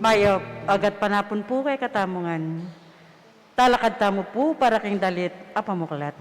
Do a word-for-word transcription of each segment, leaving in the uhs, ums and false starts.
Payap, agat panapun pu kekatamu ngan. Talakad tamu pu para king dalit a pamuklat.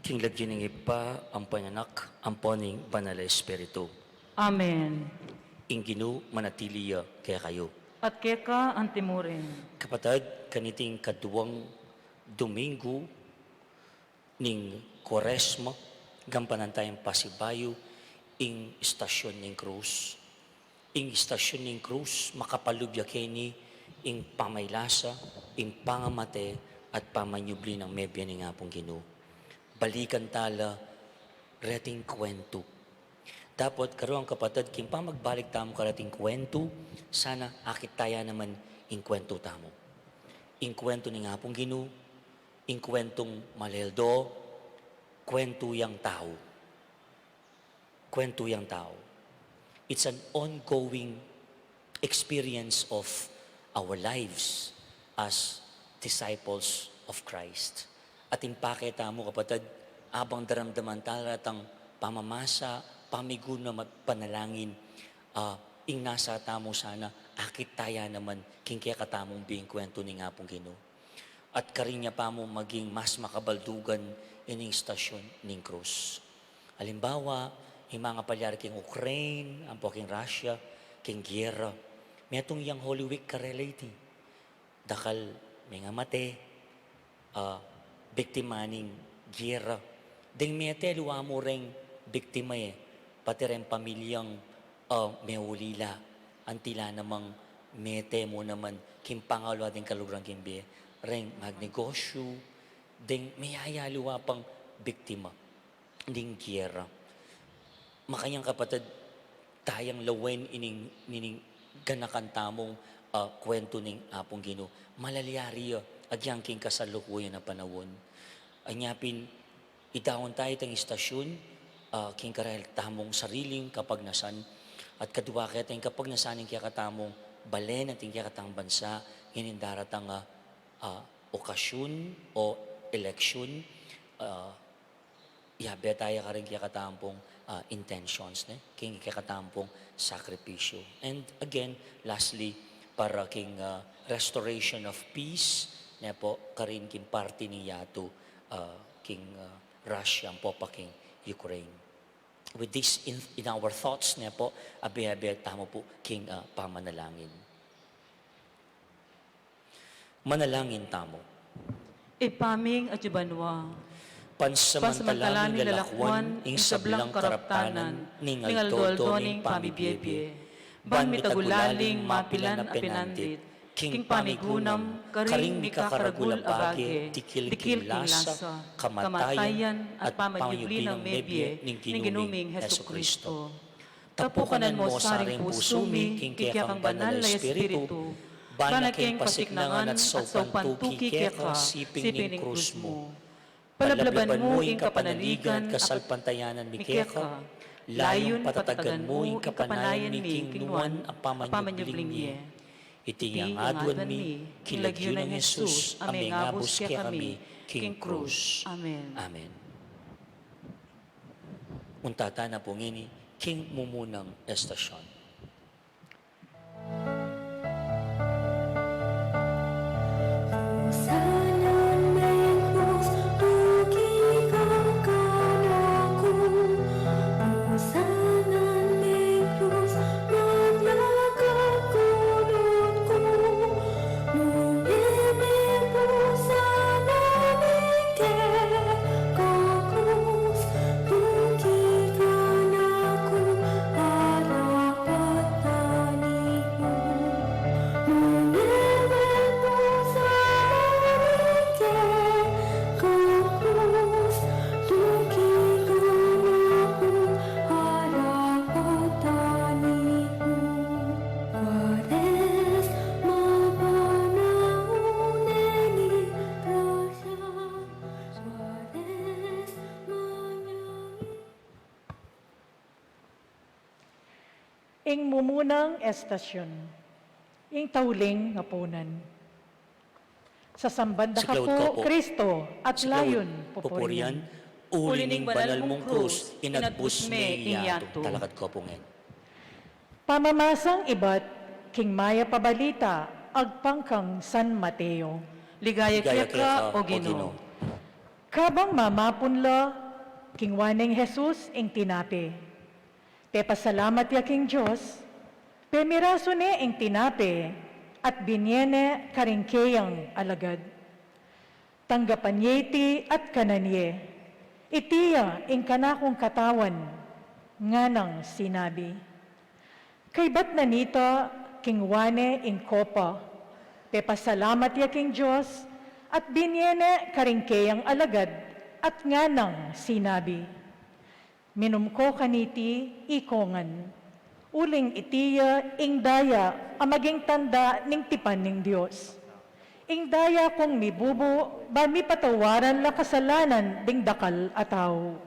King lagyu ning Ibpa, ampo ning Anak, ampo ning Banal a Espiritu. Amen. Ing Ginu manatili ya kekayu. At keka antimurin. Kapatad, kaniting kaduang Domingo ning Kuaresma, gampanan tayang pasibayu ing Istasyon ning Krus. Ing Istasyon ning Krus, makapalub ya keni ing pamailasa, ing pangamate, at pamanyubli nang mebie ning Apung Ginu. Balikan tala reting kuwentu. Dapot karuang kapatad, king pamagbalik tamu kareting kuwentu, sana akit taya naman ing kuwentu tamu. Ing kuwentu ning Apung Ginu, ing kuwentung maleldo, kuwentu yang tau. Kuwentu yang tau. It's an ongoing experience of our lives as disciples of Christ. At ing pake tamu, kapatad, abang daramdaman tala retang pamamasa, pamigunam at panalangin, ah, ing nasa tamu sana, akit taya naman king kekatamung bie ing kuwentu ning Apung Ginu. At karin ya pa mu maging mas makabaldugan ining Istasyon ning Krus. Alimbawa, ing mangapalyari king Ukraine, ampo king Russia, king giyera. Metung yang Holy Week karela iti. Dakal mengamate, ah, biktima ning giyera. Deng mete aliwa mu reng biktima e, pati reng pamilyang, ah, meulila. Antila namang mete mu naman king pangaliwa ding kaluguran king bie, reng magnegosyu, deng meyayaliwa pang biktima ning giyera. Makanyan, kapatad, tayang lawen ining, ining ganakan tamung, ah, kuwentu ning Apung Ginu. Malalyari ya agyang king kasalukuyan a panaun. Anya pin, idaun taya itang istasyon, ah, king karela tamung sariling kapagnasan, at kadua keta ing kapagnasan ning kekatamung balen at ing kekatang bansa, ining daratang, ah, ah, okasyon o eleksyon, ah, yabe taya karing kekatampung, ah, intentions, ne? King kekatampung sakripisyu. And again, lastly, para king, ah, restoration of peace, ne po, karin king parti ning yatu, ah, king, ah, Russia, ampo pa king Ukraine. With this in, in our thoughts, ne po, abe-abe tamu po king, ah, pamanalangin. Manalangin tamu. Ibpa ming atsu banua, pansamantalan ning lalakwan ing sablang karaptanan ning aldo-aldo ning pamibie-bie, ban mitagulaling mapilan a pinandit king pamigunam karing mikakaragul a bage, dikil king lasa, kamatayan, at pamanyubli nang mebie ning Ginu ming Jesucristo. Tapukanan mo sa ring pusu mi king kekang banal a Espiritu, ban a king pasiknangan at saupan tuki keka siping ning krus mu. Palablaban mu ing kapanaligan, kasalpantayanan mi keka, layun patatagan mu ing kapanayan mi king nuan a pamanyubling mie. Iti ing aduan mi, king lagyu nang Jesus, a mengabus kekami king krus. Amen. Amen. Untata na pu ngeni king mumunang estasyon. Ing mumunang estasyon, ing tauling apunan. Sasamban da ka pu, Kristo, at layun pupurian. Uli ning banal mung krus, inagbus me ing yatu. Talakad ko pu ngeni. Pamamasang ibat king mayap a balita agpang kang San Mateo. Ligaya keka, O Ginu. Kabang mamapun la, kinua neng Jesus ing tinape. Pepasalamat ya king Dios, pemirasu ne ing tinape, at binie ne karing keyang alagad. Tanggapan ye iti at kanan ye, iti ya ing kanakung katawan, nganang sinabi. Kaybat na nita, kinua ne ing kopa, pepasalamat ya king Dios, at binie ne karing keyang alagad, at nganang sinabi. Minum ko kaniti ikongan. Uling iti ya ing daya a maging tanda ning tipan ning Dios. Ing daya kung mibubu, ban mipatawaran la kasalanan ding dakal a tau.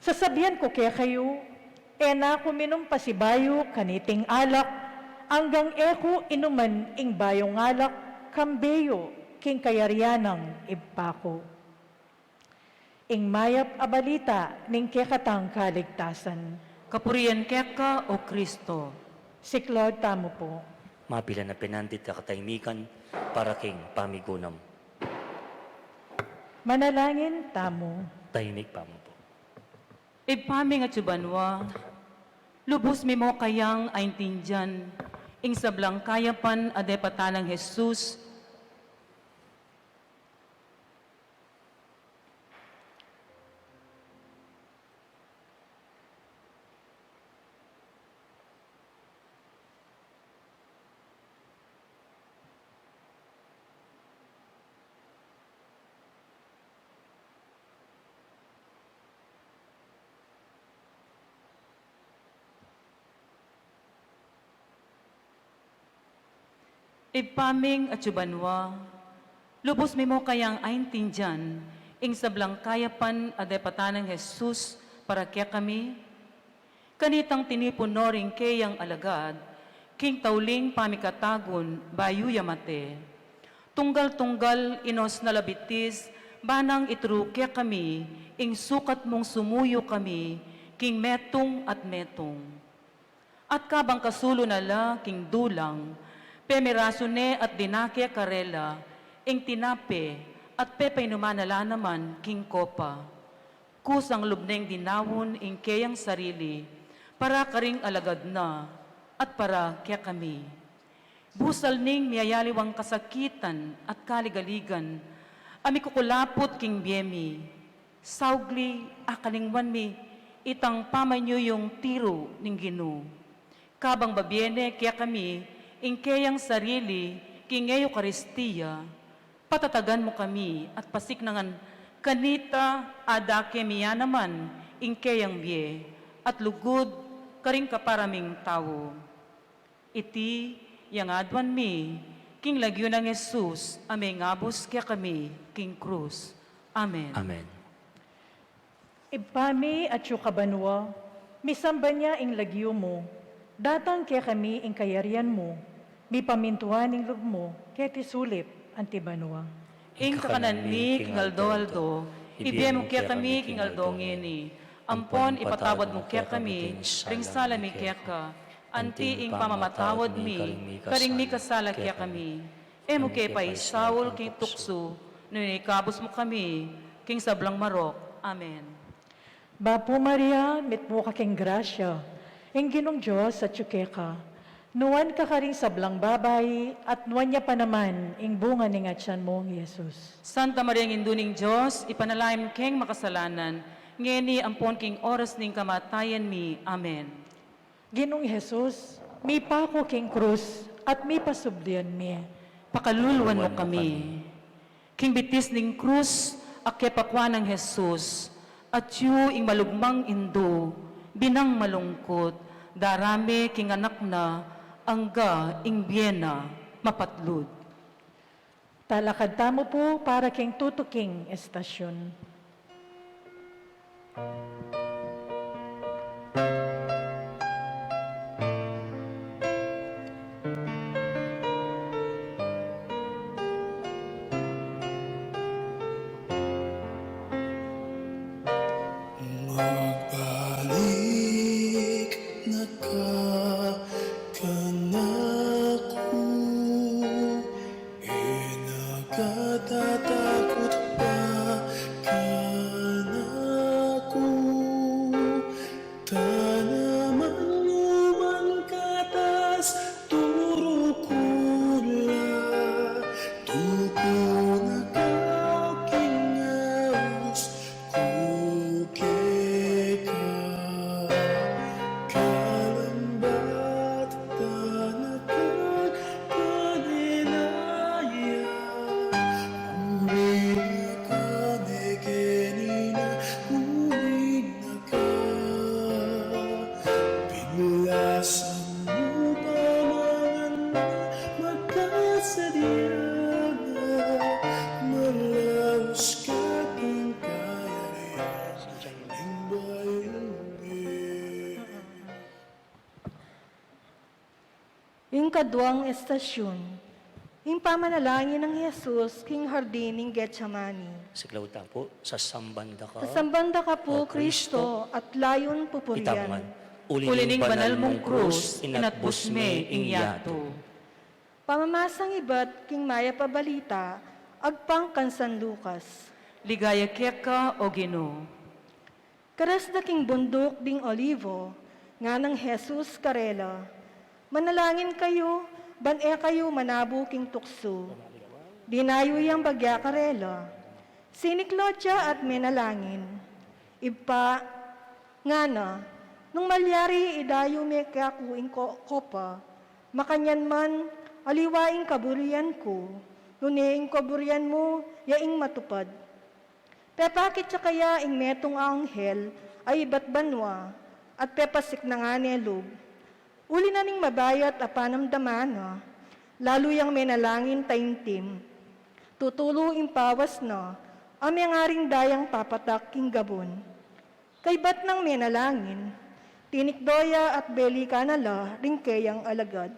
Sasabian ku kekayu, e na ku minum pasibayu kaniting alak, anggang e ku inuman ing bayung alak, kambe yu king kayarian nang Ibpa ku. Ing mayap a balita ning kekatang kaligtasan. Kapurian keka, O Kristo. Siklaud tamu pu. Mapilan a penandit a katahimikan para king pamigunam. Manalangin tamu. Tahimik pa mu pu. Ibpa ming atsu banua, lubus mi mo kayang aintindian ing sablang kayapan a depatan nang Jesus. Ibpa ming atsu banua, lubus mi mo kayang aintindian ing sablang kayapan a depatan nang Jesus para kekami? Kanitang tinipun no ring keyang alagad king tauling pamikatagun bayu ya mate. Tunggal-tunggal inos na la bitis, ba nang ituru kekami ing sukat mung sumuyu kami king metung at metung. At kabang kasulu na la king dulang, pemirasu ne at dinake karela ing tinape at pepainuman na la naman king kopa. Kusang lub neng dinaun ing keyang sarili para karing alagad na at para kekami. Busal ning miyayaliwang kasakitan at kaligaligan a mikukulaput king bie mi, saugli a kalingwan mi itang pamanyuyung tiru ning Ginu. Kabang babie ne kekami ing keyang sarili king Eukaristia, patatagan mu kami at pasiknangan kanita a dake mi ya naman ing keyang bie at lugud karing kapara ming tau. Iti yang aduan mi king lagyu nang Jesus a mengabus kekami king krus. Amen. Amen. Ibpa mi, atsu ka banua, misamban ya ing lagyu mu, datang kekami ing kayarian mu, mipamintuan ing lub mu, keti sulip anti banua. Ing kakanan mi king aldo-aldo, ibie mu kekami king aldo ngeni, ampon ipatawad mu kekami ring sala mi keka, anti ing pamamatawad mi karing mikasala kekami. E mu ke paisaul king tuksu, nune ikabus mu kami king sablang marok. Amen. Bapu Maria, mitmu ka king grasya, ing Ginung Dios atsu keka. Nuan ka karing sablang babai, at nuan ya pa naman ing bunga ning atian mu, Jesus. Santa Maria, Indu ning Dios, ipanalangin mu keng makasalanan, ngeni ampon king oras ning kamatayan mi. Amen. Ginung Jesus, mipaku king krus at mipasublian mi. Pakaluluan mu kami. King bitis ning krus, a kepakua nang Jesus, atyu ing malugmang indu, binang malungkut, darame king anak na, angga ing bie na mapatlud. Talakad tamu pu para king tutuking estasyun. Magbalik na ka kanaku, e na ka tatakut pa kanaku, ta naman luman ka tas turu ku la, tuku na ka king aus ku keka, kalambat ta na kagpanilaya, uli na ka ne keni na, uli na ka, binlasan mu pa mangan na, magkasadya na, malaus ka king kayarian ning bayung e. Ing kaduang estasyun, ing pamanalangin nang Jesus king hardin ning Getsemani. Siklaud ta pu, sasamban da ka, sasamban da ka pu, O Kristo, Kristo, at layun pupurian. Itamu ngan, uli ning banal mung krus, inatbus me ing yatu. Pamamasang ibat king Mayap a Balita agpang kang San Lucas. Ligaya keka, O Ginu. Keras da king bunduk ding Olivo, nganang Jesus karela, "Manalangin kayu, ban e kayu manabu king tuksu." Dinayu yang bagya karela. Siniklaud ya at menalangin. "Ibpa," ngana, "nung malyari idayu me kaku ing ko-, kopa, makanyan man, aliwa ing kaburian ku, nune ing kaburian mu, ya ing matupad." Pepakit ya kaya ing metung a anghel a ibat banua, at pepasiknangan ne lub. Uli na ning mabayat a panamdaman na, lalu yang menalangin taimtim. Tutulu ing pawas na, a mengaring dayang papatak king gabun. Kaybat nang menalangin, tinikdo ya at belikan na la ring keyang alagad.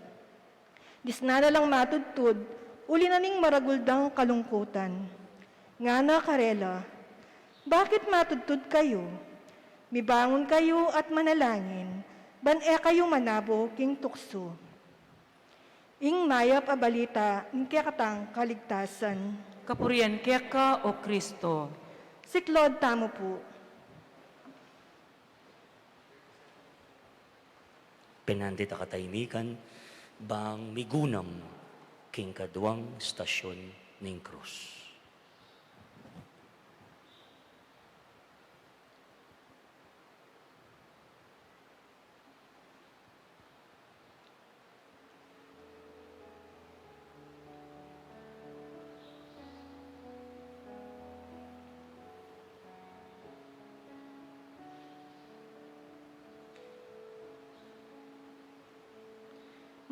Disnan na lang matudtud, uli na ning maragul dang kalungkutan. Ngana karela, "Bakit matudtud kayu? Mibangun kayu at manalangin, ban e kayu manabu king tuksu." Ing Mayap a Balita ning kekatang kaligtasan. Kapurian keka, O Kristo. Siklaud tamu pu. Penandit a kataimikan, bang migunam king kaduang estasyun ning krus.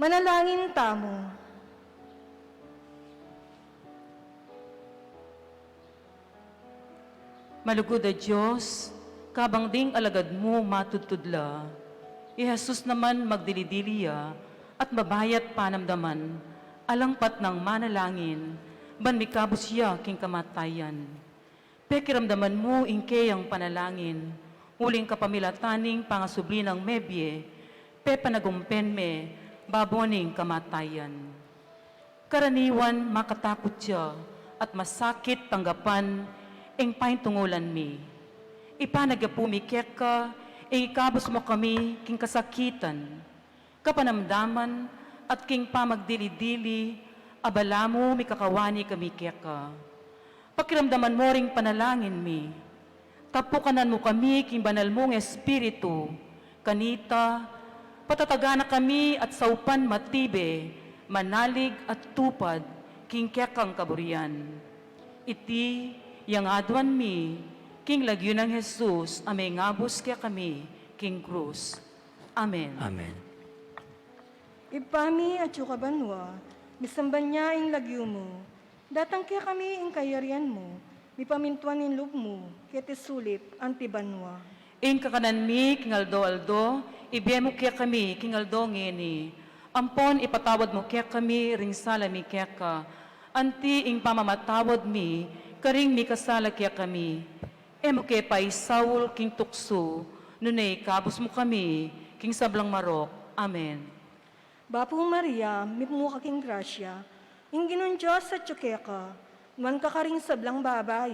Manalangin tamu. Malugud a Dios, kabang ding alagad mu matudtud la, i Jesus naman magdili-dili ya at mabayat panamdaman, alang patnang manalangin, ban mikabus ya king kamatayan. Pekiramdaman mu ing keyang panalangin, uling kapamilatan ning pangasubli nang mebie, pepanagumpen me babo ning kamatayan. Karaniwan makatakut ya at masakit tanggapan ing paintungulan mi. Ipanagyapu mi keka ing ikabus mu kami king kasakitan, kapanamdaman, at king pamagdili-dili, abala mu mikakawani kami keka. Pakiramdaman mu ring panalangin mi. Tapukanan mu kami king banal mung Espiritu, kanita, patatagan na kami at saupan matibe, manalig at tupad, king kekang kaburian. Iti, yang aduan mi, king lagyu nang Jesus, a mengabus kekami, king krus. Amen. Amen. Ibpa mi, atsu ka banua, misamban ya ing lagyu mu, datang kekami ing kayarian mu, mipamintuan ing lub mu, keti sulip anti banua. Ing kakanan mi king aldo-aldo, ibie mu kekami king aldo ngeni. Ampon ipatawad mu kekami ring sala mi keka, anti ing pamamatawad mi karing mikasala kekami. E mu ke paisaul king tuksu, nune ikabus mu kami king sablang marok. Amen. Bapu Maria, mitmu ka king grasya, ing Ginung Dios atyu keka, nuan ka karing sablang babai,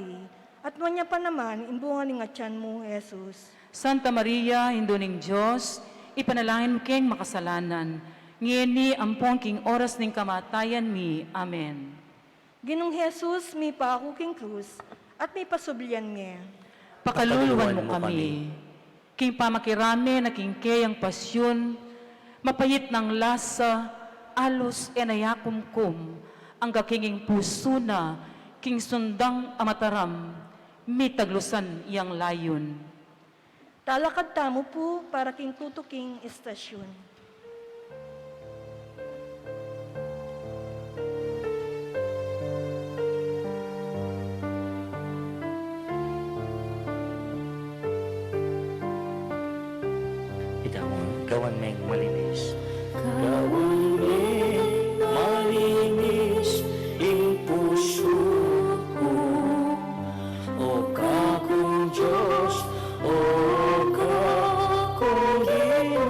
at nuan ya pa naman ing bunga ning atian mu, Jesus. Santa Maria, Indu ning Dios, ipanalangin mu keng makasalanan, ngeni ampon king oras ning kamatayan mi. Amen. Ginung Jesus, mipaku king krus, at mipasublian me. Pakaluluan mu kami. King pamakirame na king keyang pasyun, mapait nang lasa, alus e na ya kumkum, angga king ing pusu na, king sundang a mataram, mitaglusan yang layun. Talakad tamu pu para king tutuking estasyun. Ita, gawan meng malinis. Gawan meng malinis ing pusu ku. O Kakung Dios, o Kakung Ginu,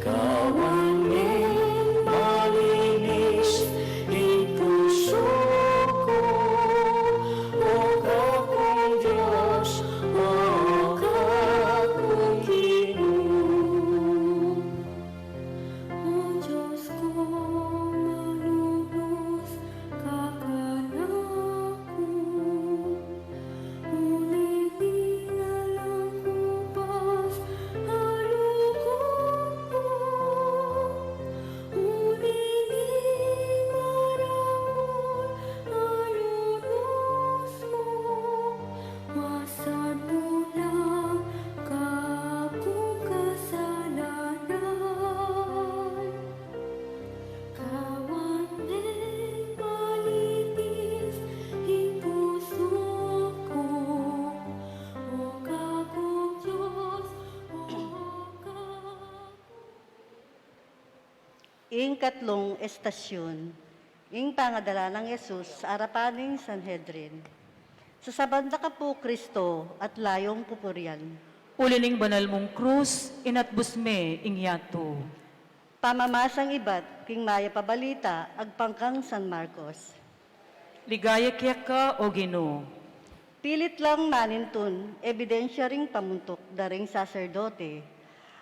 gawan meng malinis ing pusu ku. O Kakung Dios, o Kakung Ginu. O Dios ku, manunus ka kanaku, uli ning alang ku pas a lugud mu, uli ning maragul a lunus mu, masadmu na ing kakung kasalanan. Gawan meng malinis ing pusu ku, o Kakung Dios, o Kakung. Ing katlung estasyun, ing pangadala nang Jesus arapan ning Sanhedrin. Sasaban da ka pu, Kristo, at la yung pupurian. Uli ning banal mung krus, inatbus me ing yatu. Pamamasang ibat king Mayap a Balita agpang kang San Marcos. Ligaya keka, o Ginu. Pilit lang manintun ebidensya ring pamuntuk da ring saserdote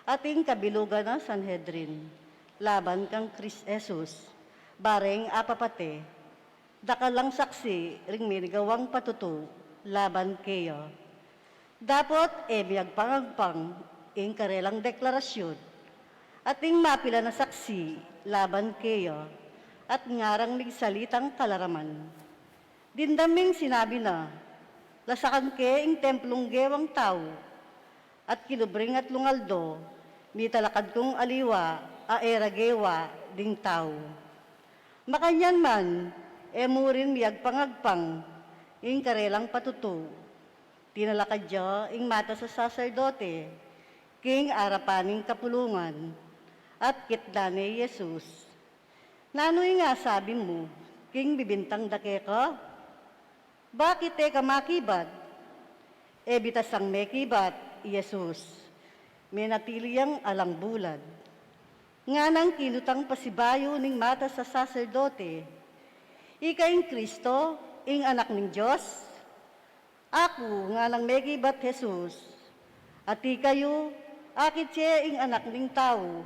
at ing kabilugan a Sanhedrin laban kang Kris-, Jesus, bareng apapate. Dakal lang saksi ring minigawang patutu laban keya. Dapot e miyagpang-agpang ing karelang deklarasyun, at ing mapilan a saksi laban keya, at ngarang migsalitang kalaraman. Dimdam ming sinabi na, lasakan ke ing templung gewang tau, at kilub ring atlung aldo, mitalakad kung aliwa a e ra gewa ding tau. Makanyan man, e mu rin miyagpang-agpang Ing karelang patutu, tinalakad ya ing matas a saserdote king arapan ning kapulungan, at kitnan ne i Jesus. Nanu ing asabi mu king bibintang da keka? Bakit e ka makibat? E bitasang mekibat i Jesus. Menatili yang alang bulad. Nganang kinutang pasibayu ning matas a saserdote, "Ika ing Kristo, ing Anak ning Dios?" "Aku," nganang mekibat Jesus, "at ikayu, akit ye ing Anak ning Tau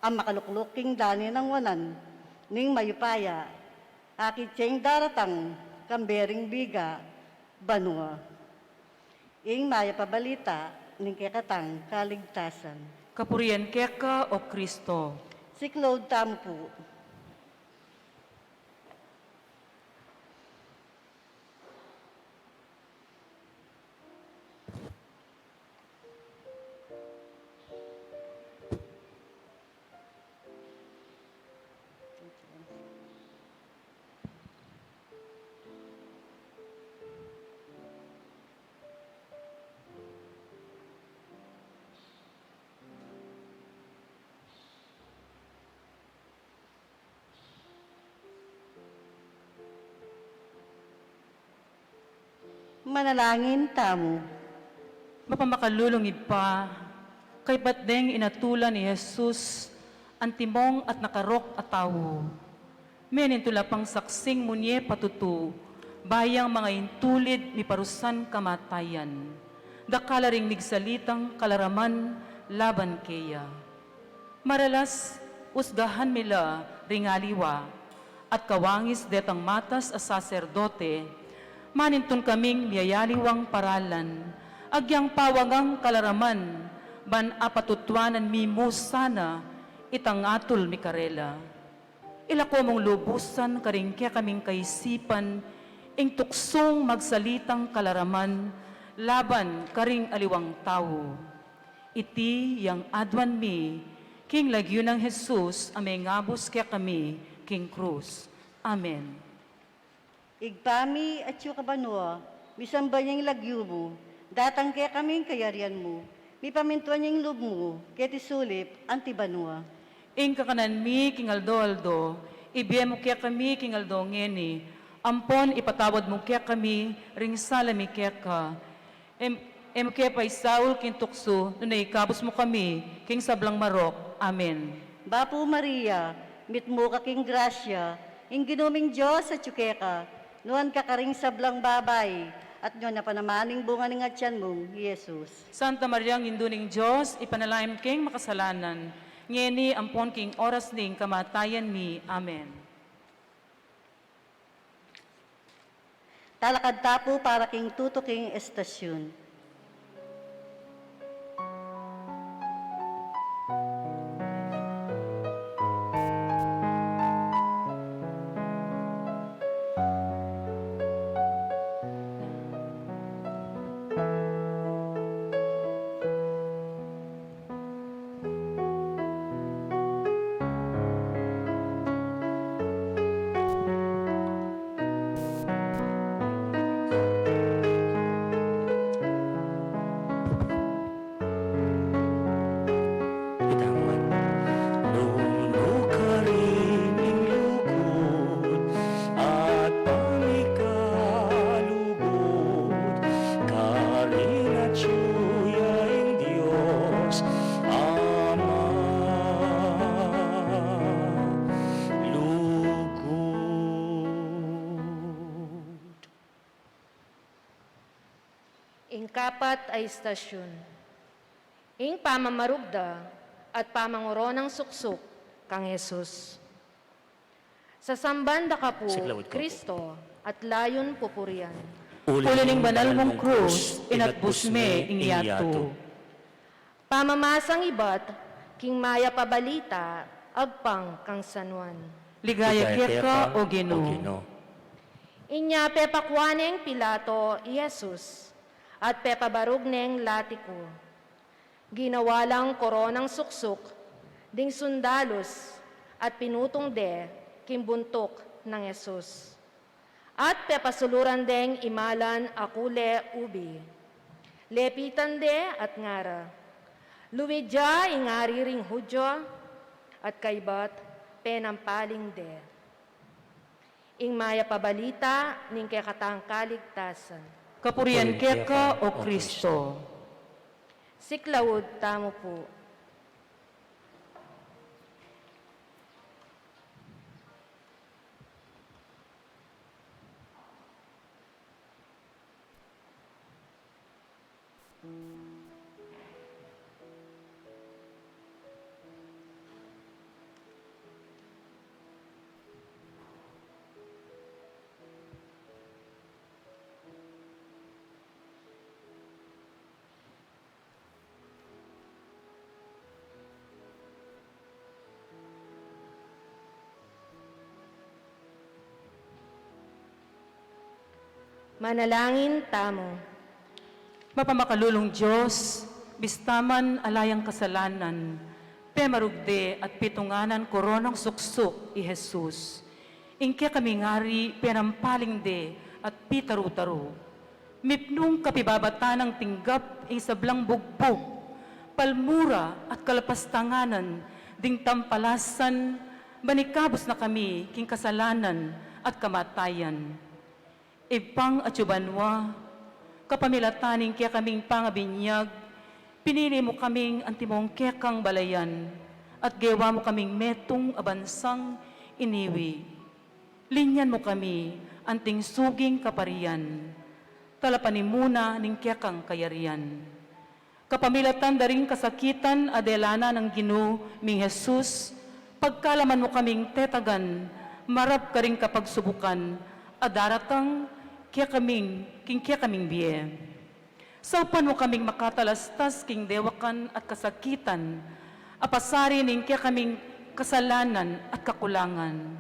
a makalukluk king dane nang wanan ning mayupaya, akit ye ing daratang kambe ring biga banua." Ing mayap a balita ning kekatang kaligtasan. Kapurian keka, O Kristo. Siklaud tamu pu. Manalangin tamu. Mapamakalulung Ibpa, kaybat deng inatulan i Jesus, antimong at nakarok a tau. Menintun la pang saksing munye patutu, bayang manga intulid miparusan kamatayan. Dakal la ring migsalitang kalaraman laban keya. Maralas, usgahan mi la ring aliwa, at kawangis detang matas a saserdote, manintun kaming miyayaliwang paralan, agyang pawangang kalaraman, ban apatutuanan mi mu sana itang atul mi karela. Ilako mung lubusan karing kekaming kaisipan ing tuksung magsalitang kalaraman laban karing aliwang tau. Iti yang aduan mi king lagyu nang Jesus a mengabus kekami king krus. Amen. Ibpa mi, atsu ka banua, misamban ya ing lagyu mu, datang kekami ing kayarian mu, mipamintuan ya ing lub mu keti sulip anti banua. Ing kakanan mi king aldo-aldo, ibie mu kekami king aldo ngeni, ampon ipatawad mu kekami ring sala mi keka, e, e mu ke paisaul king tuksu, nune ikabus mu kami king sablang marok. Amen. Bapu Maria, mitmu ka king grasya, ing Ginu ming Dios atsu keka, nuan ka karing sablang babai, at nuan ya pa naman ing bunga ning atian mung i Jesus. Santa Maria, Indu ning Dios, ipanalangin mu keng makasalanan, ngeni ampon king oras ning kamatayan mi. Amen. Talakad ta pu para king tutuking estasyun. Nung nu karin ing lugud at pamikalugud, karin atyu ya ing Dios Ama lugud. Ing kapat a istasyun. Ing pamamarugda at pamangoronang suksuk kang Jesus. Sasamban da ka pu, Kristo, at layun pupurian. Uli ning banal mung krus, inatbus me ing yatu. Pamamasang ibat king mayap a balita agpang kang San Juan. Ligaya keka, O Ginu. Inya pepakua neng Pilato i Jesus, at pepabarug neng lati ku. Ginawa lang koronang suksuk ding sundalus at pinutung de king buntuk nang Jesus. At pepasuluran deng imalan a kule ubi. Lepitan de at ngara, "Luid ya ing Ari ring Judio," at kaybat penampaling de. Ing mayap a balita ning kekatang kaligtasan. Kapurian keka, O Kristo. Siklaud tamu pu. Manalangin tamu. Mapamakalulung Dios, bista man ala yang kasalanan, pemarugde at pitunganan koronang suksuk i Jesus. Ing kekaming Ari penampaling de at pitaru-taru. Mipnung kapibabatan nang tinggap ing sablang bugbug, palmura at kalapastanganan ding tampalasan, ban ikabus na kami king kasalanan at kamatayan. Ibpang atsu banua, kapamilatan ning kekaming pangabinyag, pinili mu kaming antimong kekang balayan, at gewa mu kaming metung a bansang iniwi. Linyan mu kami anting suging kaparian, talapanimuna ning kekang kayarian. Kapamilatan da ring kasakitan a dela na nang Ginu ming Jesus, pagkalaman mu kaming tetagan, marap karing kapagsubukan a daratang kekaming, king kekaming bie. Saupan mu kaming makatalastas king dewakan at kasakitan, a pasari ning kekaming kasalanan at kakulangan.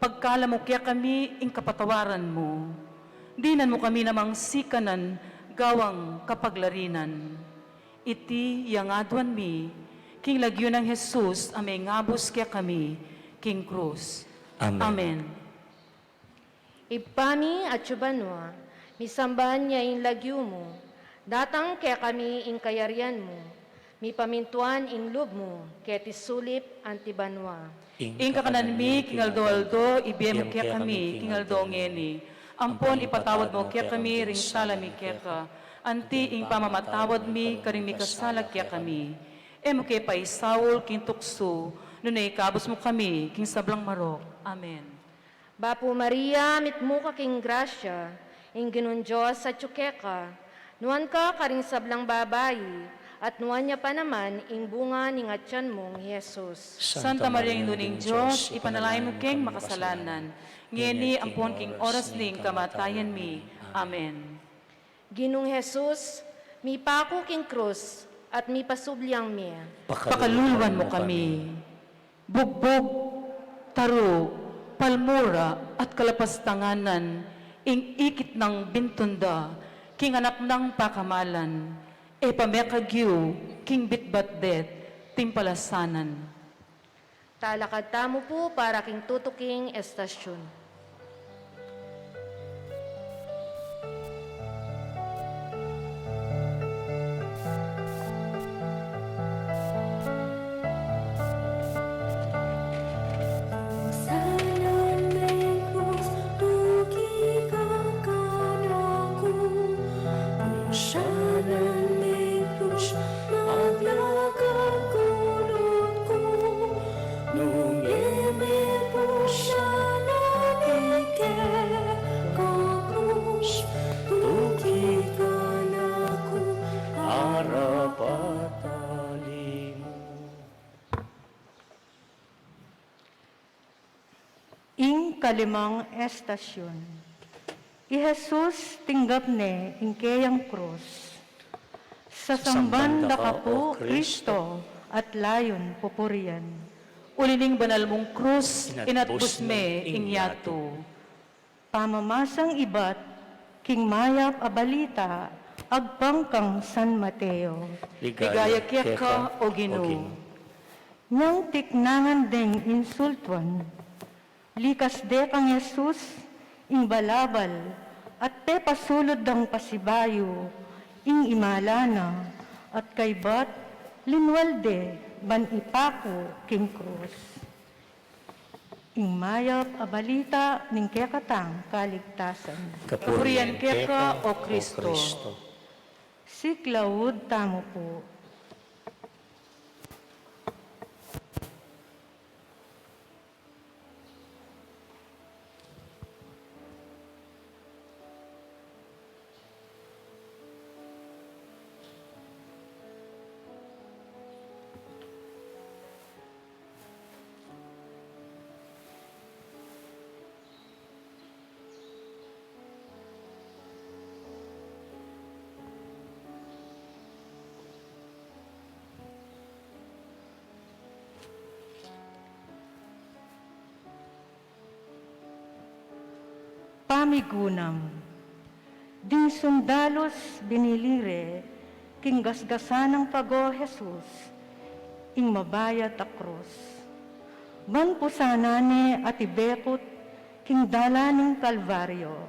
Pagkalam mu kekami ing kapatawaran mu, dinan mu kami namang sikanan gawang kapaglarinan. Iti yang aduan mi, king lagyu nang Jesus a mengabus kekami king krus. Amen. Amen. Ibpa mi atsu banua, misamban ya ing lagyu mu, datang kekami ing kayarian mu, mipamintuan ing lub mu, keti sulip anti banua. Ing kakanan mi king aldo-aldo, ibie mu kekami king aldo ngeni. Ampon ipatawad mu kekami ring sala mi keka, anti ing pamamatawad mi karing mikasala kekami. E mu ke paisaul king tuksu, nune ikabus mu kami king sablang marok. Amen. Bapu Maria, mitmu ka king grasya, ing Ginung Dios atyu keka, nuan ka karing sablang babai, at nuan ya pa naman ing bunga ning atian mung i Jesus. Santa Maria, Indu ning Dios, ipanalangin mu keng makasalanan, ngeni ampon king oras ning kamatayan mi. Amen. Ginung Jesus, mipaku king krus at mipasubli ang mie. Pakaluluan mu kami. Bugbug, taru, palmura, at kalapastanganan, ing ikit nang bintun da king anak nang pakamalan, e pa mekagyu king bitbat det timpalasanan. Talakad tamu pu para king tutuking estasyun. Nung e me pu siya na ning keka krus, tuki ka na ku arapat a limu. Ing kalimang estasyun. I Jesus tinggap ne ing keyang krus. Sasamban da ka pu, Kristo, at layun pupurian. Uli ning banal mung krus, inatbus me ing yatu. Pamamasang ibat king mayap a balita agpang kang San Mateo. Ligaya keka, O Ginu. Nyang tiknangan deng insultuan, likas de kang Jesus, ing balabal, at pepasulud dang pasibayu ing imala na, at kaybat linwal de ban ipaku king krus. Ing mayap a balita ning kekatang kaligtasan. Kapurian keka, O Kristo. Siklaud tamu pu. Pamigunam. Ding sundalus binili re king gasgasan nang pago Jesus ing mabayat a krus, ban pusanan ne at ibekut king dalan ning Kalbaryo.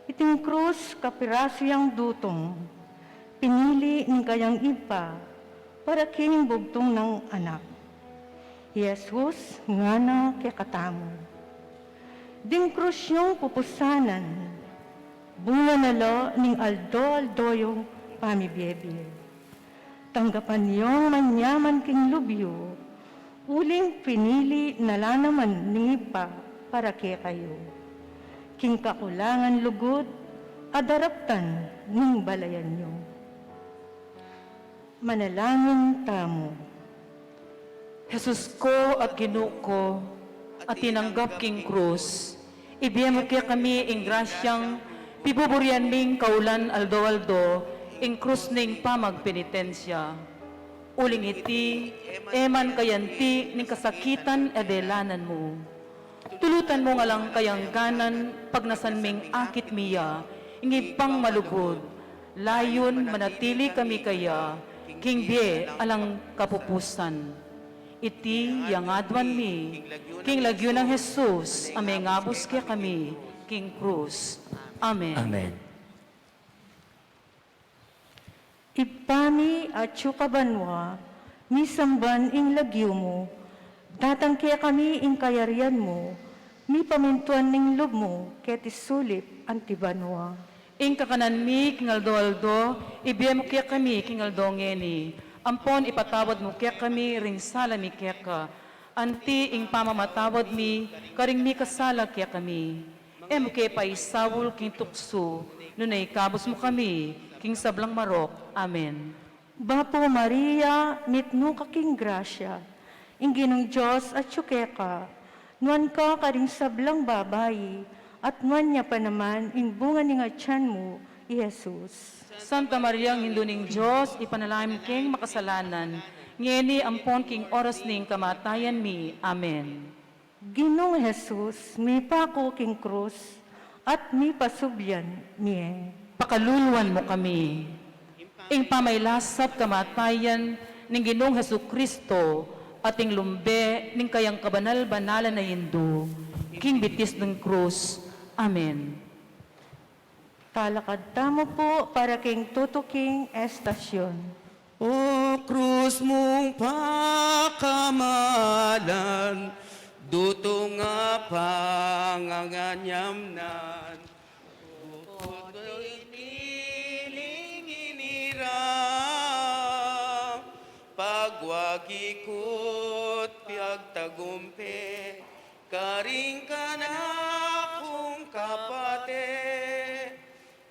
Iting krus kapirasu yang dutung, pinili ning kayang Ibpa para king bugtung nang Anak. I Jesus ngana kekatamu, ding krus yung pupusanan, bunga na la ning aldo-aldo yung pamibiebie. Tanggapan yung manyaman king lub yu, uling pinili na la naman ning Ibpa para kekayu. King kakulangan lugud, adaraptan ning balayan yu. Manalangin tamu. Jesus ko at Ginu ko, a tinanggap king krus, ibie mu kekami ing grasyang pibuburian ming kaulan aldo-aldo ing krus ning pamagpenitensya. Uling iti, e man kayanti ning kasakitan a delanan mu. Tulutan mung alang kayangganan pagnasan ming akit mi ya, ing Ibpang malugud, layun manatili kami kaya king bie alang kapupusan. Iti yang aduan mi king lagyu nang Jesus a mengabus kekami king krus. Amen. Amen. Ibpa mi, atsu ka banua, misamban ing lagyu mu, datang kekami ing kayarian mu, mipamintuan ing lub mu keti sulip anti banua. Ing kakanan mi king aldo-aldo ibie mu kekami king aldo ngeni, ampon ipatawad mu kekami ring sala mi keka, anti ing pamamatawad mi karing mikasala kekami. E mu ke paisaul king tuksu, nune ikabus mu kami king sablang marok. Amen. Bapu Maria, mitmu ka king grasya, ing Ginung Dios atsu keka, nuan ka karing sablang babai, at nuan ya pa naman ing bunga ning atian mu, i Jesus. Santa Maria, Indu ning Dios, ipanalangin mu keng makasalanan, ngeni ampon king oras ning kamatayan mi. Amen. Ginung Jesus, mipaku king krus, at mipasubyan mie. Pakaluluan mu kami. Ing pamailas at kamatayan ning Ginung Jesucristo, at ing lumbe ning kayang kabanal-banalan a Indu, king bitis ning krus. Amen. Talakad tamu pu para king tutuking estasyon. O krus mung pakamalan, dutung a panganganyamnan, bukut king piling inirang, pagwagi ku't piagtagumpe, karing kanakung kapatid,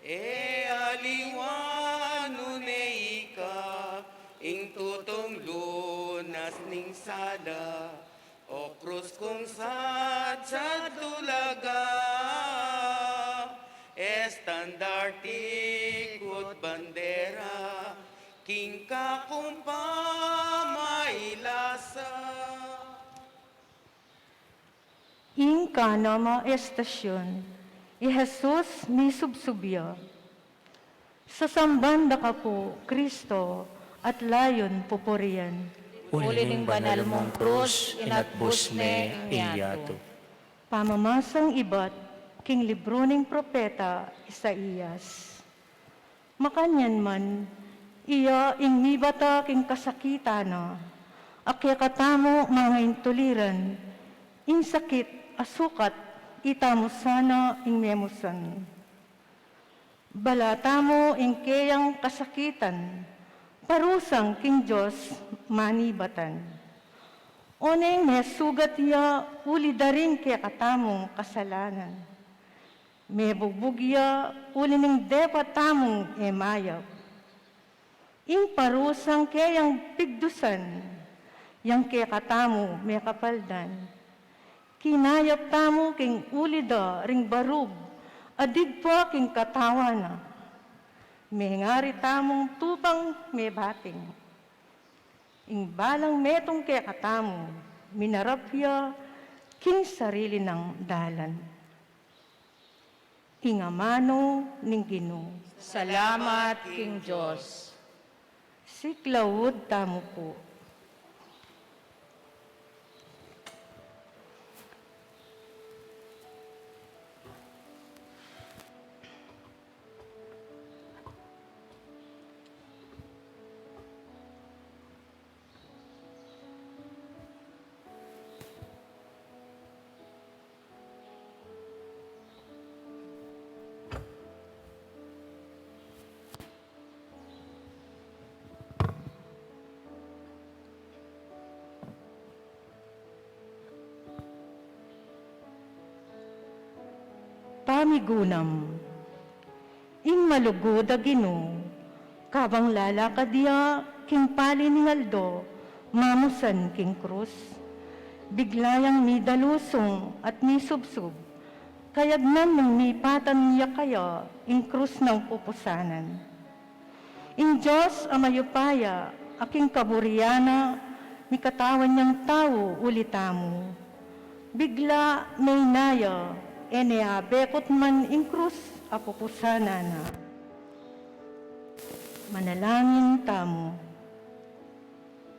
e aliwa nune ika ing tutung lunas ning sala. O krus kung sadsad tulaga, estandarte ku't bandera king kakung pamailasan. Ing kanam a estasyon, i Jesus misubsub ya. Sasamban da ka pu, Kristo, at layun pupurian. Uli ning banal mung krus, inatbus ne ing yatu. Pamamasang ibat King libru ning propeta Isaias. Makanyan man, iya ing mibata king kasakitan na, a kekatamu mangaintuliran, ing sakit a sukat itamu sana ing memusan. Bala tamu ing keyang kasakitan, parusang king Dios manibatan. Oneng mesugat ya uli da ring kekatamung kasalanan. Mebugbug ya uli ning depat tamung e mayap. Ing parusang keyang pigdusan, yang kekatamu mekapaldan. Kinayap tamu king uli da ring barug a digpa king katawan na. Mengari tamung tupang mebating. Ing balang metung kekatamu, minarap ya king sarili nang dalan. Ing amanu ning Ginu. Salamat king Dios. Siklaud tamu pu. Pamigunam. Ing malugud a Ginu, kabang lalakad ya king pali ning aldo, mamusan king krus. Bigla yang midalusung at misubsub, kayagnan nang mipatan ya kaya ing krus nang pupusanan. Ing Dios a mayupaya, a king kaburian na, mikatawan yang tau uli tamu. Bigla, meyna ya, e ne abekut man ing krus a pupusanan na. Manalangin tamu.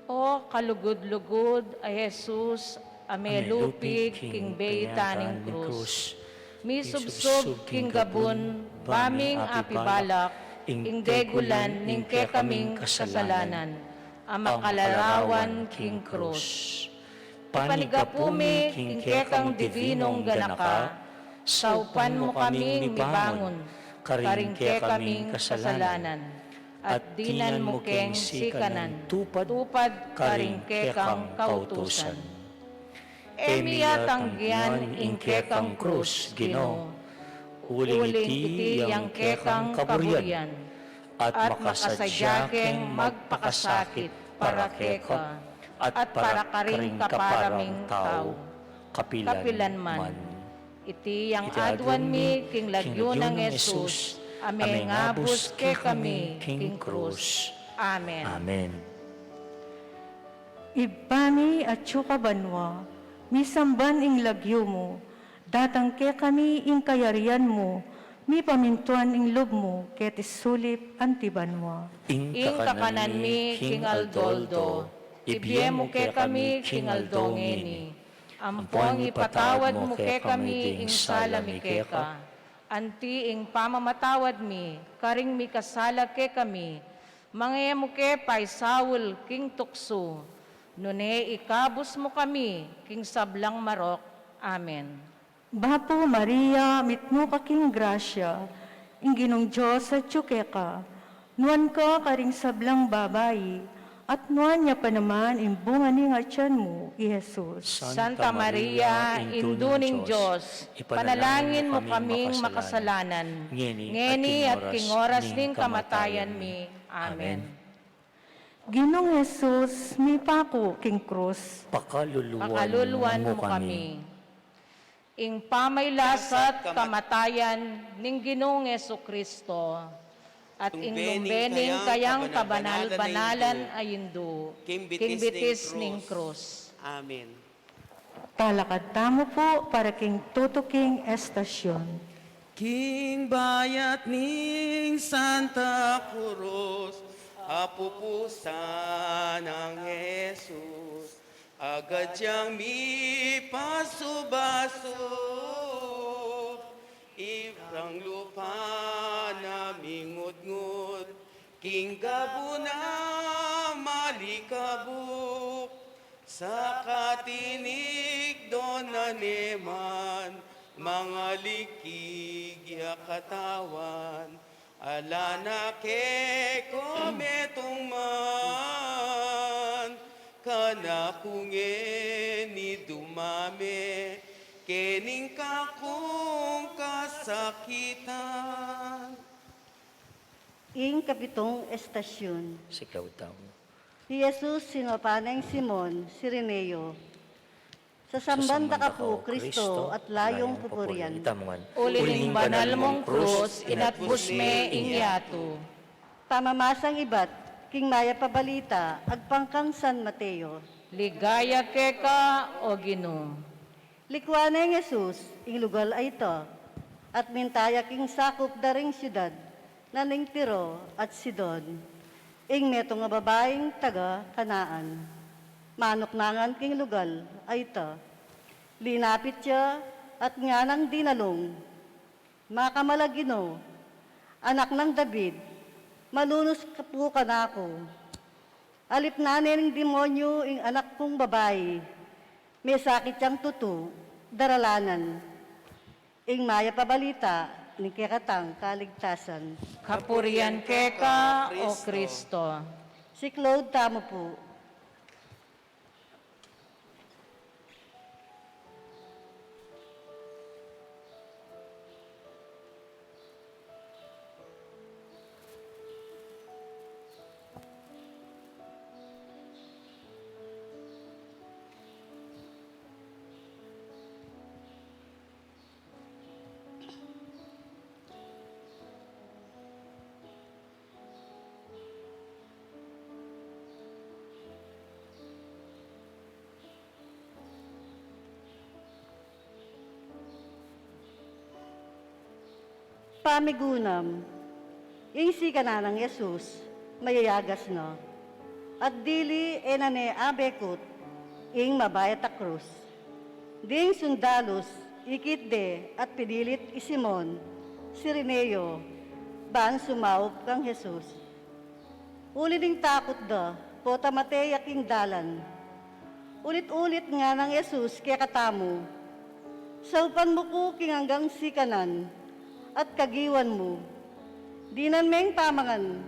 O kalugud-lugud a Jesus, a melupig king beitan ning krus, misubsub king gabun, ba ming apibalak ing degulan ning kekaming kasalanan, a makalarawan king krus. Panigapu mi king kekang divinung ganaka, saupan mu kaming mibangun karing kekaming kasalanan, at dinan mu keng sikanan tupad karing kekang kautusan. E mi ya tanggian ing kekang krus, Ginu, uling iti yang kekang kaburian, at makasadya keng magpakasakit para keka, at para karing kapara ming tau, kapilan man. Iti yang aduan mi king lagyu nang Jesus, a mengabus kekami king krus. Amen. Amen. Ibpa mi, atsu ka banua, misamban ing lagyu mu, datang kekami ing kayarian mu, mipamintuan ing lub mu keti sulip anti banua. Ing kakanan mi king aldo-aldo, ibie mu kekami king aldo ngeni. Ampon ipatawad mu kekami ing sala mi keka, anti ing pamamatawad mi karing mikasala kekami. Manga e mu ke paisaul king tuksu, nune ikabus mu kami king sablang marok. Amen. Bapu Maria, mitmu ka king grasya, ing Ginung Dios atyu keka, nuan ka karing sablang babai, at nuan ya pa naman ing bunga ning atian mu, i Jesus. Santa Maria, Indu ning Dios, ipanalangin mu kaming makasalanan, ngeni at king oras ning kamatayan mi. Amen. Ginung Jesus, mipaku king krus, pakaluluan mu kami. Ing pamailasat kamatayan ning Ginung Jesucristo, at ing numbe ning kayang kabanal-banalan a Indu, king bitis ning krus. Amen. Talakad tamu pu para king tutuking estasyon. King bayat ning Santa Cruz, apupusan nang Jesus, agad yang mipasubasub Ibpang lupa na mingutngut, king gabu na malikabuk, sa katinikdo na ne man, mangalikig ya katawan, ala na keko metung man, kanaku ngeni dumame, kening kakung kasakitan. Ing kapitung estasyun. Siklaud tamu. I Jesus sinuapan neng Simon Cireneo, sasamban da ka pu Kristo at layung pupurian. Uli ning banal mung krus, inatbus me ing yatu. Pamamasang ibat king mayap a balita agpang kang San Mateo. Ligaya keka, O Ginu. Likuan neng Jesus ing lugal a ita, at minta ya king sakup da ring siudad na ning Tiro at Sidon, ing metung a babaing taga Canaan. Manuknangan king lugal a ita, linapit ya at nganang dinalung, Makamal a Ginu, Anak nang David, manunus ka pu kanaku. Alipnan ne ning demonyu ing anak kung babai, mesakit yang tutu, daralanan. Ing mayap a balita ning kekatang kaligtasan. Kapurian keka, O Kristo. Siklaud tamu pu. Pamigunam. Ing sikanan nang Jesus, mayayagas na. At dili e na ne abekut ing mabayat a krus. Ding sundalus, ikit de at pinilit i Simon Cireneo, ban sumaup kang Jesus. Uli ning takut da, pota mate ya king dalan. Ulit-ulit nganang Jesus kekatamu, Saupan mu ku king anggang sikanan, at kagiwan mu. Dinan meng pamangan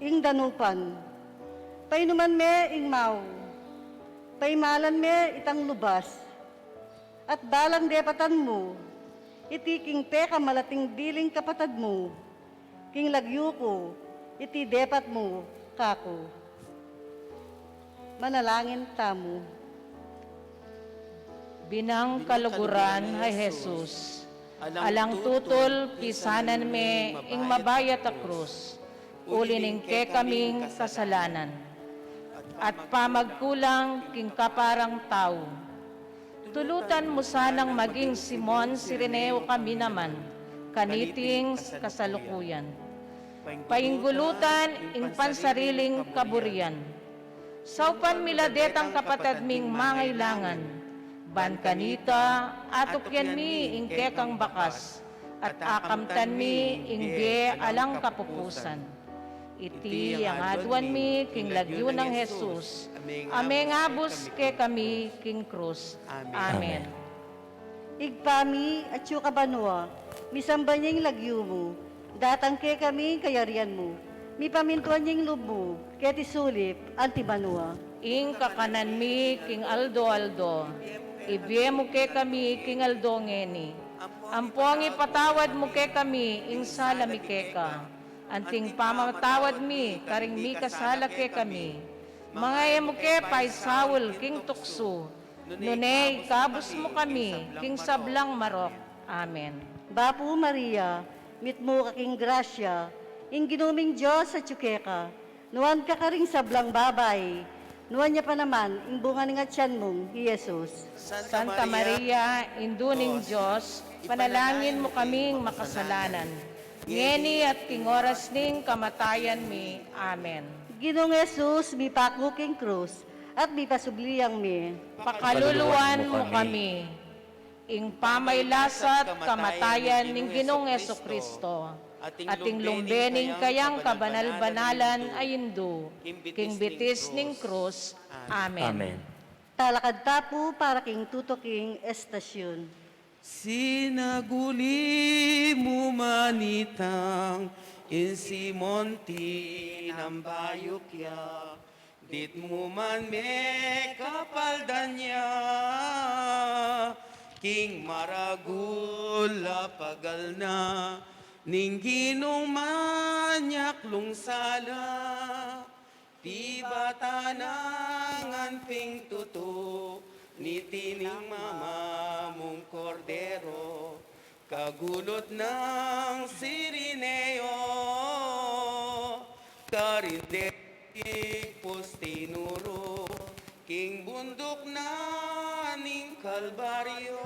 ing danupan. Painuman me ing mau. Paimalan me itang lubas. At balang depatan mu, iti king pekamalating diling kapatad mu, king lagyu ku, iti depat mu kaku. Manalangin tamu. Binang kaluguran a Jesus, alang tutul pisanan me ing mabayat a krus, uli ning kekaming kasalanan at pamagkulang king kaparang tau. Tulutan mu sanang maging Simon Cireneo kami naman kaniting kasalukuyan. Painggulutan ing pansariling kaburian. Saupan mi la detang kapatad ming mangailangan, ban kanita atukyan mi ing kekang bakas, at akamtan mi ing bie alang kapupusan. Iti ing aduan mi king lagyu nang Jesus, a mengabus kekami king krus. Amen. Ibpa mi, atsu ka banua, misamban ya ing lagyu mu, datang kekami ing kayarian mu, mipamintuan ya ing lub mu, keti sulip anti banua. Ing kakanan mi king aldo-aldo, ibie mu kekami king aldo ngeni. Ampong ipatawad mu kekami ing sala mi keka, anting pamamatawad mi karing mikasala kekami. Manga e mu ke paisaul king tuksu, nune ikabus mu kami king sablang marok. Amen. Bapu Maria, mitmu ka king grasya, ing Ginu ming Dios atsu keka, nuan ka karing sablang babai, nuan ya pa naman ing bunga ning atian mung i Jesus. Santa Maria, Indu ning Dios, ipanalangin mu kaming makasalanan, ngeni at king oras ning kamatayan mi. Amen. Ginung Jesus, mipaku king krus, at mipasubli yang mi. Pakaluluan mu kami. Ing pamaglasa't kamatayan ning Ginung Jesucristo, at ing lumbe ning kayang kabanal-banalan a Indu, king bitis ning krus. Amen. Amen. Talakad ta pu para king tutuking estasyun. Sinaguli mu man itang ing Simon tinambayuk ya, ditmu man mekapaldan ya king maragul a pagal na ning Ginung manyaklung sala. Ti bata ngan ping tutu, niti ning mama mung Kordero, kagulut nang Sirineo, karin de tigpus tinuru king bunduk na ning Kalbaryo.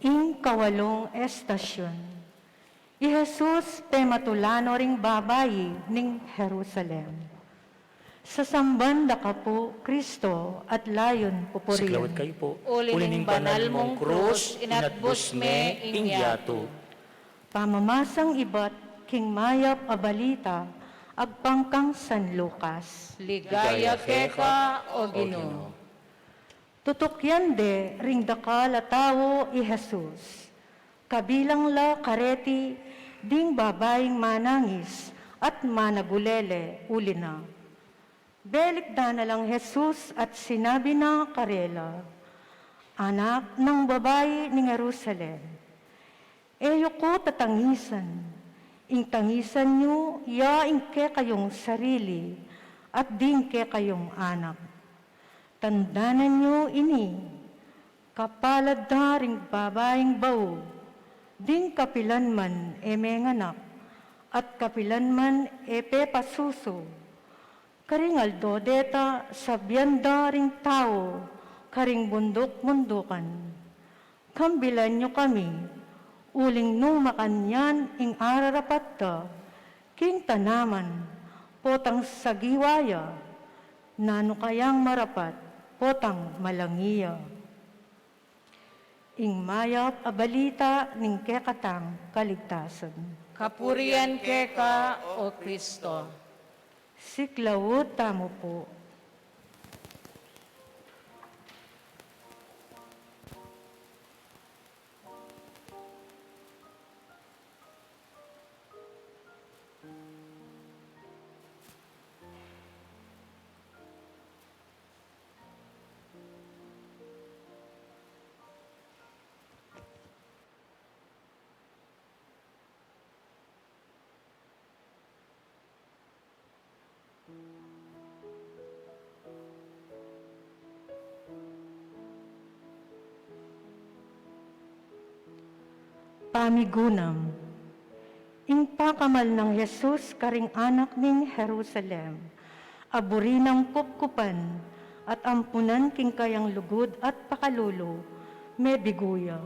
Ing kawalung estasyun. I Jesus pematulanu ring babai ning Jerusalem. Sasamban da ka pu, Kristo, at layun pupurian. Siklaud kayu pu. Uli ning banal mung krus, inatbus me ing yatu. Pamamasang ibat king mayap a balita agpang kang San Lucas. Ligaya keka, O Ginu. Tutukyan de ring dakal a tau i Jesus. Kabilang la kareti ding babaing manangis at managulele uli na. Belikdan na lang Jesus at sinabi na karela, Anak nang babai ning Jerusalem, e yu ku tatangisan, ing tangisan yu ya ing kekayung sarili at ding kekayung anak. Tandanan yu ini, kapalad da ring babaing bau, ding kapilan man e menganak, at kapilan man e pepasusu. Karing aldo deta sabian da ring tau karing bunduk-bundukan, Kambilan yu kami, uling nung makanyan ing ararapat da king tanaman, potang sagiwa ya, nanu kayang marapat, potang malangi ya. Ing mayap a balita ning kekatang kaligtasan. Kapurian keka, O Kristo. Siklaud tamu pu. Pamigunam. Ing pakamal nang Jesus karing anak ning Jerusalem, a buri nang kupkupan at ampunan king kayang lugud at pakalulu, mebigu ya.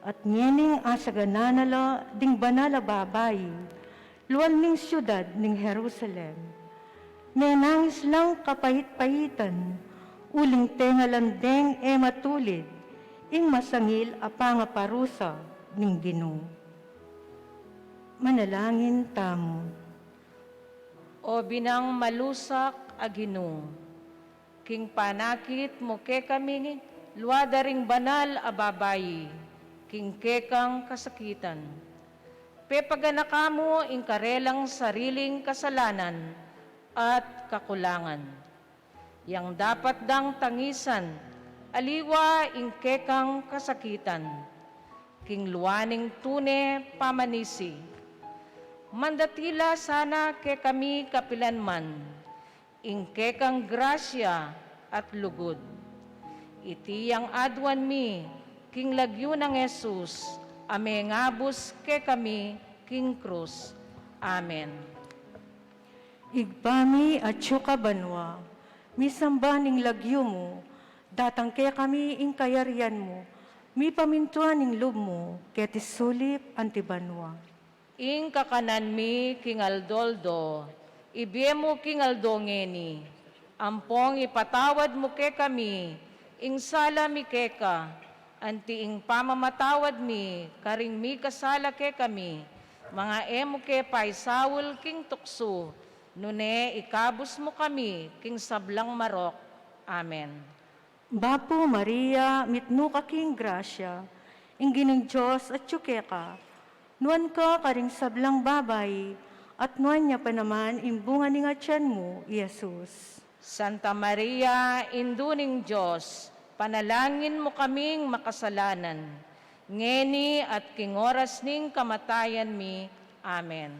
At ngening asagana na la ding banal a babai, luan ning siudad ning Jerusalem. Menangis lang kapait-paitan, uling tengalan deng e matulid ing masangil a pangaparusa ning Ginu. Manalangin tamu. O binang malusak a Ginu, king panakit mu kekami, lua da ring banal a babai king kekang kasakitan. Pepaganaka mu ing karelang sariling kasalanan at kakulangan, yang dapat dang tangisan, aliwa ing kekang kasakitan, king lua ning tune pamanisi. Mandati la sana kekami kapilan man ing kekang grasya at lugud. Iti yang aduan mi king lagyu nang Jesus, a mengabus kekami king krus. Amen. Ibpa mi, atsu ka banua, misamban ing lagyu mu, datang kekami ing kayarian mu, mipamintuan ing lub mu, keti sulip anti banua. Ing kakanan mi king aldo-aldo, ibie mu king aldo ngeni, ampong ipatawad mu kekami Ing sala mi keka, anti ing pamamatawad mi karing mikasala kekami, manga e mu ke paisaul king tuksu, nune ikabus mu kami king sablang marok. Amen. Bapu Maria, mitmu ka king grasya, ing Ginung Dios atyu keka, nuan ka karing sablang babai, at nuan ya pa naman ing bunga ning atian mu, i Jesus. Santa Maria, Indu ning Dios, panalangin mu kaming makasalanan, ngeni at king oras ning kamatayan mi. Amen.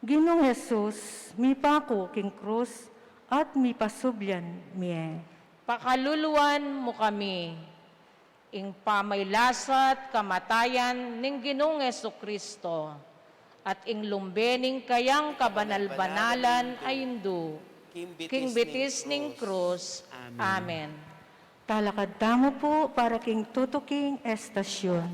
Ginung Jesus, mipaku king krus at mipasubli mie. Pakaluluan mu kami. Ing pamagkasakit at kamatayan ning Ginung Jesucristo, at ing lumbe ning kayang kabanal-banalan a Indu, king bitis ning krus. Amen. Talakad tamu pu para king tutuking estasyun.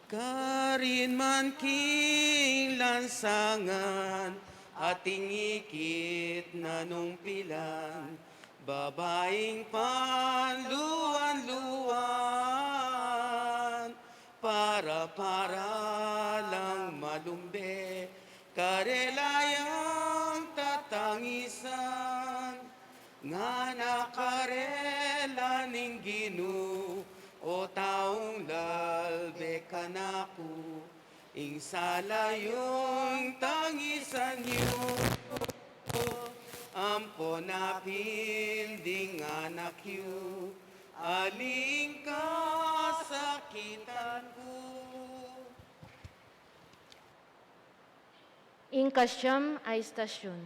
Karin man king lansangan, ating ikit na nung pilan, babaing panluan-luan, para-para lang malumbe, karela yang tatangisan, ngana karela ning Ginu, o taung lalbe kanaku, ing sala yung tangisan yu, ampon apin ding anak yu, aling kasakitan ku. Ing kasyam a estasyun,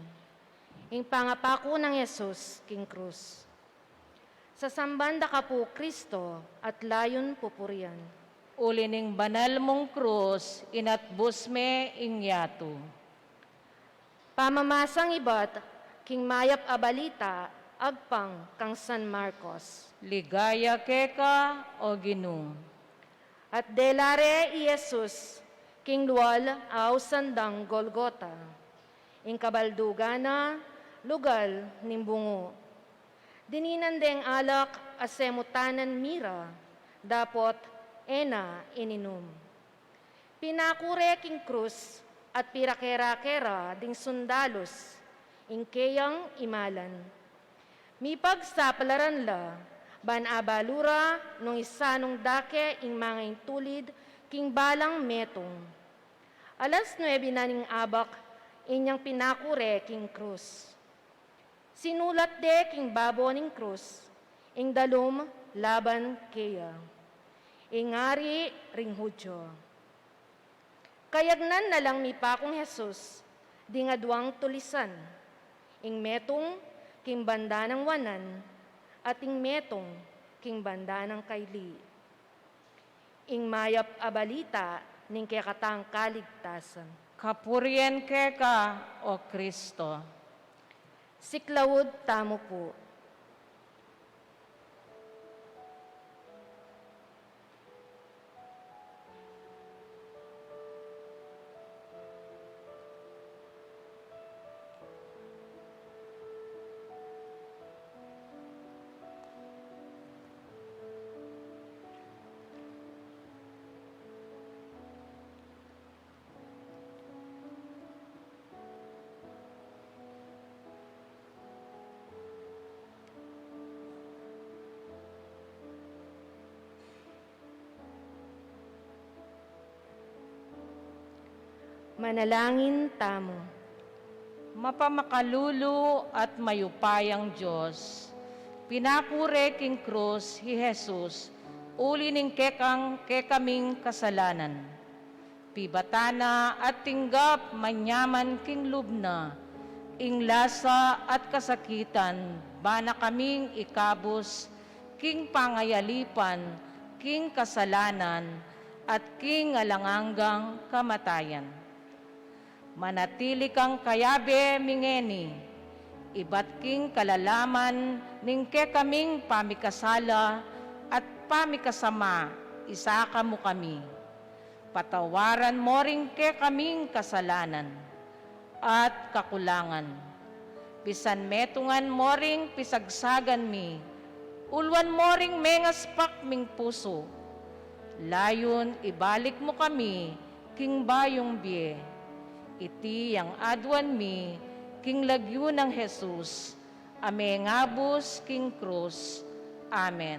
ing pangapaku nang Jesus king krus. Sasamban da ka pu, Kristo, at layun pupurian. Uli ning banal mung krus, inatbus me ing yatu. Pamamasang ibat king mayap a balita agpang kang San Marcos. Ligaya keka, o Ginu. At dela re i Jesus king lual a ausan dang Golgota, ing kabaldugan na lugal ning bungu. Dininan deng alak a semutanan mira, dapot e na ininum. Pinaku re king krus at pirake-rake ra ding sundalus ing keyang imalan. Mipagsapalaran la ban abalu ra nung isanung da ke ing mangaintulid king balang metung. Alas nuebe na ning abak inyang pinaku re king krus. Sinulat de king babo ning krus ing dalum laban keya, Ing Ari ring Judio. Kayagnan na lang mipakung Jesus ding aduang tulisan, ing metung king banda nang wanan at ing metung king banda nang kaili. Ing mayap a balita ning kekatang kaligtasan. Kapurian keka, o Kristo. Siklaud tamu pu. Manalangin tamu. Mapamakalulu at mayupayang Dios, pinaku re king krus i Jesus uli ning kekang, kekaming kasalanan. Pibatan na at tinggap manyaman king lub na ing lasa at kasakitan, ban na kaming ikabus king pangayalipan king kasalanan at king alang anggang kamatayan. Manatili kang kayabe mi ngeni, ibat king kalalaman ning kekaming pamikasala at pamikasama, isaka mu kami. Patawaran mo ring kekaming kasalanan at kakulangan. Pisanmetungan mo ring pisagsagan mi Uluan mo ring mengaspak ming pusu. Layun ibalik mu kami king bayung bie. Iti yang aduan mi king lagyu nang Jesus a mengabus king krus. Amen.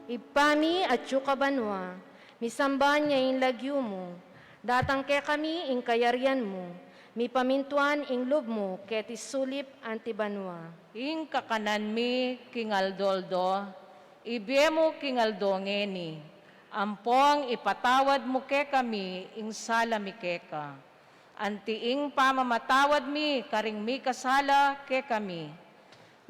Ibpa mi, atsu ka banua, misamban ya ing lagyu mu, datang kekami ing kayarian mu, mipamintuan ing lub mu keti sulip anti banua. Ing kakanan mi king aldo-aldo, ibie mu king aldo ngeni, ampong ipatawad mu kekami ing sala mi keka, anti ing pamamatawad mi karing mikasala kekami.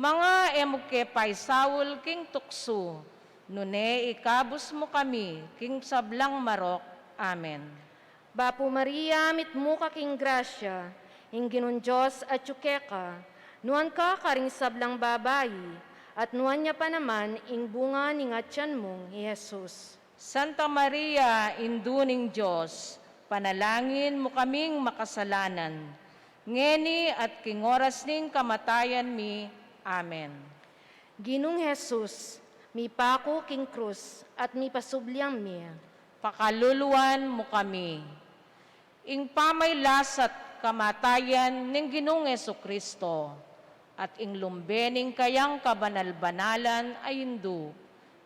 Manga e mu ke paisaul king tuksu, nune ikabus mu kami king sablang marok. Amen. Bapu Maria, mitmu ka king grasya, ing Ginung Dios atyu keka, nuan ka karing sablang babai, at nuan ya pa naman ing bunga ning atian mung i Jesus. Santa Maria, Indu ning Dios, panalangin mu kaming makasalanan, ngeni at king oras ning kamatayan mi. Amen. Ginung Jesus, mipaku king krus at mipasubli ang mie. Pakaluluan mu kami. Ing pamailas at kamatayan ning Ginung Jesucristo, at ing lumbe ning kayang kabanal-banalan a indu,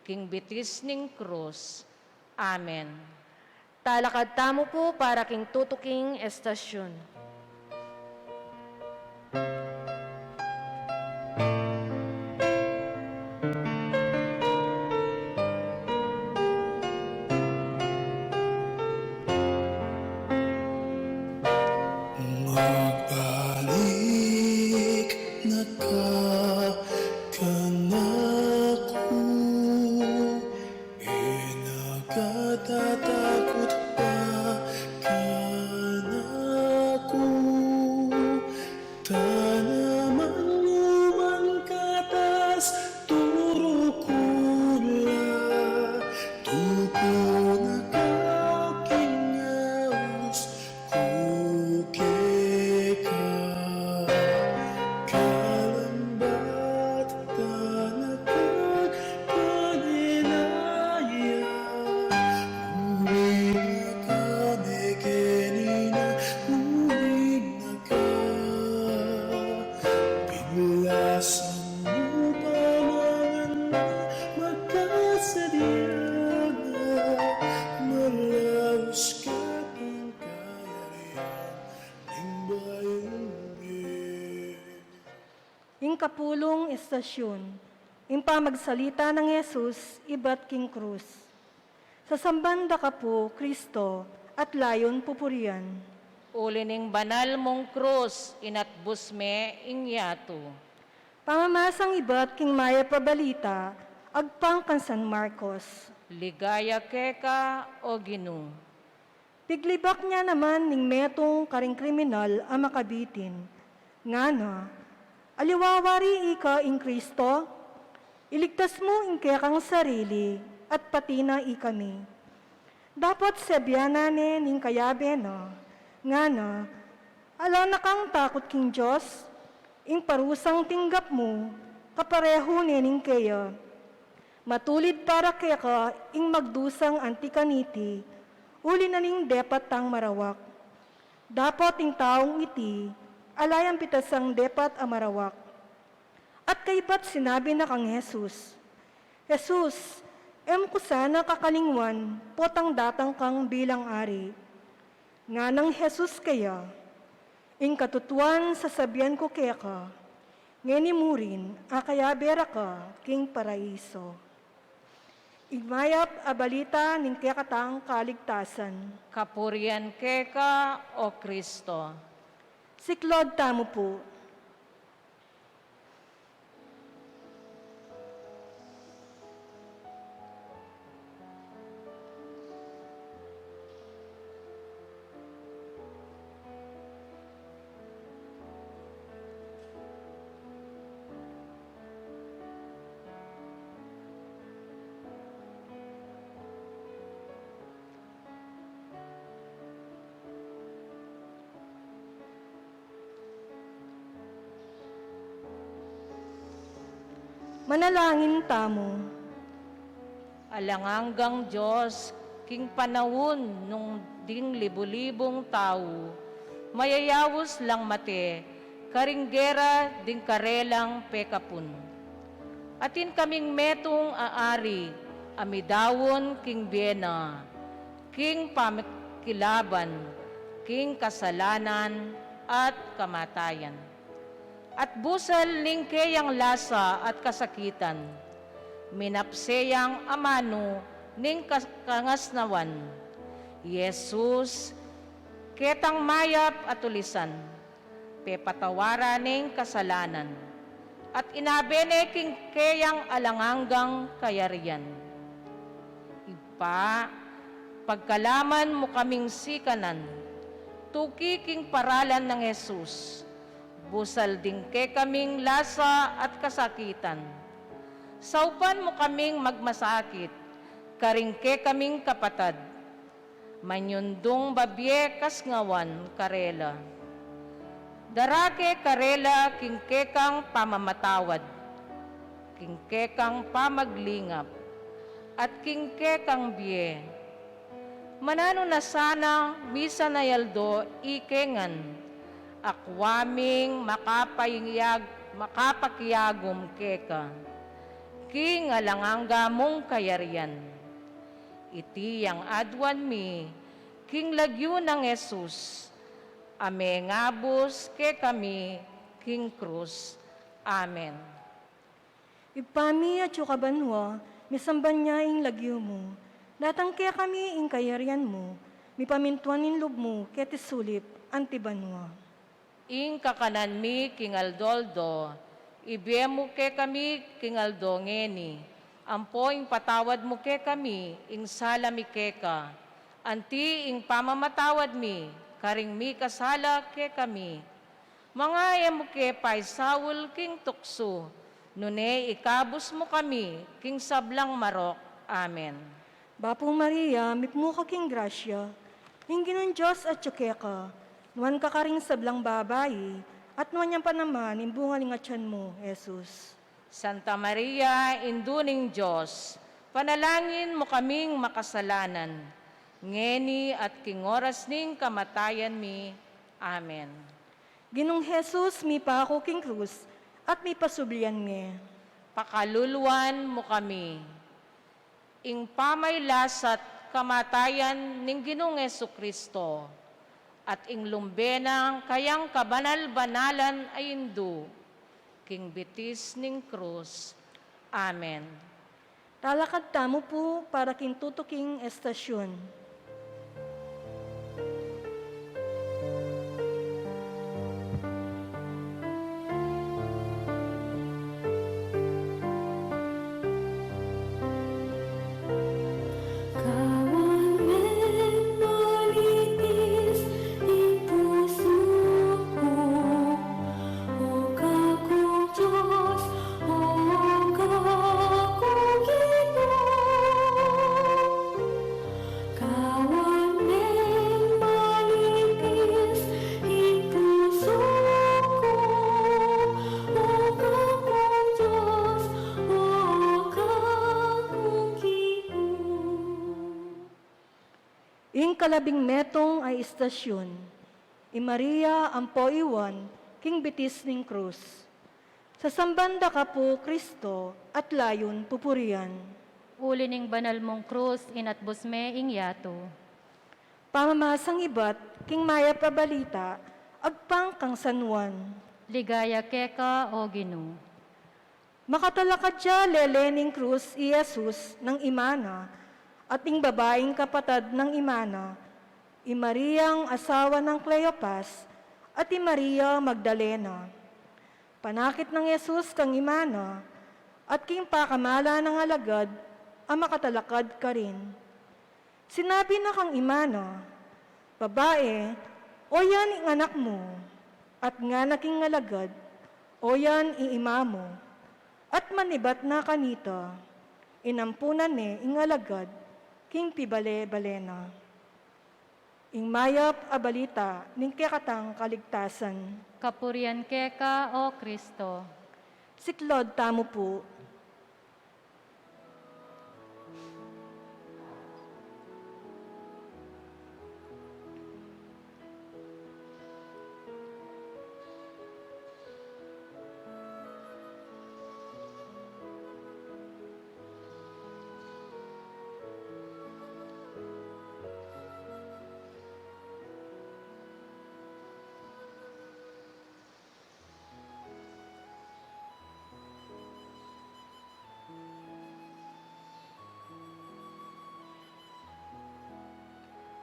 king bitis ning krus. Amen. Talakad tamu pu para king tutuking estasyun. Magbalik na ka kanaku, e na ka tatakut pa kanaku. Tana man lumang katas, turu ku la, tupu na ka king aus ku keka. Kalambat tana ka kanenaya, uling na ka ne kenina, uling na ka. Pilasan mu pa mangan na makasadya na, malaus ka king kayarian ning bayung bie. Ing kapulung estasyun, ing pamagsalita nang Jesus ibat king krus. Sasamban da ka pu, Kristo, at layun pupurian. Uli ning banal mung krus, inatbus me ing yatu. Pamamasang ibat king mayap a balita agpang kang San Marcos. Ligaya keka, o Ginu. Piglibak ne naman ning metung karing kriminal a makabitin, ngana, "Aliwa wari ika ing Kristo? Iligtas mu ing kekang sarili at pati na ikami." Dapot sabian na ne ning kayabe na, ngana, "Ala na kang takut king Dios? Ing parusang tinggap mu, kaparehu ne ning keya. Matulid para keka ing magdusang anti kaniti, uli na ning depat tang marawak." Dapot ing taung iti, ala yang pitasang depat a marawak. At kaybat sinabi na kang Jesus, "Jesus, e mu ku sana kakalingwan potang datang kang bilang ari." Nganang Jesus keya, "Ing katutuan sasabian ku keka, ngeni murin akayabe ra ka king paraiso." Ing mayap a balita ning kekatang kaligtasan. Kapurian keka, o Kristo. Siklaud tamu pu. Manalangin tamu. Alang anggang Dios, king panaun nung ding libu-libung tau mayayaus lang mate karing gera ding karelang pekapun. Atin kaming metung a ari a midaun king bie na, king pamikilaban king kasalanan at kamatayan. At busal ning keyang lasa at kasakitan, minapse yang amanu ning kas-, kangasnawan. Jesus, ketang mayap a tulisan, pepatawaran ning kasalanan, at inabe ne king keyang alang anggang kayarian. Ibpa, pagkalaman mu kaming sikanan, tuki king paralan nang Jesus, busal ding kekaming lasa at kasakitan. Saupan mu kaming magmasakit karing kekaming kapatad, manyundung babie kasngawan karela. Dara ke karela king kekang pamamatawad, king kekang pamaglingap, at king kekang bie. Mananu na sana misan a aldo ike ngan, akua ming makapayag-, makapakiagum keka king alang angga mung kayarian. Iti yang aduan mi king lagyu nang Jesus, a mengabus kekami king krus. Amen. Ibpa mi, atsu ka banua, misamban ya ing lagyu mu. Datang kekami ing kayarian mu, mipamintuan ing lub mu keti sulip anti banua. Ing kakanan mi king aldo-aldo, ibie mu kekami king aldo ngeni, ampo ing patawad mu kekami ing sala mi keka, anti ing pamamatawad mi karing mikasala kekami. Manga e mu ke paisaul king tuksu, nune ikabus mu kami king sablang marok. Amen. Bapu Maria, mipnu ka king grasya, ing Ginung Dios atyu keka, nuan ka karing sablang babai, at nuan ya pa naman ing bunga ning atian mu, Jesus. Santa Maria, Indu ning Dios, panalangin mu kaming makasalanan, ngeni at king oras ning kamatayan mi. Amen. Ginung Jesus, mipaku king krus, at mipasublian me. Pakaluluan mu kami. Ing pamailas at kamatayan ning Ginung Jesucristo, at ing lumbe nang kayang kabanal-banalan a Indu, king bitis ning krus. Amen. Talakad tamu pu para king tutuking estasyun. Kawan meng manipis ing pusu ku, o Kakung Dios, o Kakung Ginu. Kawan meng manipis ing pusu ku, o Kakung Dios, o Kakung Ginu. Ing kalabing metung a istasyun, i Maria ampo i Juan king bitis ning krus. Sasamban da ka pu, Kristo, at layun pupurian. Uli ning banal mung krus, inatbus me ing yatu. Pamamasang ibat king mayap a balita agpang kang San Juan. Ligaya keka, o Ginu. Makatalakad ya lele ning krus i Jesus nang ima na, at ing babaing kapatad nang ima na, i Mariang asawa nang Cleopas, at i Maria Magdalena. Panakit nang Jesus kang ima na, at king pakamalan nang alagad a makatalakad karin. Sinabi na kang ima na, "Babae, oyan ing anak mu." At ngana king alagad, "Oyan ing ima mu." At manibat na kanita, inampunan ne ing alagad king pibale-bale na. Ing mayap a balita ning kekatang kaligtasan. Kapurian keka, o Kristo. Siklaud tamu pu.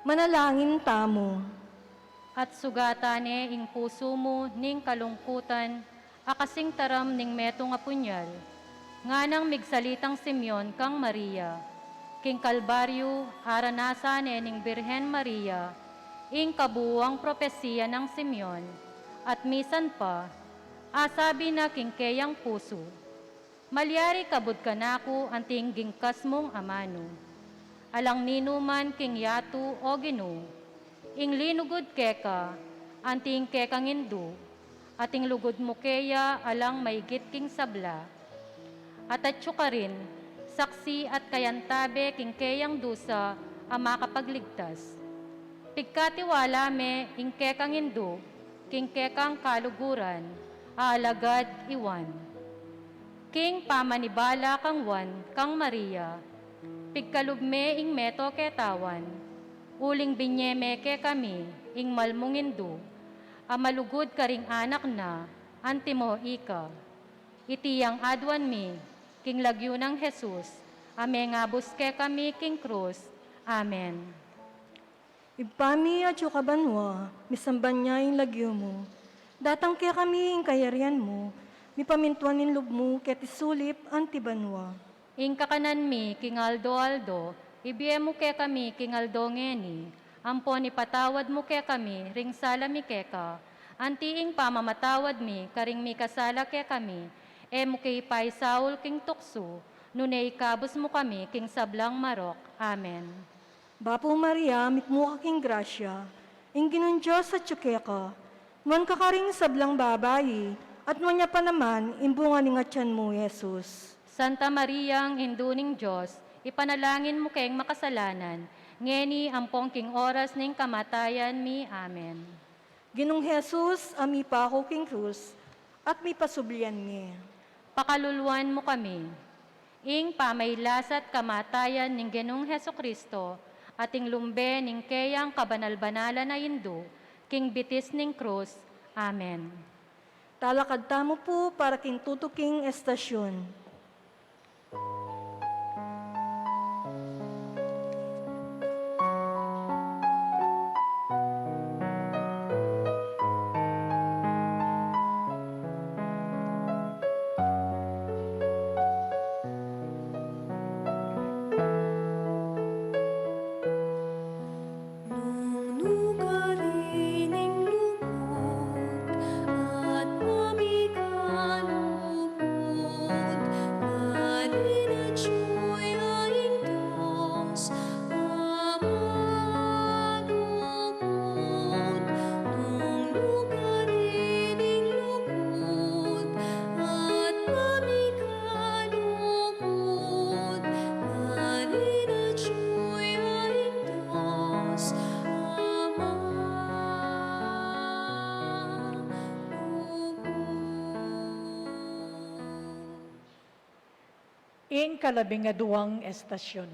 Manalangin tamu. At sugatan ne ing pusu mu ning kalungkutan a kasing taram ning metung a punyal, nganang migsalitang Simeon kang Maria. King Kalbaryu, aranasan ne ning Birhen Maria ing kabuuang propesia nang Simeon, at misan pa, asabi na king keyang pusu, "Malyari kabud kanaku anting gingkas mung amanu. Alang ninuman king yatu, O Ginu, ing linugud keka anting kekang indu, at ing lugud mu keya alang maigit king sabla." At atyu karin, saksi at kayantabe king keyang dusa a makapagligtas. Pigkatiwala me ing kekang indu king kekang kaluguran a alagad i Juan. King pamanibala kang Juan kang Maria, pigkalub me ing meto ketawan, uling binye me kekami ing malmung indu a malugud karing anak na antimo ika. Iti yang aduan mi king lagyu nang Jesus a mengabus kekami king krus. Amen. Ibpa mi, atyu ka banua, misamban ya ing lagyu mu. Datang kekami ing kayarian mu, mipamintuan ing lub mu keti sulip anti banua. Ing kakanan mi king aldo-aldo ibie mu kekami king aldo ngeni, ampon ipatawad mu kekami ring sala mi keka, anti ing pamamatawad mi karing mikasala kekami, e mu ke ipaisaul king tuksu, nune ikabus mu kami king sablang marok. Amen. Bapu Maria, mitmu ka king grasya, ing Ginung Dios atyu keka, nuan ka karing sablang babai, at nuan ya pa naman ing bunga ning atian mu, Jesus. Santa Maria, Indu ning Dios, ipanalangin mu keng makasalanan, ngeni ampon king oras ning kamatayan mi. Amen. Ginung Jesus, a mipaku king krus, at mipasublian mi. Pakaluluan mu kami. Ing pamailas at kamatayan ning Ginung Jesucristo, at ing lumbe ning keyang kabanal-banalan a Indu, king bitis ning krus. Amen. Talakad tamu pu para king tutuking estasyun. Nung nukarin ing lugud at pamikalugud, nganang atyu ya ing Dios Ama lugud. Nung nukarin ing lugud at pamikalugud, nganang atyu ya ing Dios Ama lugud. Ing kalabing aduang estasyun.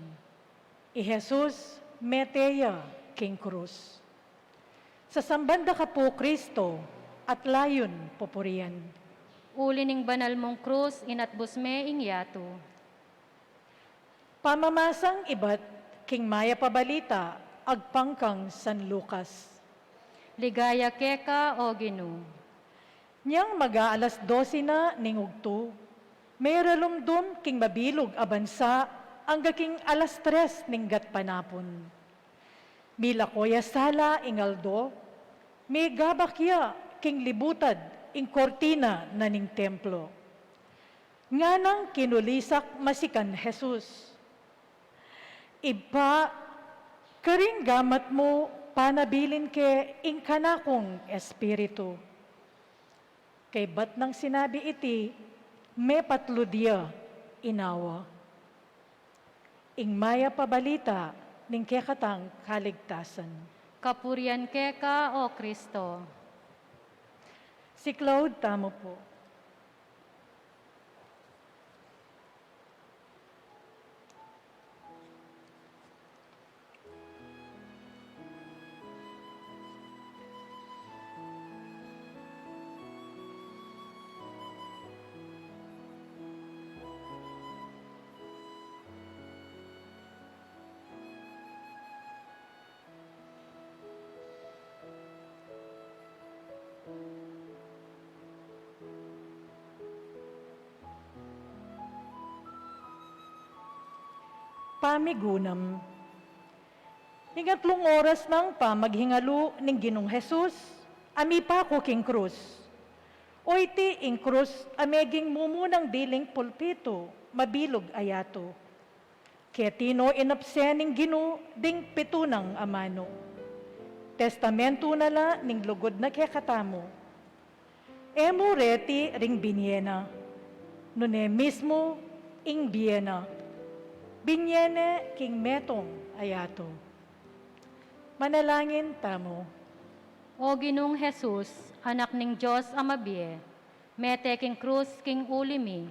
I Jesus mete ya king krus. Sasamban da ka pu, Kristo, at layun pupurian. Uli ning banal mung krus, inatbus me ing yatu. Pamamasang ibat king Mayap a Balita agpang kang San Lucas. Ligaya keka, O Ginu. Nyang mag-aalas dose na ning ugtu, meralumdum king mabilug a bansa angga king alas tres ning gatpanapun. Milako ya sala ing aldo, migabak ya king libutad ing kurtina na ning templo. Nganang kinulisak masikan Jesus, "Ibpa, karing gamat mu panabilin ke ing kanakung espiritu." Kaybat nang sinabi iti, mepatlud ya inawa. Ing Mayap a Balita ning kekatang kaligtasan. Kapurian keka, O Kristo. Siklaud tamu pu. Pamigunam. Ing atlung oras nang pamaghingalu ning Ginung Jesus, a mipaku king krus. O iti ing krus a meging mumunang diling pulpitu, mabilug a yatu. Keti no inapse ning Ginu ding pitu nang amanu. Testamentu na la ning lugud na kekatamu. E mu reti ring binie na, nune mismu ing bie na, binie ne king metung a yatu. Manalangin tamu. O Ginung Jesus, Anak ning Dios a mabie, mete king krus king uli mi,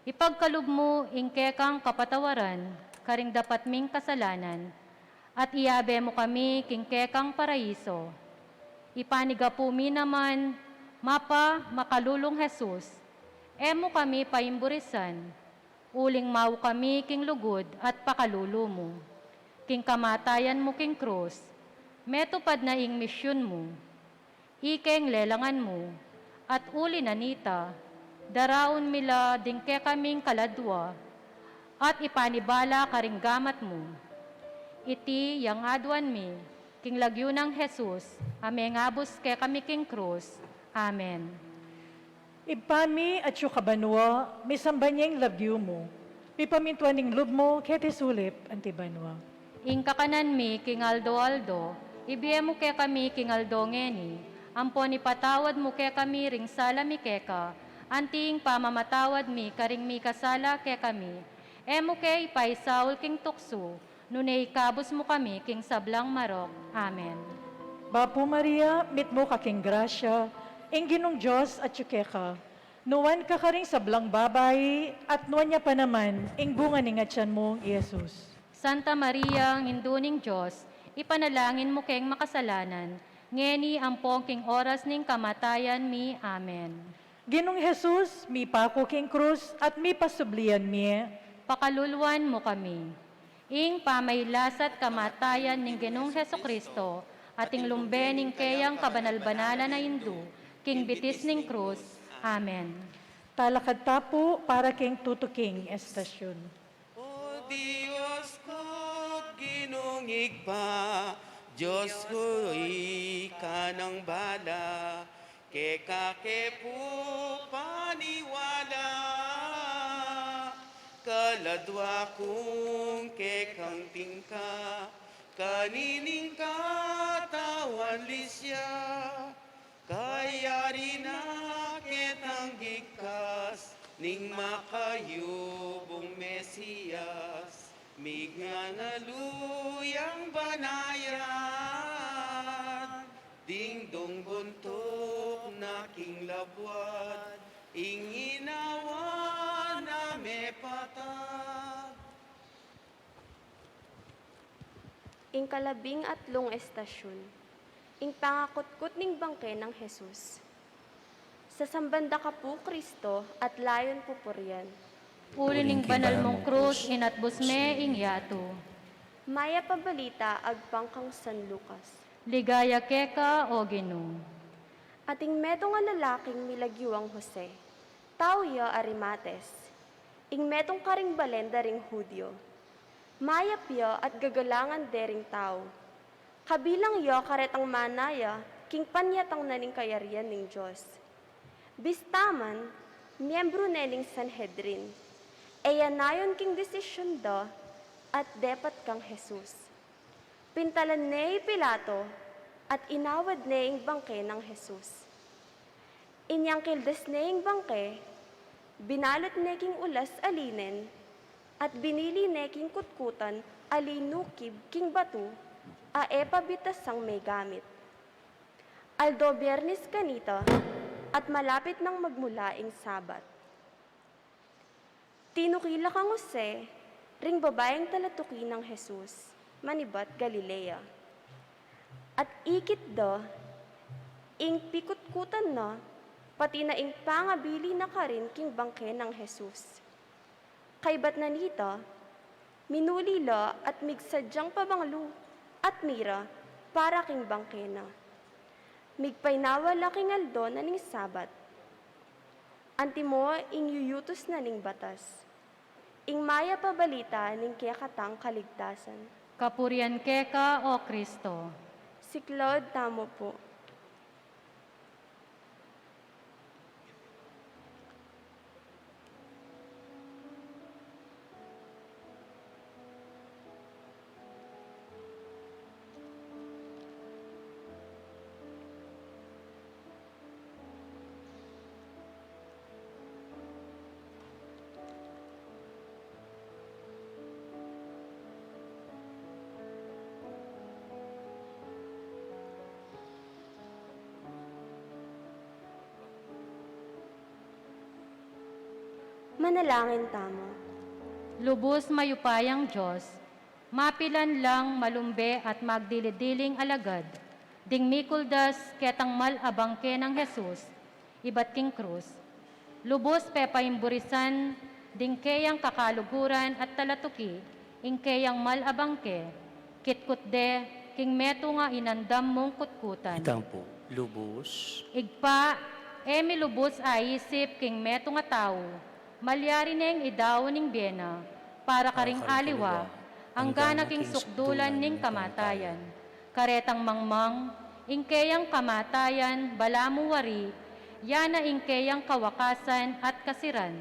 ipagkalub mu ing kekang kapatawaran karing dapat ming kasalanan, at iyabe mu kami king kekang paraiso. Ipanigapu mi naman, mapa makalulung Jesus, e mu kami paimburisan, uling mau kami king lugud at pakalulu mu. King kamatayan mu king krus, metupad na ing misyun mu. Ikeng lelangan mu, at uli na nita, daraun mi la ding kekaming kaladua, at ipanibala karing gamat mu. Iti yang aduan mi, king lagyu nang Jesus, a mengabus kekami king krus. Amen. Ibpa mi, atsu ka banua, misamban ya ing lagyu mu. Mipamintuan ing lub mu, keti sulip anti banua. Ing kakanan mi king aldo-aldo, ibie mu kekami king aldo ngeni, ampon ipatawad mu kekami ring sala mi keka, anti ing pamamatawad mi karing mikasala kekami. E mu ke ipaisaul king tuksu, nune ikabus mu kami king sablang marok. Amen. Bapu Maria, mitmu ka king grasya, ing Ginung Dios atsu keka. Nuan ka karing sablang babai, at nuan ya pa naman ing bunga ning atian mu, i Jesus. Santa Maria, Indu ning Dios, ipanalangin mu keng makasalanan, ngeni ampon king oras ning kamatayan mi. Amen. Ginung Jesus, mipaku king krus at mipasubli yan mie. Pakaluluan mu kami. Ing pamailasat kamatayan ning Ginung Jesucristo, at ing lumbe ning keyang kabanal-banalan a Indu, king bitis ning krus. Amen. Talakad ta pu para king tutuking estasyun. O Dios ku, Ginung Ibpa, Dios ku, ika nang bala, keka ke pu paniwala, kaladua kung kekang tingka, kanining katawan lisya, kayari na ketang gigkas ning makayubung Mesias, mignanalu yang banayan, dingdung buntuk na king labuad, ing inawa na mepatag. Ing kalabing atlung estasyun, ing pangakutkut ning bangke nang Jesus. Sasamban da ka pu, Kristo, at layun pupurian. Uli ning banal mung krus, inatbus me ing yatu. Mayap a balita agpang kang San Lucas. Ligaya keka, o Ginu. Atin metung a lalaking milagyu yang Jose, tau ya Arimates, ing metung karing balen da ring Judio. Mayap ya at gagalangan de ring tau. Kabilang ya karetang manaya king panyatang na ning kayarian ning Dios. Bista man, miyembru ne ning Sanhedrin. E ya nayon king desisyun da at depat kang Jesus. Pintalan ne i Pilato at inawad ne ing bangke nang Jesus. Inyangkil das ne ing bangke, binalut ne king ulas a linen, at binili ne king kutkutan a linukib king batu a e pa bitasang megamit. Aldo Biernes kanita, at malapit nang magmula ing Sabat. Tinuki la kang Jose ring babaing talatuki nang Jesus, manibat Galilea. At ikit da ing pikutkutan na, pati na ing pangabili na karin king bangke nang Jesus. Kaybat na nita, minuli la at migsadyang pabanglu at mira para king bangke na. Migpainawa la king aldo na ning Sabat. Antimo ing yuyutus na ning batas. Ing mayap a balita ning kekatang kaligtasan. Kapurian keka, O Kristo. Siklaud tamu pu. Manalangin tamu. Lubus mayupayang Dios, mapilan lang malumbe at magdili-diling alagad ding mikuldas ketang mal a bangke nang Jesus ibat king krus. Lubus pepaimburisan ding keyang kakaluguran at talatuki ing keyang mal a bangke, kitkut de king metung a inandam mung kutkutan. Itang pu, lubus. Igpa, e mi lubus aisip king metung a tau, malyari neng idaun ing bie na para karing aliwa, anggana king sukdulan ning kamatayan. Karetang mangmang, ing keyang kamatayan, balamu wari, ya na ing keyang kawakasan at kasiran.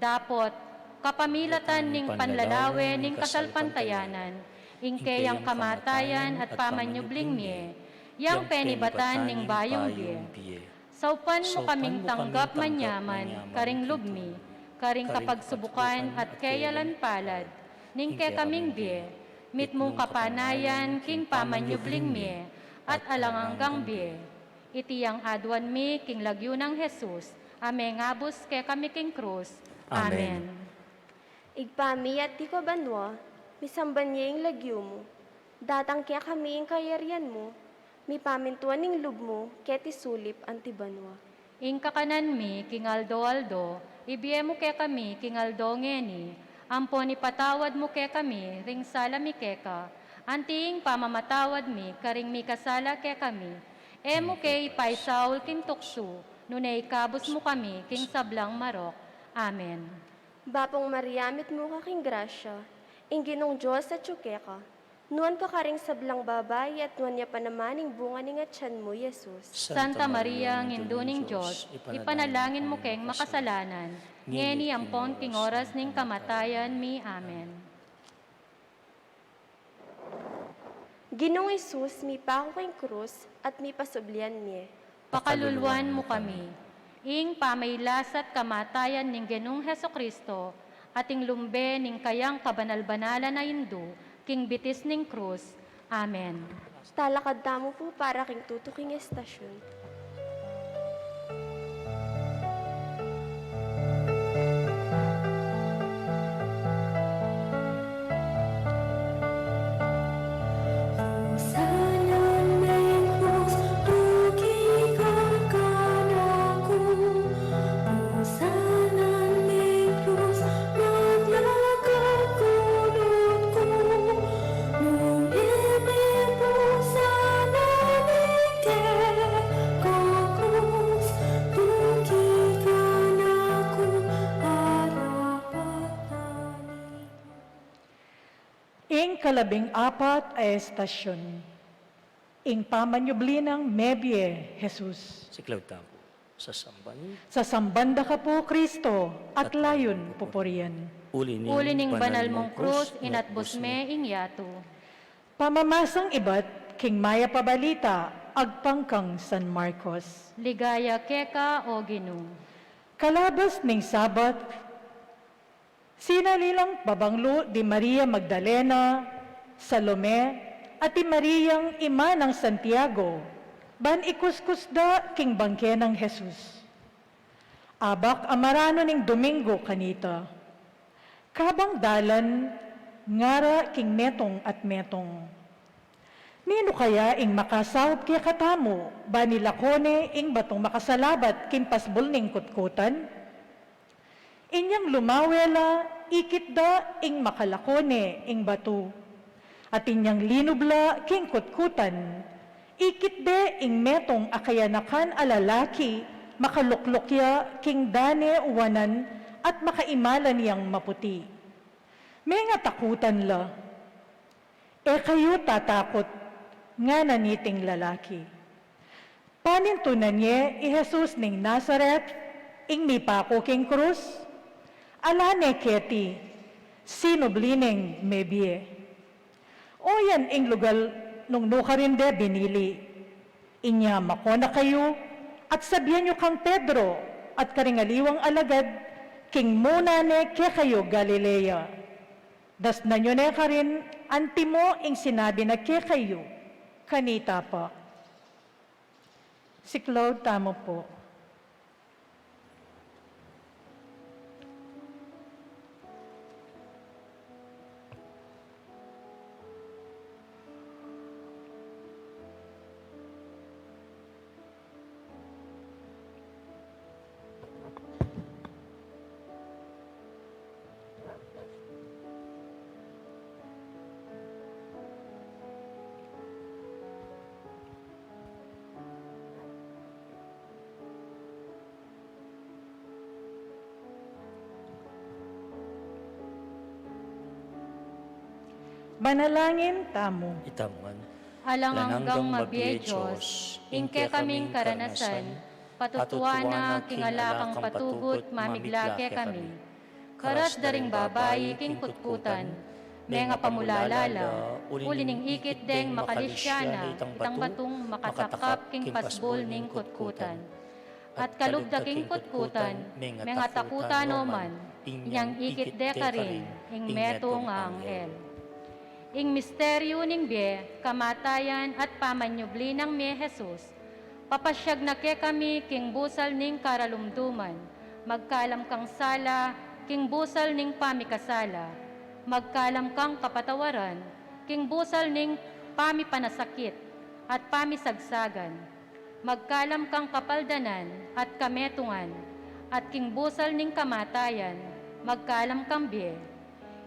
Dapot, kapamilatan ning panlalawe ning kasalpantayanan, ing keyang kamatayan at pamanyubling mie, yang penibatan ning bayung bie. Saupan mu kaming tanggap manyaman karing lub mi, karing kapagsubukan at keyalan palad ning kekaming bie, mitmung kapanayan king pamanyubling mie at alang anggang bie. Iti yang aduan mi king lagyu nang Jesus, a mengabus kekami king krus. Amen. Amen. Ibpa mi, atiu ka banua, misamban ya ing lagyu mu. Datang kekami ing kayarian mu, mipamintuan ing lub mu keti sulip anti banua. Ing kakanan mi king aldo-aldo, ibie mu kekami king aldo ngeni, ampon ipatawad mu kekami ring sala mi keka, anti ing pamamatawad mi karing mikasala kekami. E mu ke ipaisaul king tuksu, nune ikabus mu kami king sablang marok. Amen. Bapung Maria, mitmu ka king grasya, ing Ginung Dios atyu keka. Nuan ka karing sablang babai, at nuan ya pa naman ing bunga ning atian mu, Jesus. Santa Maria, Indu ning Dios, ipanalangin mu keng makasalanan, ngeni ampon king oras ning kamatayan mi. Amen. Ginung Jesus, mipaku king krus at mipasublian mie. Pakaluluan mu kami. Ing pamailas at kamatayan ning Ginung Jesucristo, at ing lumbe ning kayang kabanal-banalan a Indu, king bitis ning krus. Amen. Talakad tamu pu para king tutuking estasyun. Ing kalabing apat a estasyun, ing pamanyubli nang mebie Jesus. Siklaud tamu pu. Sasamban. Sasamban da ka pu, Kristo, at layun pupurian. Uli ning banal mung krus, inatbus me ing yatu. Pamamasang ibat king mayap a balita agpang kang San Marcos. Ligaya keka, O Ginu. Kalabas ning Sabat, sinali lang babanglu di Maria Magdalena, Salome, at di Mariang ima nang Santiago, ban ikuskus da king bangke nang Jesus. Abak a maranu ning Domingo kanita. Kabang dalan, ngara king metung at metung, "Ninu kaya ing makasaup kekatamu, ban ilako ne ing batung makasalabat king pasbul ning kutkutan?" Inyang lumawe la, ikit da ing makalako ne ing batu. At inyang linub la king kutkutan, ikit de ing metung a kayanakan a lalaki, makalukluk ya king dane wanan at makaimalan yang maputi. Mengatakutan la. E kayu tatakut, ngana niting lalaki. Panintunan ye i Jesus ning Nazaret, ing mipaku king krus, ala ne keti sinubli neng mebie. O yan ing lugal nung nukarin de binili. Inya mako na kayu at sabian yu kang Pedro at karing aliwang alagad king muna ne kekayu Galilea. Dasnan yu ne karin antimo ing sinabi na kekayu kanita pa. Siklaud tamu pu. Manalangin tamu. Itamu ngan. Alang anggang mabie Dios, ing kekaming karanasan, patutuan na king ala kang patugut mamigla kekami. Karas da ring babai king kutkutan, mengapamulala la, uli ning ikit deng makalisya na itang batung makasakap king pasbul ning kutkutan. At kalub da king kutkutan, mengatakutan no man, inyang ikit de karin ing metung a anghel. Ing misteryu ning bie, kamatayan at pamanyubli nang mie Jesus, papasyag na kekami king busal ning karalumduman, magkalam kang sala king busal ning pamikasala, magkalam kang kapatawaran king busal ning pamipanasakit at pamisagsagan, magkalam kang kapaldanan at kametungan, at king busal ning kamatayan, magkalam kang bie.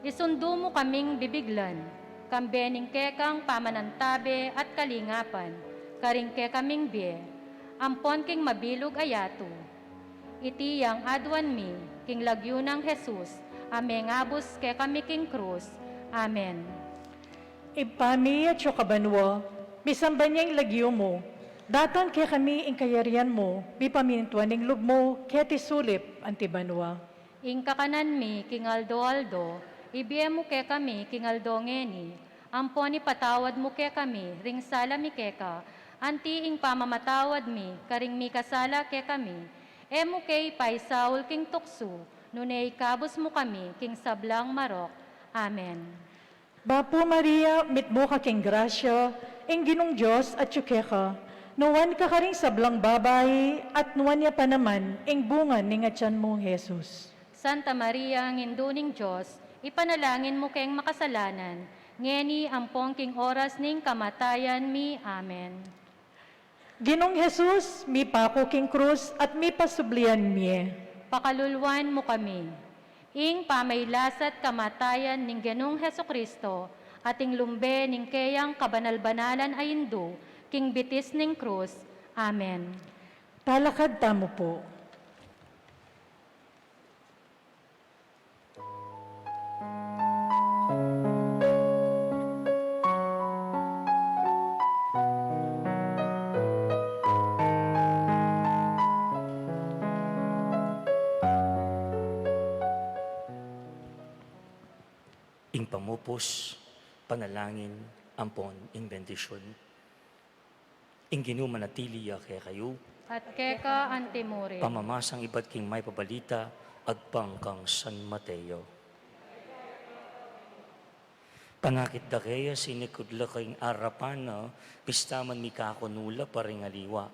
Isundu mu kaming bibiglan, kambe ning kekang pamanantabe at kalingapan, karing kekaming bie, ampon king mabilug a yatu. Iti yang aduan mi, king lagyu nang Jesus, a mengabus kekami king krus. Amen. Ibpa mi, atsu ka banua, misamban ya ing lagyu mu, datang kekami ing kayarian mu, mipamintuan ing lub mu, keti sulip anti banua. Ing kakanan mi king aldo-aldo, ibie mu kekami king aldo ngeni, ampon ipatawad mu kekami ring sala mi keka, anti ing pamamatawad mi karing mikasala kekami, e mu ke ipaisaul king tuksu, nune ikabus mu kami king sablang marok. Amen. Bapu Maria, mitmu ka king grasya, ing Ginung Dios atyu keka. Nuan ka karing sablang babai, at nuan ya pa naman ing bunga ning atian mu, Jesus. Santa Maria, Indu ning Dios, ipanalangin mu keng makasalanan, ngeni ampon king oras ning kamatayan mi. Amen. Ginung Jesus, mipaku king krus at mipasublian mie. Pakaluluan mu kami. Ing pamailasat kamatayan ning Ginung Jesucristo at ing lumbe ning keyang kabanal-banalan a Indu king bitis ning krus. Amen. Talakad tamu pu. Ing pamupus, panalangin, ampon ing bendisyun. Ing Ginu manatili ya kekayu. At keka antimurin. Pamamasang ibat king Mayap a Balita agpang kang San Mateo. Panakit da keya, sinikud la king arapan na, pista man mikakunu la pa ring aliwa.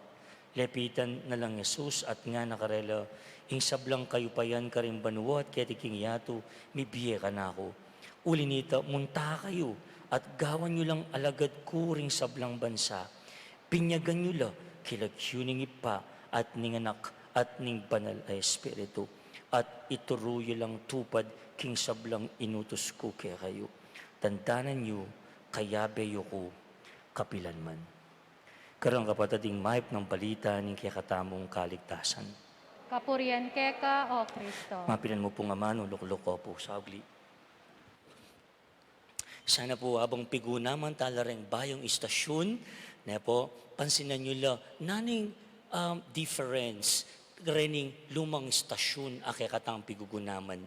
Lepitan na lang Jesus at ngana karela, ing sablang kayupayan karing banua at keti king yatu, mibie kanaku. Uli nita, munta kayu at gawan yu lang alagad ku ring sablang bansa. Binyagan yu la king lagyu ning Ibpa at ning Anak at ning Banal a Espiritu, at ituru yu lang tupad king sablang inutus ku kekayu. Tandanan yu, kayabe yu ku kapilanman. Kareng kapatad, ing mayap nang balita ning kekatamung kaligtasan. Kapurian keka, O Kristo. Mapilan mu pung amanu, lukluk ko pu sa ugli. Sana po abang pigunaman tala reng bayung istasyun, ne po, pansinan yu la, nanu ing, um, difference reng lumang istasyun a kekatang pigugunaman.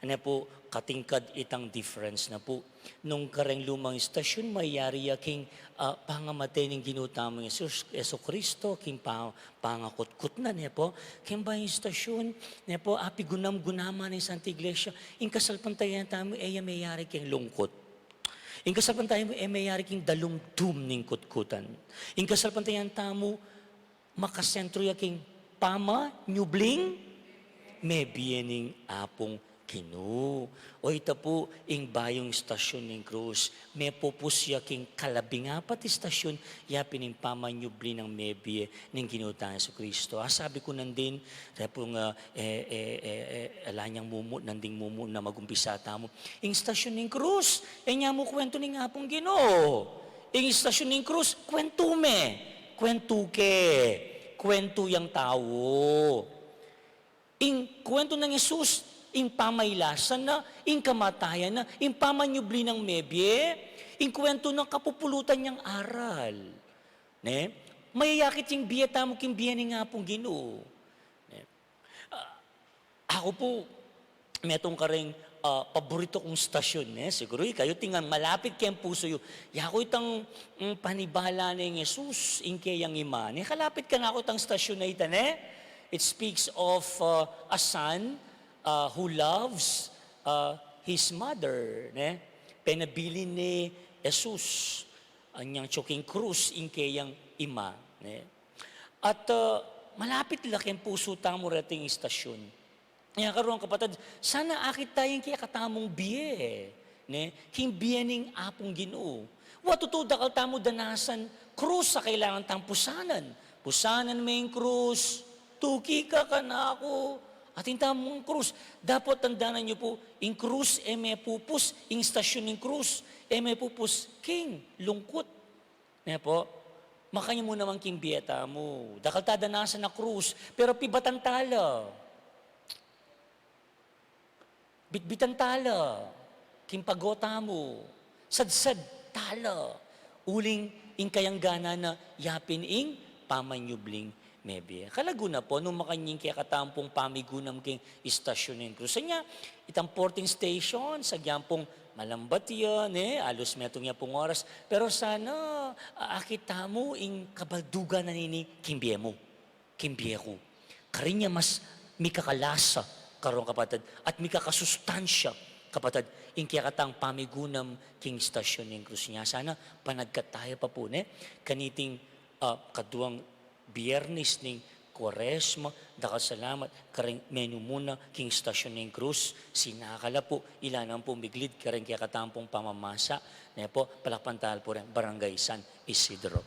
Ne po, katingkad itang difference na po. Nung kareng lumang istasyun, mayari ya king, ah, pangamate ning Ginu tamung Jesus, Jesucristo, king pa-, pangakutkut na, ne po. King bayung istasyun, ne po, apigunam-gunaman ning Santa Iglesia, ing kasalpantayanan tamu, e ya meyari king lungkut. Ing kasalpantayanan tamu, e meyari king dalumdum ning kutkutan. Ing kasalpantayanan tamu, makasentro ya king pamanyubling mebie ning Apung Ginu. O ita pu, ing bayung istasyun ning krus, mepupus ya king kalabing apat istasyun, ya pin ing pamanyubli nang mebie ning Ginu tang Jesucristo. Ah, sabi ku nandin, kaya pu nga, eh, eh, eh, eh, ala nyang mumu, nanding mumu na magumpisa tamu. Ing istasyun ning krus, e nya mu kwentu ning Apung Ginu. Ing istasyun ning krus, kwentu me, kwentu ke, kwentu yang tau. Ing kwentu nang Jesus, ing pamailasan na, ing kamatayan na, ing pamanyubli nang mebie, ing kwentu nang kapupulutan yang aral. Ne? Mayayakit ing bie tamu king bie ning Apung Ginu. Ne? Ah, aku pu, metung kareng, ah, paborito kung istasyun, ne? Siguru ikayu tingan malapit keng pusu yu. Yaku itang, mm, panibala neng Jesus, ing keyang ima. Ne? Kalapit kanaku itang istasyun a ita, ne? It speaks of, uh, a son, uh, who loves, uh, his mother, ne? Penabilin ne Jesus, anyang atyu king krus ing keyang ima, ne? At, uh, malapit la keng pusu tamu reting istasyun. Nya, karong kapatad, sana akit taya ing kekatamung bie, ne? King bie ning Apung Ginu. Wa tutu, dakal tamu danasan krus a kailangan tang pusanan. Pusanan me ing krus, tuki ka kanaku. Atin tamung krus. Dapot tandanan yu pu, ing krus e mepupus, ing istasyun ning krus e mepupus king lungkut. Ne po? Makanyan mu naman king bie tamu. Dakal ta danasan a krus, pero pibatan ta la. Bitbitan ta la king pago tamu, sadsad ta la, uling ing kayang gana na yapin ing pamanyubling mebie. Kalagu na po, nung makanyan ing kekatamung pamigunam king istasyun ning krus. Nya, itang fourteen stations, agyang pung malambat ya, ne, alus metung ya pung oras. Pero sana, a-, akit tamu ing kabaldugan na nini king bie mu, king bie ku. Karin ya mas mika kalasa, karong kapatad, at mika kasustansya, kapatad, ing kekatang pamigunam king istasyun ning krus. Nya sana, panagkat taya pa pu, ne, kaniting, ah, kaduang Biernes ning Kuaresma, dakal salamat kareng menumuna king istasyun ning krus, sinaka la pu, ila nang pu miglid kareng kekatamung pamamasa, ne po, palakpan ta la pu reng Barangay San Isidro.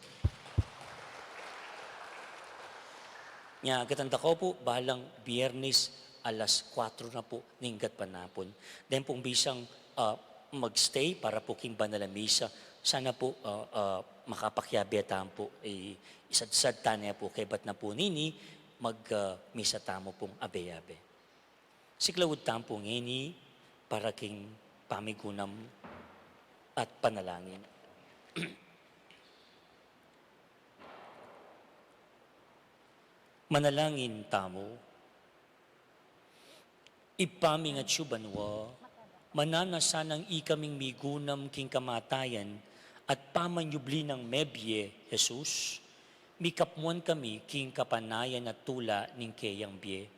Nya, agatan ta ko pu, balang Biernes, alas kuatro na pu ning gatpanapun. Deng pung bisang, ah, magstay para pu king banal a misa, sana pu, ah, ah, makapakiabe tamu pu, i-, isadsad ta ne pu, kaybat na pu nini, mag, ah, misa tamu pung abe-abe. Siklaud tamu pu ngeni para king pamigunam at panalangin. Manalangin tamu. Ibpa ming atsu banua, mananu na sanang ikaming migunam king kamatayan at pamanyubli nang mebie, Jesus, mikapmuan kami king kapanayan at tula ning keyang bie.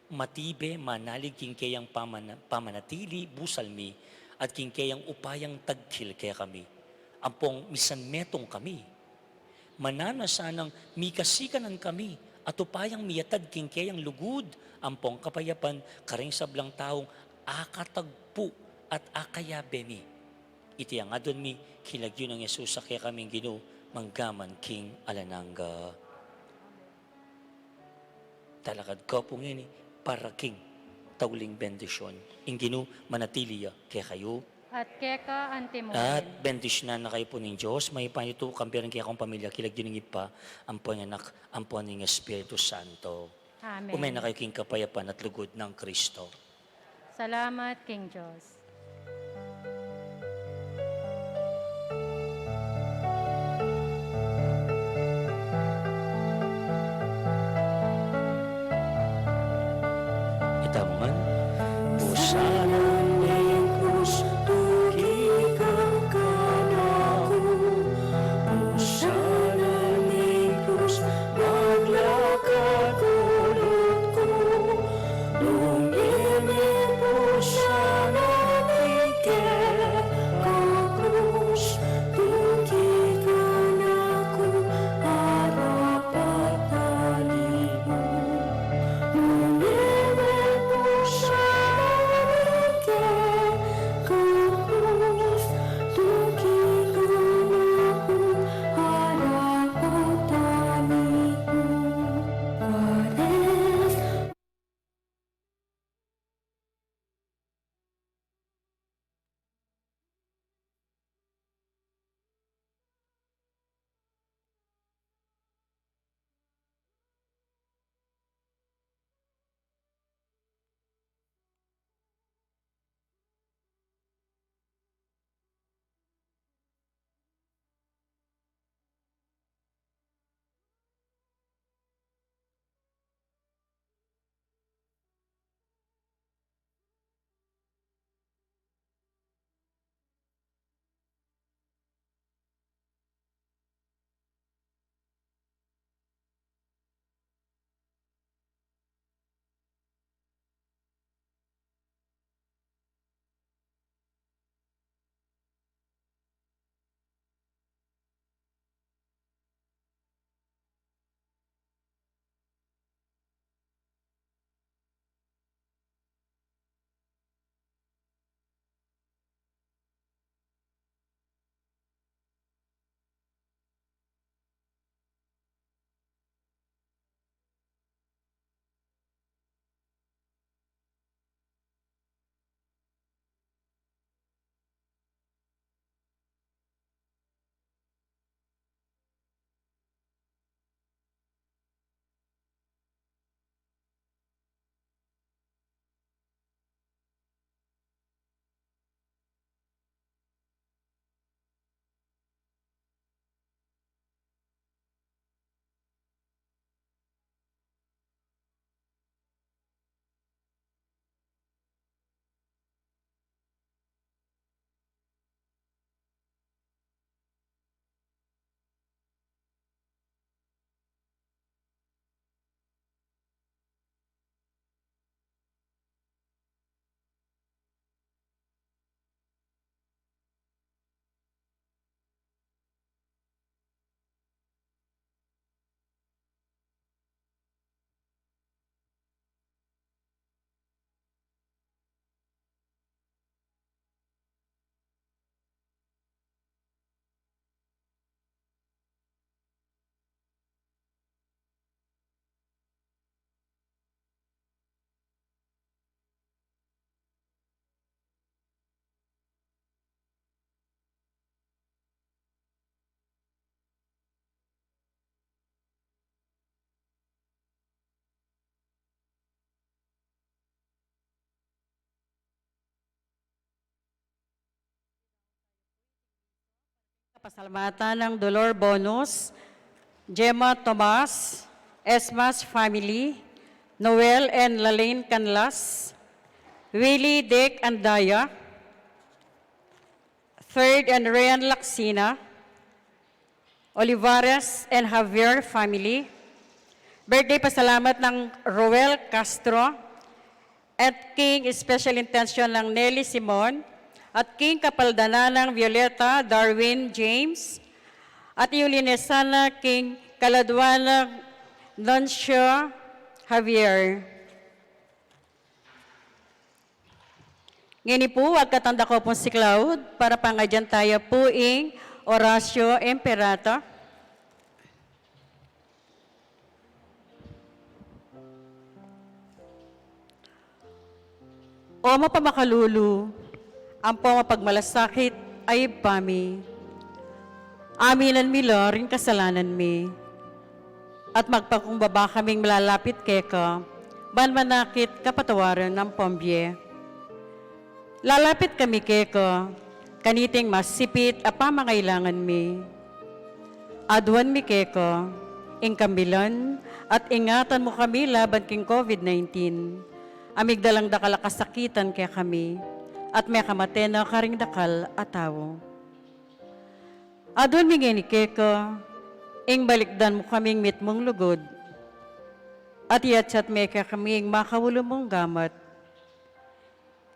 Matibe manalig king keyang pamana-, pamanatili busal mi at king keyang upayang tagkil kekami, ampong misan metung kami. Mananu na sanang mikasikanan kami at upayang miyatad king keyang lugud ampong kapayapan kareng sablang taung akatagpu at akayabe mi. Iti ing aduan mi king lagyu nang Jesus a kekaming Ginu, mangga man king alang angga. Talakad ko pu ngeni para king tauling bendisyon. Ing Ginu manatili ya kekayu. At keka antimurin. At bendisyunan na kayu pu ning Dios, mayupaya ning tutu, kambe ring kekayung pamilya, king lagyu ning Ibpa, ampo ning Anak, ampo ning Espiritu Santo. Amen. Ume na kayu king kapayapan at lugud nang Kristo. Salamat king Dios. Taman. Pusana ning krus, tuki ka kanaku. Pusana ning krus, maglakad ku lutku. Nung ine pusana ning keka krus, tuki kanaku, arapat talimu. Pasalamatan ng Dolor Bonus, Gemma Tomas, Esmas family, Noel and Lalaine Canlas, Willie, Dick and Daya, Third and Rian Lacsina, Olivares and Javier family. Birthday pasalamat ng Roel Castro at king special intention ng Nelly Simon at king kapaldanan ng Violeta Darwin James at Yulinesana king kaladwana Nuncio Javier. Ngeni pu, agkatan da ko pung siklaud para pangadyan taya pu ing Oratio Imperata. O mapamakalulu, ampo mapagmalasakit a Ibpa mi, aminan mi la ring kasalanan mi, at magpakumbaba kaming malalapit keka, ban manakit kapatawaran ampong bie. Lalapit kami keka, kaniting masipit a pamangailangan mi. Aduan mi keka ing kambilan at ingatan mu kami laban king COVID nineteen. a migdalang dakal a kasakitan kekami, at mekamate na karing dakal a tau. Aduan mi ngeni keka, ing balikdan mu kaming mitmung lugud, at iyatsat me kekami ing makaulu mung gamat.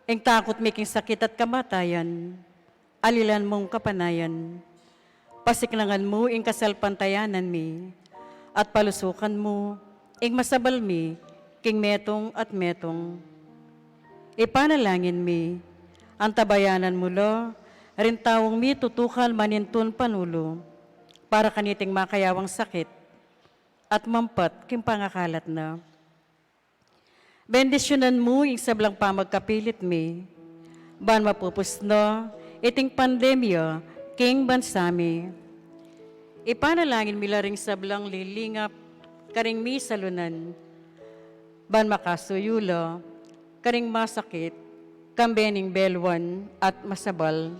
Ing takut mi king sakit at kamatayan, alilan mung kapanayan. Pasiknangan mu ing kasalpantayanan mi, at palusukan mu ing masabal mi king metung at metung. Ipanalangin mi, antabayanan mu la ring taung mitutukan manintun panulu para kaniting makayawang sakit at mampat king pangakalat na. Bendisyunan mu ing sablang pamagkapilit mi, ban mapupus na iting pandemya king bansa mi. Ipanalangin mi la ring sablang lilingap karing misalunan, ban makasuyu la karing masakit, kambe ning beluan at masabal.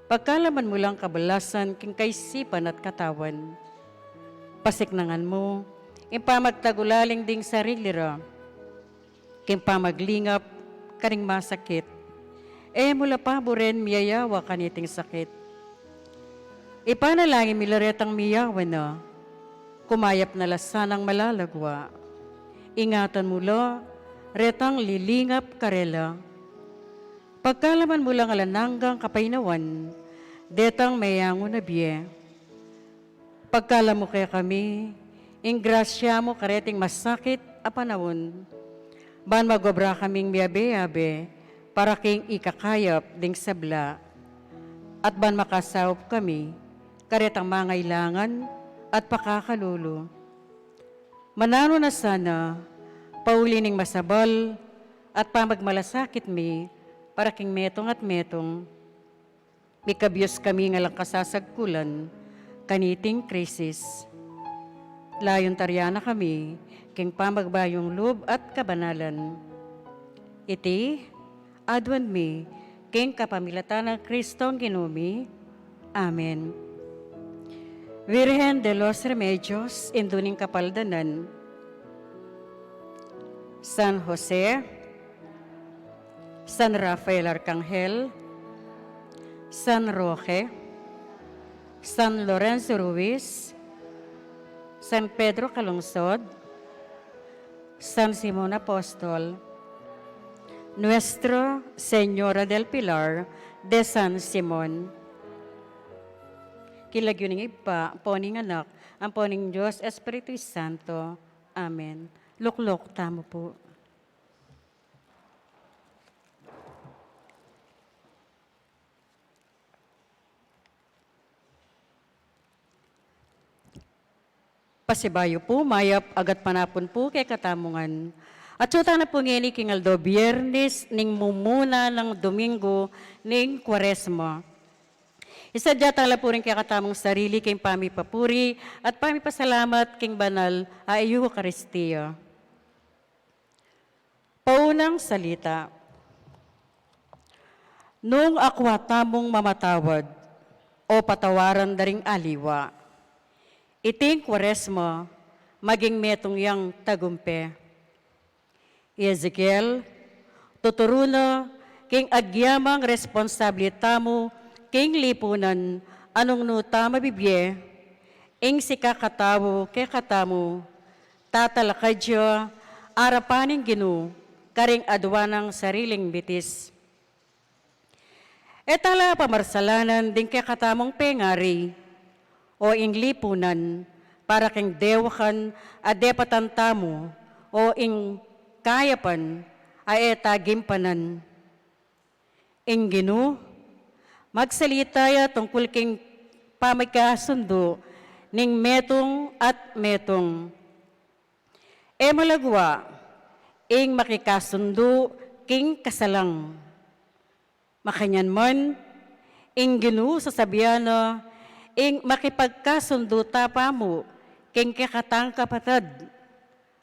Pagkalaman mu lang kabalasan king kaisipan at katawan. Pasiknangan mu ing pamagtagulaling ding sarili ra king pamaglingap karing masakit. E mu la paburen miyayawa kaniting sakit. Ipanalangin mi la retang miyawa na, kumayap na la sanang malalagwa. Ingatan mu la retang lilingap karela. Pagkalaman mu lang alang anggang kapaynawan detang meyangu na bie. Pagkalam mu kekami ing grasya mu kareting masakit a panaun, ban magobra kaming miyabe-yabe para king ikakayap ding sabla, at ban makasaup kami karetang mangailangan at pakakalulu. Mananu na sana, pauli ning masabal at pamagmalasakit mi para king metung at metung. Mikabyus kami ngan lang kasasagkulan kaniting krisis. Layun tarian na kami king pamagbayung lub at kabanalan. Iti aduan mi king kapamilatan nang Kristong Ginu mi. Amen. Virgen de los Remedios, Indu ning Kapaldanan, San Jose, San Rafael Arcangel, San Roque, San Lorenzo Ruiz, San Pedro Calungsod, San Simon Apostol, Nuestra Señora del Pilar de San Simon. King lagyu ning Ibpa, ampo ning Anak, ampo ning Dios Espiritu Santo. Amen. Lukluk tamu pu. Pasibayu pu, mayap a gatpanapun pu kekatamu ngan. Atsu tana pu ngeni king aldo Biernis ning mumuna nang Domingo ning Kuaresma. Isadya tala pu ring kekatamung sarili king pamipapuri at pamipasalamat king banal a Eukaristia. Paunang salita. Nung akua tamung mamatawad o patawaran da ring aliwa, iting Kuaresma maging metung yang tagumpe. I Ezekiel, tuturu na king agyamang responsable tamu king lipunan a nung nu ta mabibie, ing sikakatau kekatamu, tatalakad ya arapan ning Ginu karing adua nang sariling bitis. E tala pamarsalanan ding kekatamung pengari o ing lipunan para king dewakan a depatan tamu o ing kayapan a e ta gimpanan. Ing Ginu magsalita ya tungkul king pamikasundu ning metung at metung. E malagua ing makikasundu king kasalang. Makanyan man, ing Ginu sasabian na ing makipagkasundu ta pamu king kekatang kapatad,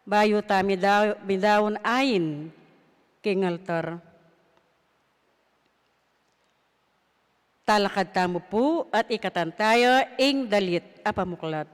bayu ta mida-, midaun ain king altar. Talakad tamu pu at ikatan taya ing dalit a pamuklat.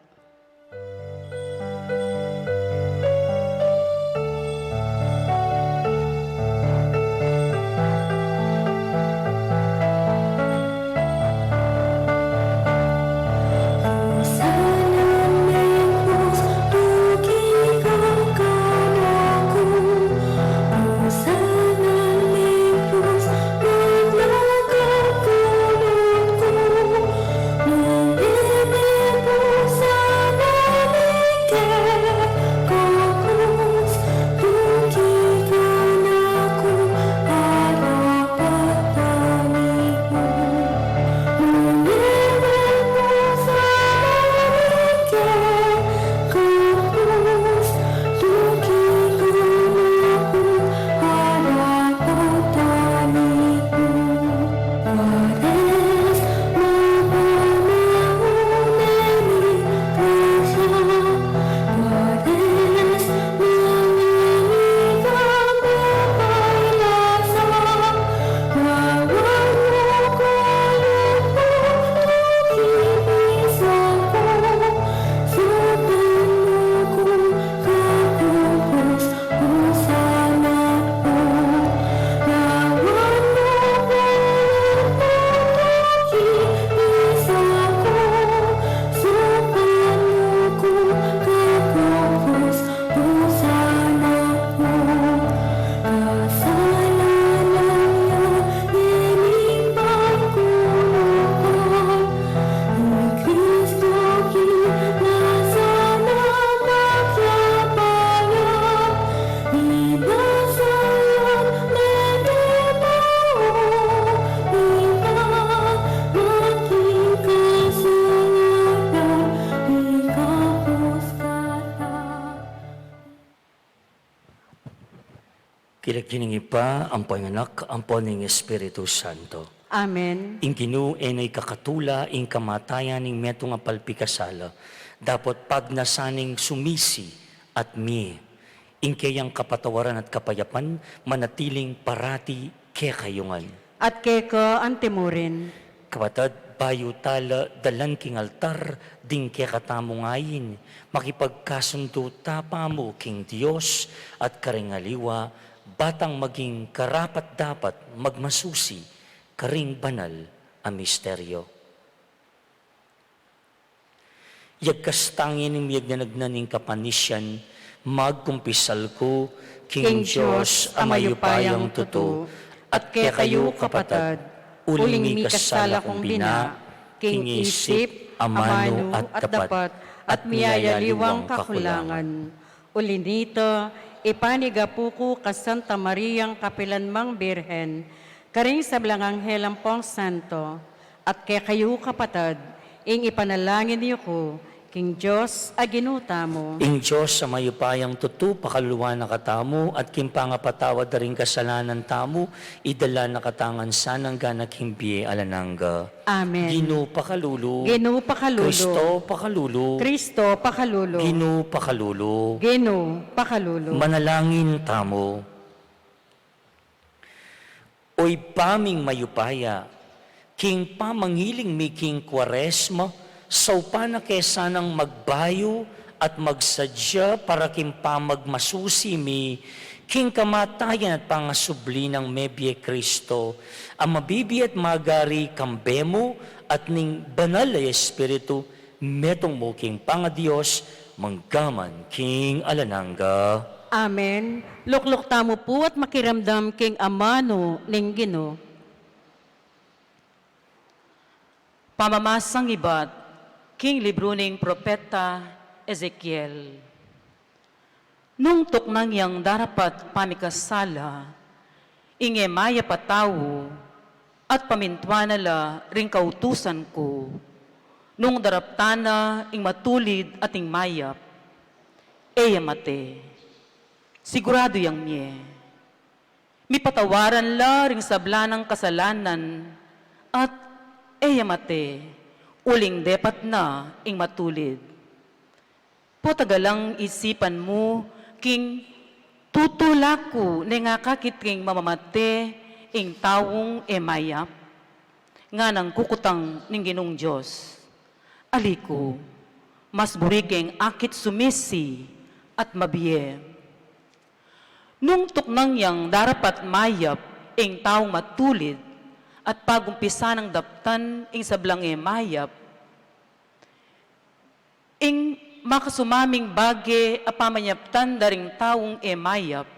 King lagyu ning Ibpa, ampo ning Anak, ampo ning Espiritu Santo. Amen. Ing Ginu e na ikakatula ing kamatayan ning metung a palpikasala. Dapot pagnasan ning sumisi at mie. Ing keyang kapatawaran at kapayapan, manatiling parati kekayu ngan. At keka antimu rin. Kapatad, bayu tala dalan king altar ding kekatamung ain, makipagkasundu ta pa mu king Dios at karing aliwa, ba tang maging karapat-dapat magmasusi karing banal a misteryo. Yagkas tang ini miyagnanagnan ning kapanisian, magkumpisal ku king Dios a mayupayang tutu, at kekayu kapatad, uling mikasala kung bina, king isip, amanu at dapat, at miyayaliwang kakulangan. Uli nita, ipanigapu ku kang Santa Mariang kapilan mang Birhen, karing sablang anghel ampong santo, at kekayu kapatad, ing ipanalangin yu ku king Dios a Ginu tamu. Ing Dios a mayupayang tutu, pakaluluan na katamu, at king pangapatawad da ring kasalanan tamu, idala na katamu ngan sana king bie alang angga. Amen. Ginu pakalulu. Ginu pakalulu. Kristo pakalulu. Kristo pakalulu. Ginu pakalulu. Ginu pakalulu. Manalangin tamu. O Ibpa ming mayupaya, king pamangiling mi king Kuaresma, saupan na ke sanang magbayu at magsadya para king pamagmasusi mi king kamatayan at pangasubli nang mebie Kristo, a mabibie at magari kambe mu at ning Banal a Espiritu, metung mu king pangaDios, manggaman king alang angga. Amen. Lukluk tamu pu at makiramdam king amanu ning Ginu. Pamamasang ibat king libru ning propeta Ezekiel. Nung tuknang yang darapat pamikasala ing e mayap a tau, at pamintuan na la ring kautusan ku, nung daraptan na ing matulid at ing mayap, e ya mate, siguradu yang mie. Mipatawaran la ring sabla nang kasalanan, at e ya mate, uling depat na ing matulid. Potang alang isipan mu king tutula ku neng akakit king mamamate ing taung e mayap? Nganang kukutang ning Ginung Dios. Ali ku, mas buri keng akit sumisi at mabie. Nung tuknang yang darapat mayap ing taung matulid at pagumpisa nang daptan ing sablang e mayap, ing makasumaming bage a pamanyaptan da ring taung e mayap,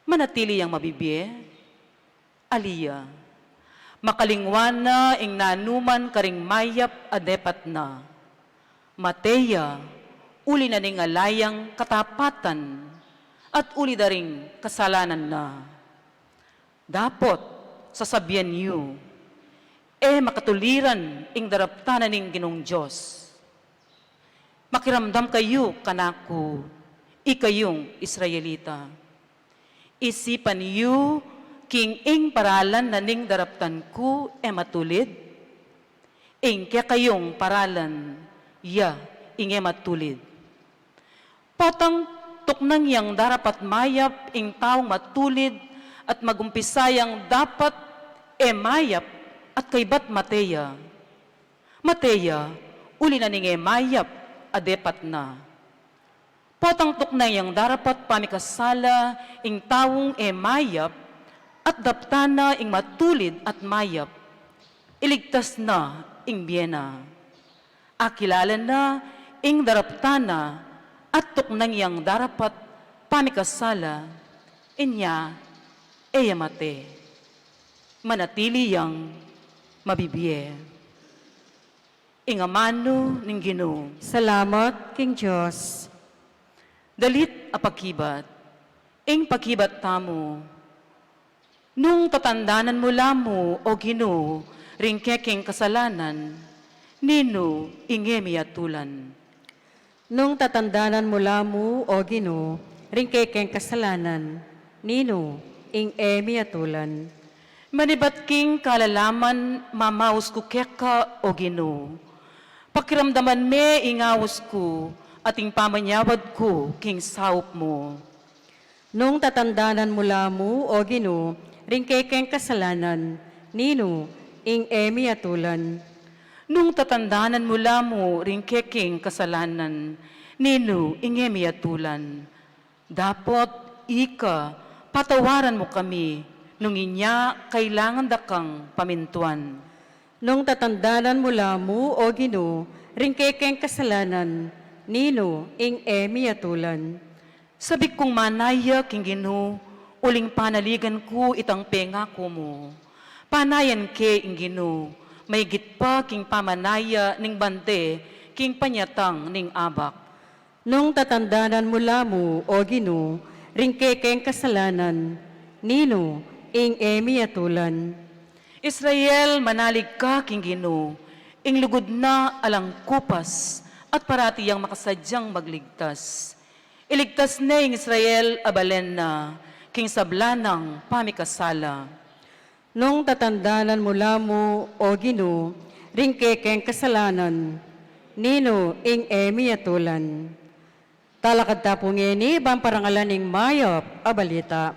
manatili yang mabibie? Ali ya, makalingwan na ing nanuman karing mayap a depat na. Mate ya, uli na ning ala yang katapatan, at uli da ring kasalanan na. Dapot, sasabian yu, e makatuliran ing daraptan na ning Ginung Dios. Makiramdam kayu kanaku, ikayung Israelita. Isipan yu king ing paralan na ning daraptan ku e matulid? Ing kekayung paralan ya ing e matulid. Potang tuknang yang darapat mayap ing taung matulid at magumpisa yang dapat e mayap at kaybat mate ya. Mate ya, uli na ning e mayap a depat na. Potang tuknang yang darapat pamikasala ing taung e mayap at daptan na ing matulid at mayap, iligtas na ing bie na. Akilala na ing daraptan na at tuknang yang darapat pamikasala, inya e ya mate, manatili yang mabibie. Ing amanu ning Ginu. Salamat king Dios. Dalit a pakibat. Ing pakibat tamu. Nung tatandanan mu la mu, O Ginu, ring kekeng kasalanan, ninu ing e mi atulan? Nung tatandanan mu la mu, O Ginu, ring kekeng kasalanan, Ninu ing e mi atulan? Manibat king kalalaman, mamaus ku keka, O Ginu. Pakiramdaman me ing aus ku, at ing pamanyawad ku king saup mu. Nung tatandanan mu la mu, O Ginu, ring kekeng kasalanan, ninu ing e mi atulan? Nung tatandanan mu la mu ring kekeng kasalanan, ninu ing e mi atulan? Dapot, ika, patawaran mu kami, nung inya kailangan da kang pamintuan. Nung tatandanan mu la mu, O Ginu, ring kekeng kasalanan, ninu ing e mi atulan? Sabik kung manaya king Ginu, uling panaligan ku itang pengaku mu. Panayan ke ing Ginu, maigit pa king pamanaya ning bande king panyatang ning abak. Nung tatandanan mu la mu, O Ginu, ring kekeng kasalanan, ninu ing e mi atulan? Israel, manalig ka king Ginu, ing lugud na alang kupas, at parati yang makasadyang magligtas. Iligtas ne ing Israel a balen na, king sabla nang pamikasala. Nung tatandanan mu la mu, O Ginu, ring kekeng kasalanan, ninu ing e mi atulan? Talakad ta pu ngeni ban parangalan ing mayap a balita.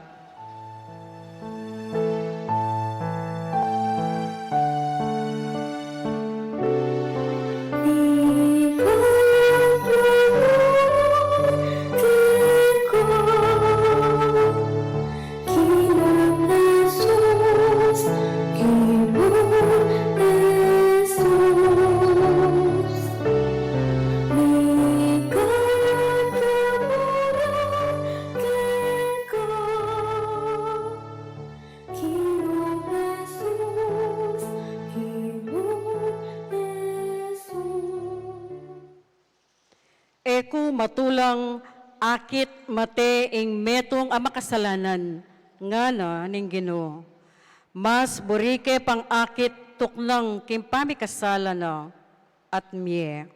E ku matulang akit mate ing metung a makasalanan, ngana ning Ginu. Mas buri ke pang akit tuknang king pamikasala na at mie.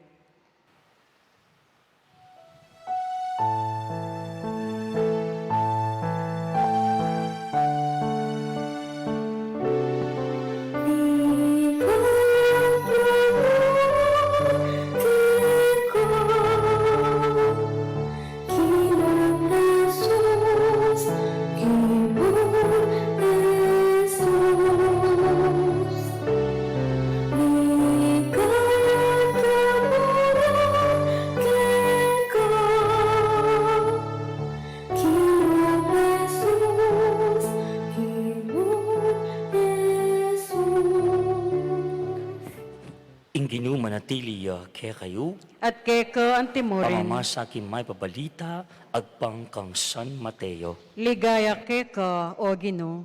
Ing Ginu manatili ya kekayu. At keka antimurin. Pamamasa king mayap a balita agpang kang San Mateo. Ligaya keka, O Ginu.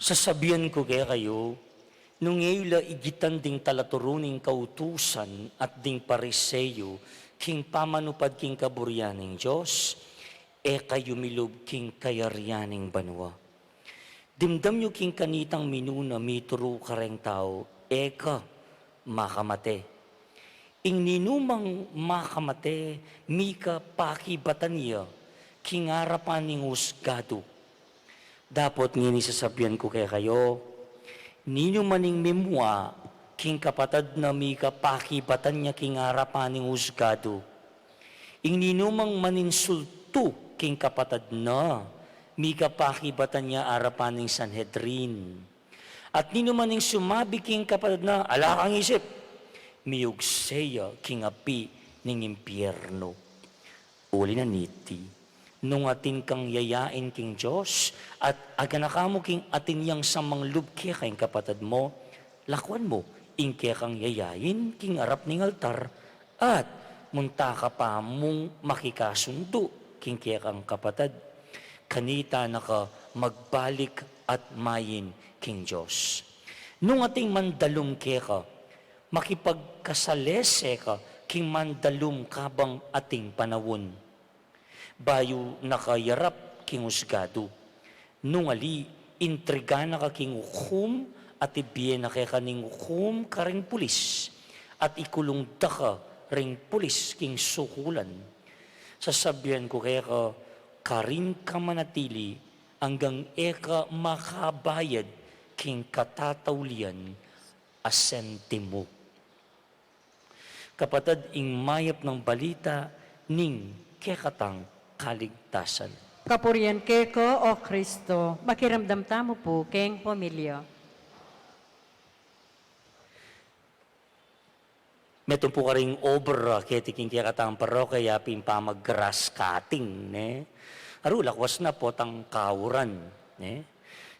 Sasabian ku kekayu, nung e yu la igitan ding talaturu ning kautusan at ding Pariseo king pamanupad king kaburian ning Dios, e kayu milub king kayarian ning banua. Dimdam yu king kanitang minuna mituru kareng tau, e ka makamate. Ing ninumang makamate, mika pakibatan ya king arapan ning husgadu. Dapot ngeni sasabian ku kekayu, ninu man ing mimua king kapatad na, mika pakibatan ya king arapan ning husgadu. Ing ninumang maninsultu king kapatad na, mika pakibatan ya arapan ning Sanhedrin. At ninu man ing sumabi king kapatad na, "Ala kang isip," miugse ya king api ning impiernu. Uli na niti, nung atin kang yayain king Dios, at aganaka mu king atin yang samanlub keka ing kapatad mu, lakuan mu ing kekang yayain king arap ning altar, at munta ka pa mung makikasundu king kekang kapatad. Kanita na ka magbalik at main king Dios. Nung ating mandalum keka, makipagkasalese ka king mandalum kabang ating panaun. Bayu na ka yarap king husgadu. Nung ali, intriga na ka king ukum, at ibie na keka ning ukum karing pulis. at ikulung da ka ring pulis king sukulan. Sasabian ku keka, karin ka manatili anggang e ka makabayad king katataulian a sentimu. Kapatad, ing mayap nang balita ning kekatang kaligtasan. Kapurian keka, O Kristo. Makiramdam tamu pu keng pamilya. Metung pu karing obra keti king kekatang parokya, ya pin pamag-grass cutting, ne? Aru, lakwas na potang kauran, ne?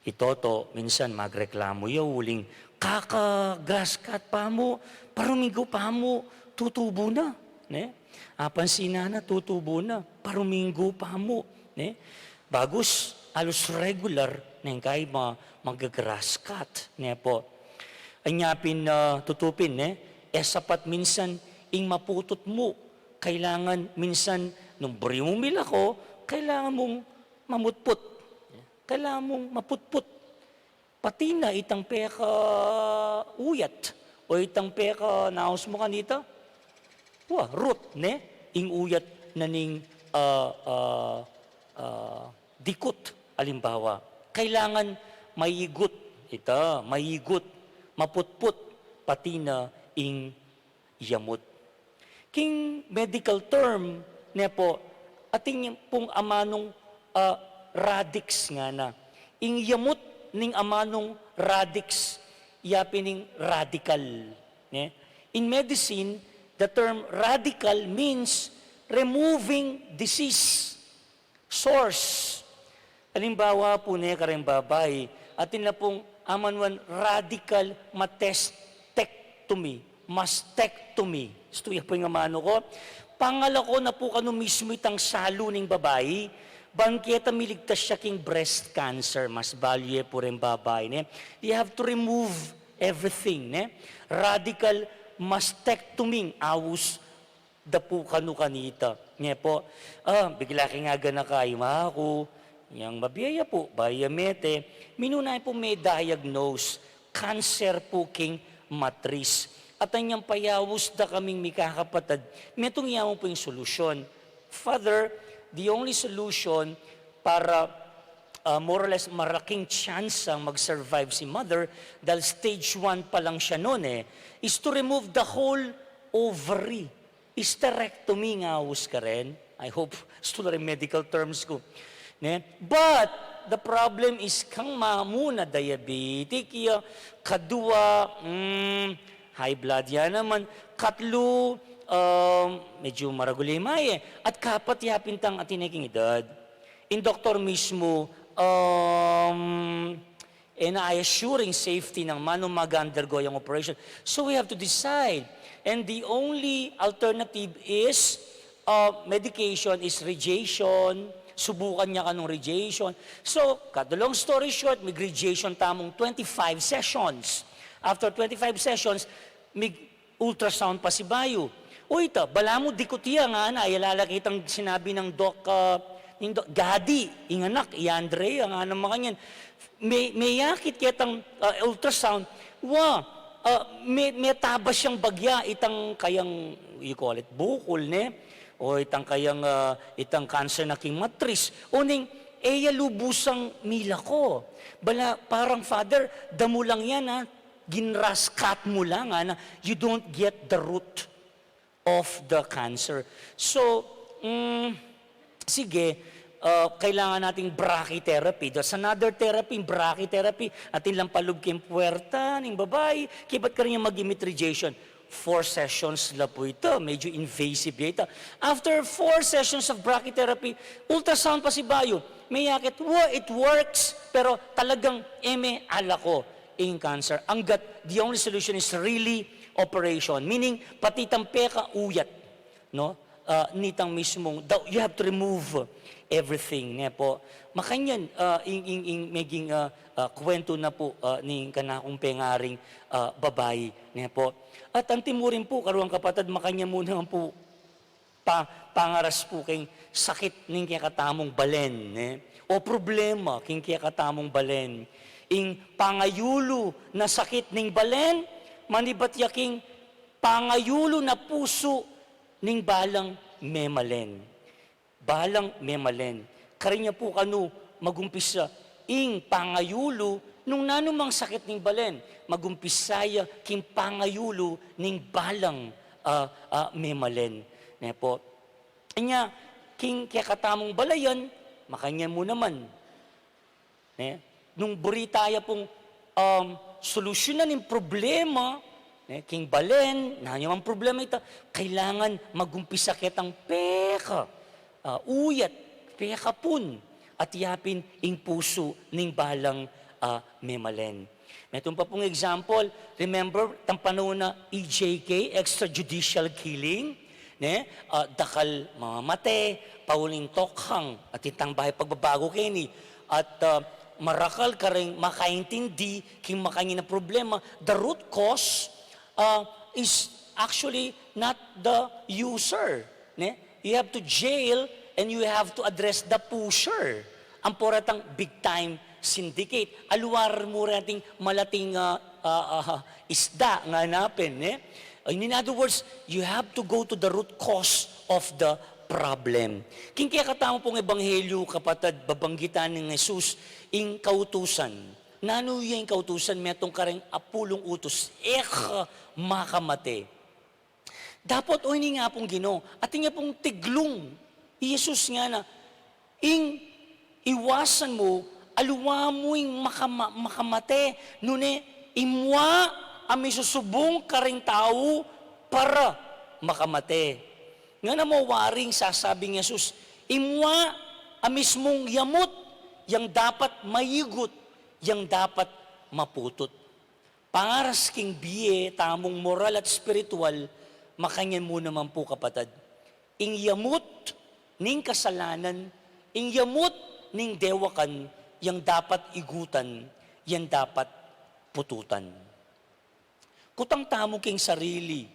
I Toto, minsan magreklamu ya uling, "Kaka-grass cut pa mu, paruminggu pa mu, tutubu na," ne? Apansinan na, tutubu na, paruminggu pa mu, ne? Bagus, alus regular, neng kay ma-, mag-grass cut, ne po? Anya pin, ah, tutu pin, ne? E sapat minsan ing maputut mu. Kailangan minsan, nung buri mung milako, kailangan mung mamutput. Kailangan mung maputput. Pati na itang pekauyat o itang peka, naus mu kanita, wa, root, ne? Ing uyat na ning, ah, ah, ah, dikut, alimbawa. Kailangan maigut, ita, maigut, maputput, pati na ing yamut. King medical term, ne po, atin pung amanung, ah, radix ngana. Ing yamut ning amanung radix, ya pin ing radical, ne? In medicine, the term radical means removing disease source. Alimbawa pu, ne, kareng babai, atin na pung amanuan radical mastectomy, mastectomy. Istu ya pu ing amanu ku. Pangalako na pu kanu mismu itang salu ning babai, ban keta miligtas ya king breast cancer, mas balu ya pu reng babai, ne? You have to remove everything, ne? Radical mastectomy, aus da pu kanu kanita. Ne po, ah, bigla keng aganaka, ima ku, yang mabie ya pu, bayu ya mete, minuna ya pu me-diagnose, cancer pu king matris. At anyang payaus da kaming mikakapatad, metung ya mu pu ing solusyon. Father, the only solution para, ah, more or less malaking tsansang mag-survive si mother, dahil stage one pa lang siya nun eh, is to remove the whole ovary. Hysterectomy ing aus karen. I hope istu la ring medical terms ku. Ne? But the problem is kang mamu na diabetic ya, kadua, mm, high blood ya naman, katlu, um, medyu maragul ya imaye, at kapat ya pin itang atin e king edad. Ing doktor mismu, um, e na i-assure ing safety nang manung mag-undergo yang operation. So we have to decide. And the only alternative is, uh, medication, is radiation. Subukan ya kanung radiation. So, cut the long story short, mig-radiation tamung twenty-five sessions. After twenty-five sessions, mig- ultrasound pasibayu. Uy, ita, balamu dikut ya ngana, ay, ala la kitang sinabi nang Doc, ah, ning Doc Gadi, ing anak, i Andrea, ngana makanyan. Me, meyakit ketang, ah, ultrasound, wa, ah, me, metabas yang bagya itang kayang, you call it, bukul, ne? O itang kayang, ah, itang cancer na king matris. Uling, e ya lubusang milako. Bala, parang, Father, damu lang yan, ha? Gin-grass cut mu lang, ana, you don't get the root of the cancer. So, mm, sige, ah, kailangan nating brachytherapy. That's another therapy, brachytherapy. Atin lang palub king puwerta ning babai, kibat karin yang mag-emit radiation. Four sessions la pu ita, medyu invasive ya ita. After four sessions of brachytherapy, ultrasound pasibayu, meyakit, wa, it works, pero talagang e me alako ing cancer. Anggat, the only solution is really operation. Meaning, pati itang pekauyat, no? Ah, nitang mismung, daw, you have to remove everything, ne po? Makanyan, ah, ing, ing, ing meging, ah, ah, kuwentu na pu, ah, ning kanakung pengaring, ah, babai, ne po? At antimurin pu, karuang kapatad, makanyan mu naman pu, pa-, pangaras pu king sakit ning kekatamung balen, ne? O problema king kekatamung balen. Ing pangayulu na sakit ning balen, manibat ya king Pangayulu na pusu ning balang memalen. Balang memalen. Karin ya pu kanu magumpisa ing pangayulu nung nanumang sakit ning balen. Magumpisa ya king pangayulu ning balang, ah, ah, memalen. Ne pu? Anya, king kekatamung balayan, makanyan mu naman. Ne? Nung buri taya pung, um, solusyunan ing problema, ne? King balen, nanu mang problema ita, kailangan magumpisa ketang peka, ah, uyat, peka pun, at yapin ing pusu ning balang, ah, memalen. Metung pa pung example, remember, tang panaun na E J K, extrajudicial killing, ne? Ah, dakal mamamate, pauling tokhang, at itang bayu pagbabagu keni, at, ah, marakal karing makaintindi king makanyan a problema, the root cause, ah, is actually not the user, ne? You have to jail and you have to address the pusher. Ampo retang big time syndicate. Aliwa mu reting malating, ah, ah, ah, isda ngana pin, ne? In other words, you have to go to the root cause of the problem. King kekatamu pung ebanghelyu, kapatad, babanggitan nang Jesus ing kautusan. Nanu ya ing kautusan? Metung karing apulung utus, e ka makamate. Dapot, o, ini nga pung Ginu, atin ya pung tiglung i Jesus ngana, ing iwasan mu, aliwa mu ing makama-, makamate, nune imwa a misusubung karing tau para makamate. Ngana mu, waring sasabing Jesus, imwa a mismung yamut yang dapat maigut, yang dapat maputut. Pangaras king bie tamung moral at espiritual, makanyan mu naman pu, kapatad. Ing yamut ning kasalanan, ing yamut ning dewakan, yang dapat igutan, yang dapat pututan. Kutang tamu king sarili,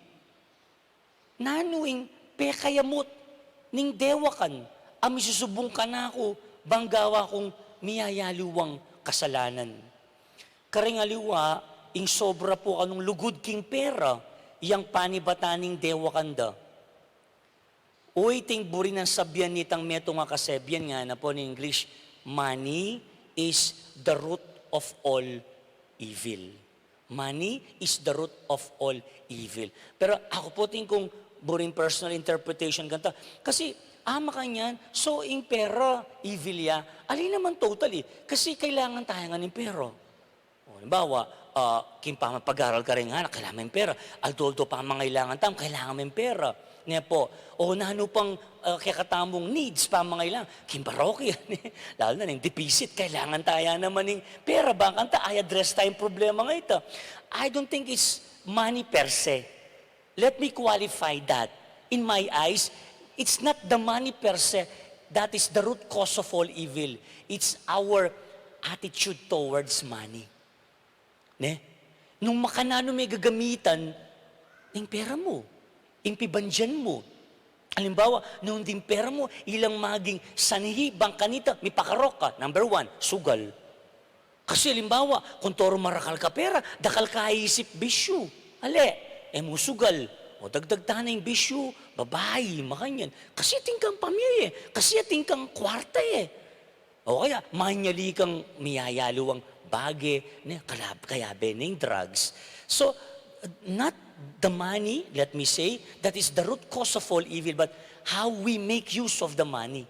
nanu ing pekayamut ning dewakan a misusubung kanaku bang gawa kung miyayaliwang kasalanan? Karing aliwa, ing sobra pu kanung lugud king pera, yang panibatan ning dewakan da. Uy, ting buri nang sabian nitang metung a kasebian, ngana pu ning English, "Money is the root of all evil." Money is the root of all evil. Pero aku pu, ting kung buring personal interpretation kanta, kasi, ah, makanyan, so, ing pera, evil ya? Ali naman totally, kasi kailangan taya ngan ning pera. O, halimbawa, ah, king pamapag-aral karing anak, kailangan me ing pera. Aldo-aldo pamangailangan tamu, kailangan me ing pera. Ne pu? O nanu pang, ah, kekatamung needs, pamangailangan. King parokya, ne? Lalu na ning depisit, kailangan taya naman ning pera. Bang kanta, i-address taya ing problema a ita. I don't think it's money per se. Let me qualify that. In my eyes, it's not the money per se that is the root cause of all evil. It's our attitude towards money. Ne? Nung makananu me gagamitan ing pera mu, ing pibandian mu. Alimbawa, nung ding pera mu, ilang maging sanhi bang kanita mipakarok ka. Number one, sugal. Kasi alimbawa, kung toro marakal ka pera, dakal ka isip bisyu. Ale, e mu sugal. O dagdag tana ing bisyu, babai, makanyan. Kasi atin kang pamye, kasi atin kang kwarta e. O kaya, manyali kang miyayaliwang bage, ne, kalab-, kayabe ning drugs. So, not the money, let me say, that is the root cause of all evil, but how we make use of the money.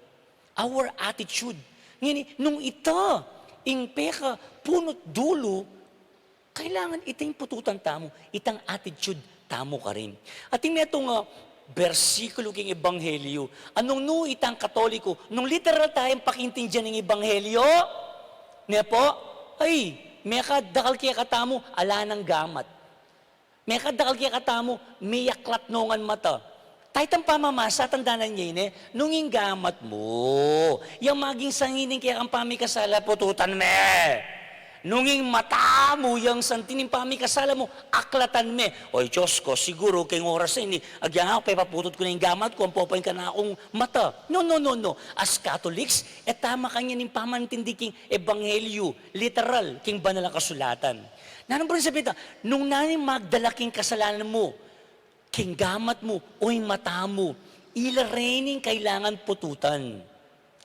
Our attitude. Ngeni, nung ita ing pekapunut dulu, kailangan ita ing pututan tamu, itang attitude tamu karin. Atin metung a bersikulu king Ebanghelyu, a nung nu itang Katoliko, nung literal tayang pakiintindian ing Ebanghelyu, ne pu? Ay, mekad dakal kekatamu, ala nang gamat. Mekad dakal kekatamu, miyaklat no ngan mata. Taytang pamamasa, tandanan ye ne, nung ing gamat mu, yang maging sanhi ning kekang pamikasala, pututan me. Nung ing mata mu, yang sanhi ning pamikasala mu, aklatan me. Oy, Diyos ko, siguro keng oras a ini, agyang aku, pepaputut ku na ing gamat ku, ampo pa ing kanakung mata. No, no, no, no. As Catholics, e ta makanyan ing pamantindi king Ebanghelyu, literal, king Banal a Kasulatan. Nanung prin sabi ta, nung nanu ing magdala king kasalanan mu, King gamat mu, o ing mata mu, ila reni ing kailangan pututan.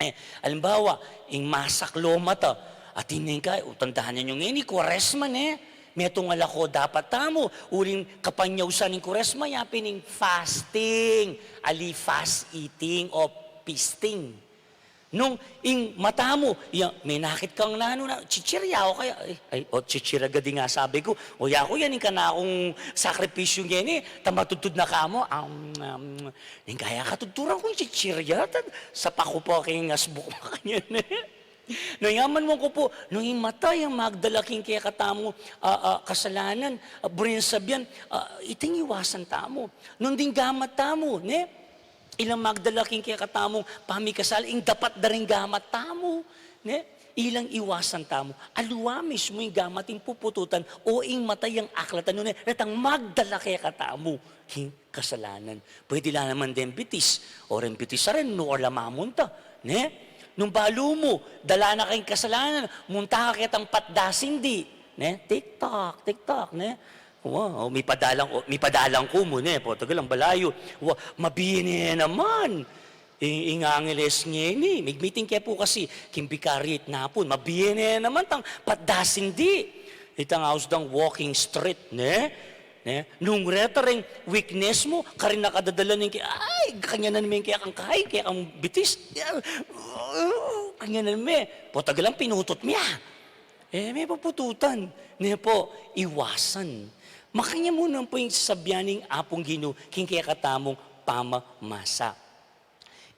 Eh, alimbawa, ing masak lomata, atin ne ing kaya, o, tandanan yu ngeni, Kuaresma ne, metung a lako dapat tamu, uling kapanyausan ning Kuaresma, yapin ing fasting, ali fast eating o feasting. Nung ing mata mu, ya, menakit kang nanu na, chichirya o kaya, ay, ay, o, chichirya gadi nga sabi ku, o, yaku yan, ing kanakung sakripisyu ngeni, ta matudtud na ka mu, am, am, ning kaya katudturan kung chichirya, ta, sapak ku pa king asbuk makanyan, eh. Nung yaman mu ku pu, nung ing mata yang magdala king kekatamung, ah, ah, kasalanan, ah, buring sabian, ah, iting iwasan tamu. Nung ding gamat tamu, ne? Ilang magdala king kekatamung pamikasal, ing dapat da ring gamat tamu, ne? Ilang iwasan tamu. Aliwa mismu ing gamat ing pupututan, o ing mata yang aklatan, nune, retang magdala kekatamu king kasalanan. Pwede la naman deng bitis, o reng bitis a rin, nu ala mamunta, ne? Nung balu mu, dala na ka king kasalanan, munta ka ketang patdasindi, ne? TikTok, TikTok, ne? Wa, o, mipadalan, o, mipadalan ku mu ne, potang alang balayu. Wa, mabie ne naman. Ing, ing Angeles ngeni, migmiting ke pu kasi, king Vicariate Napun, mabie ne naman tang patdasindi. Itang aus dang walking street, ne? Ne? Nung reta reng weakness mu, karin na ka dadala ning ke, ay, kanyanan me ing kekang kai, kekang bitis. Kanyanan me, potang alang pinutut me, ah. E, me pupututan. Ne pu, iwasan. Makanyan mu naman pu ing sasabian ning Apung Ginu king kekatamung pamamasa.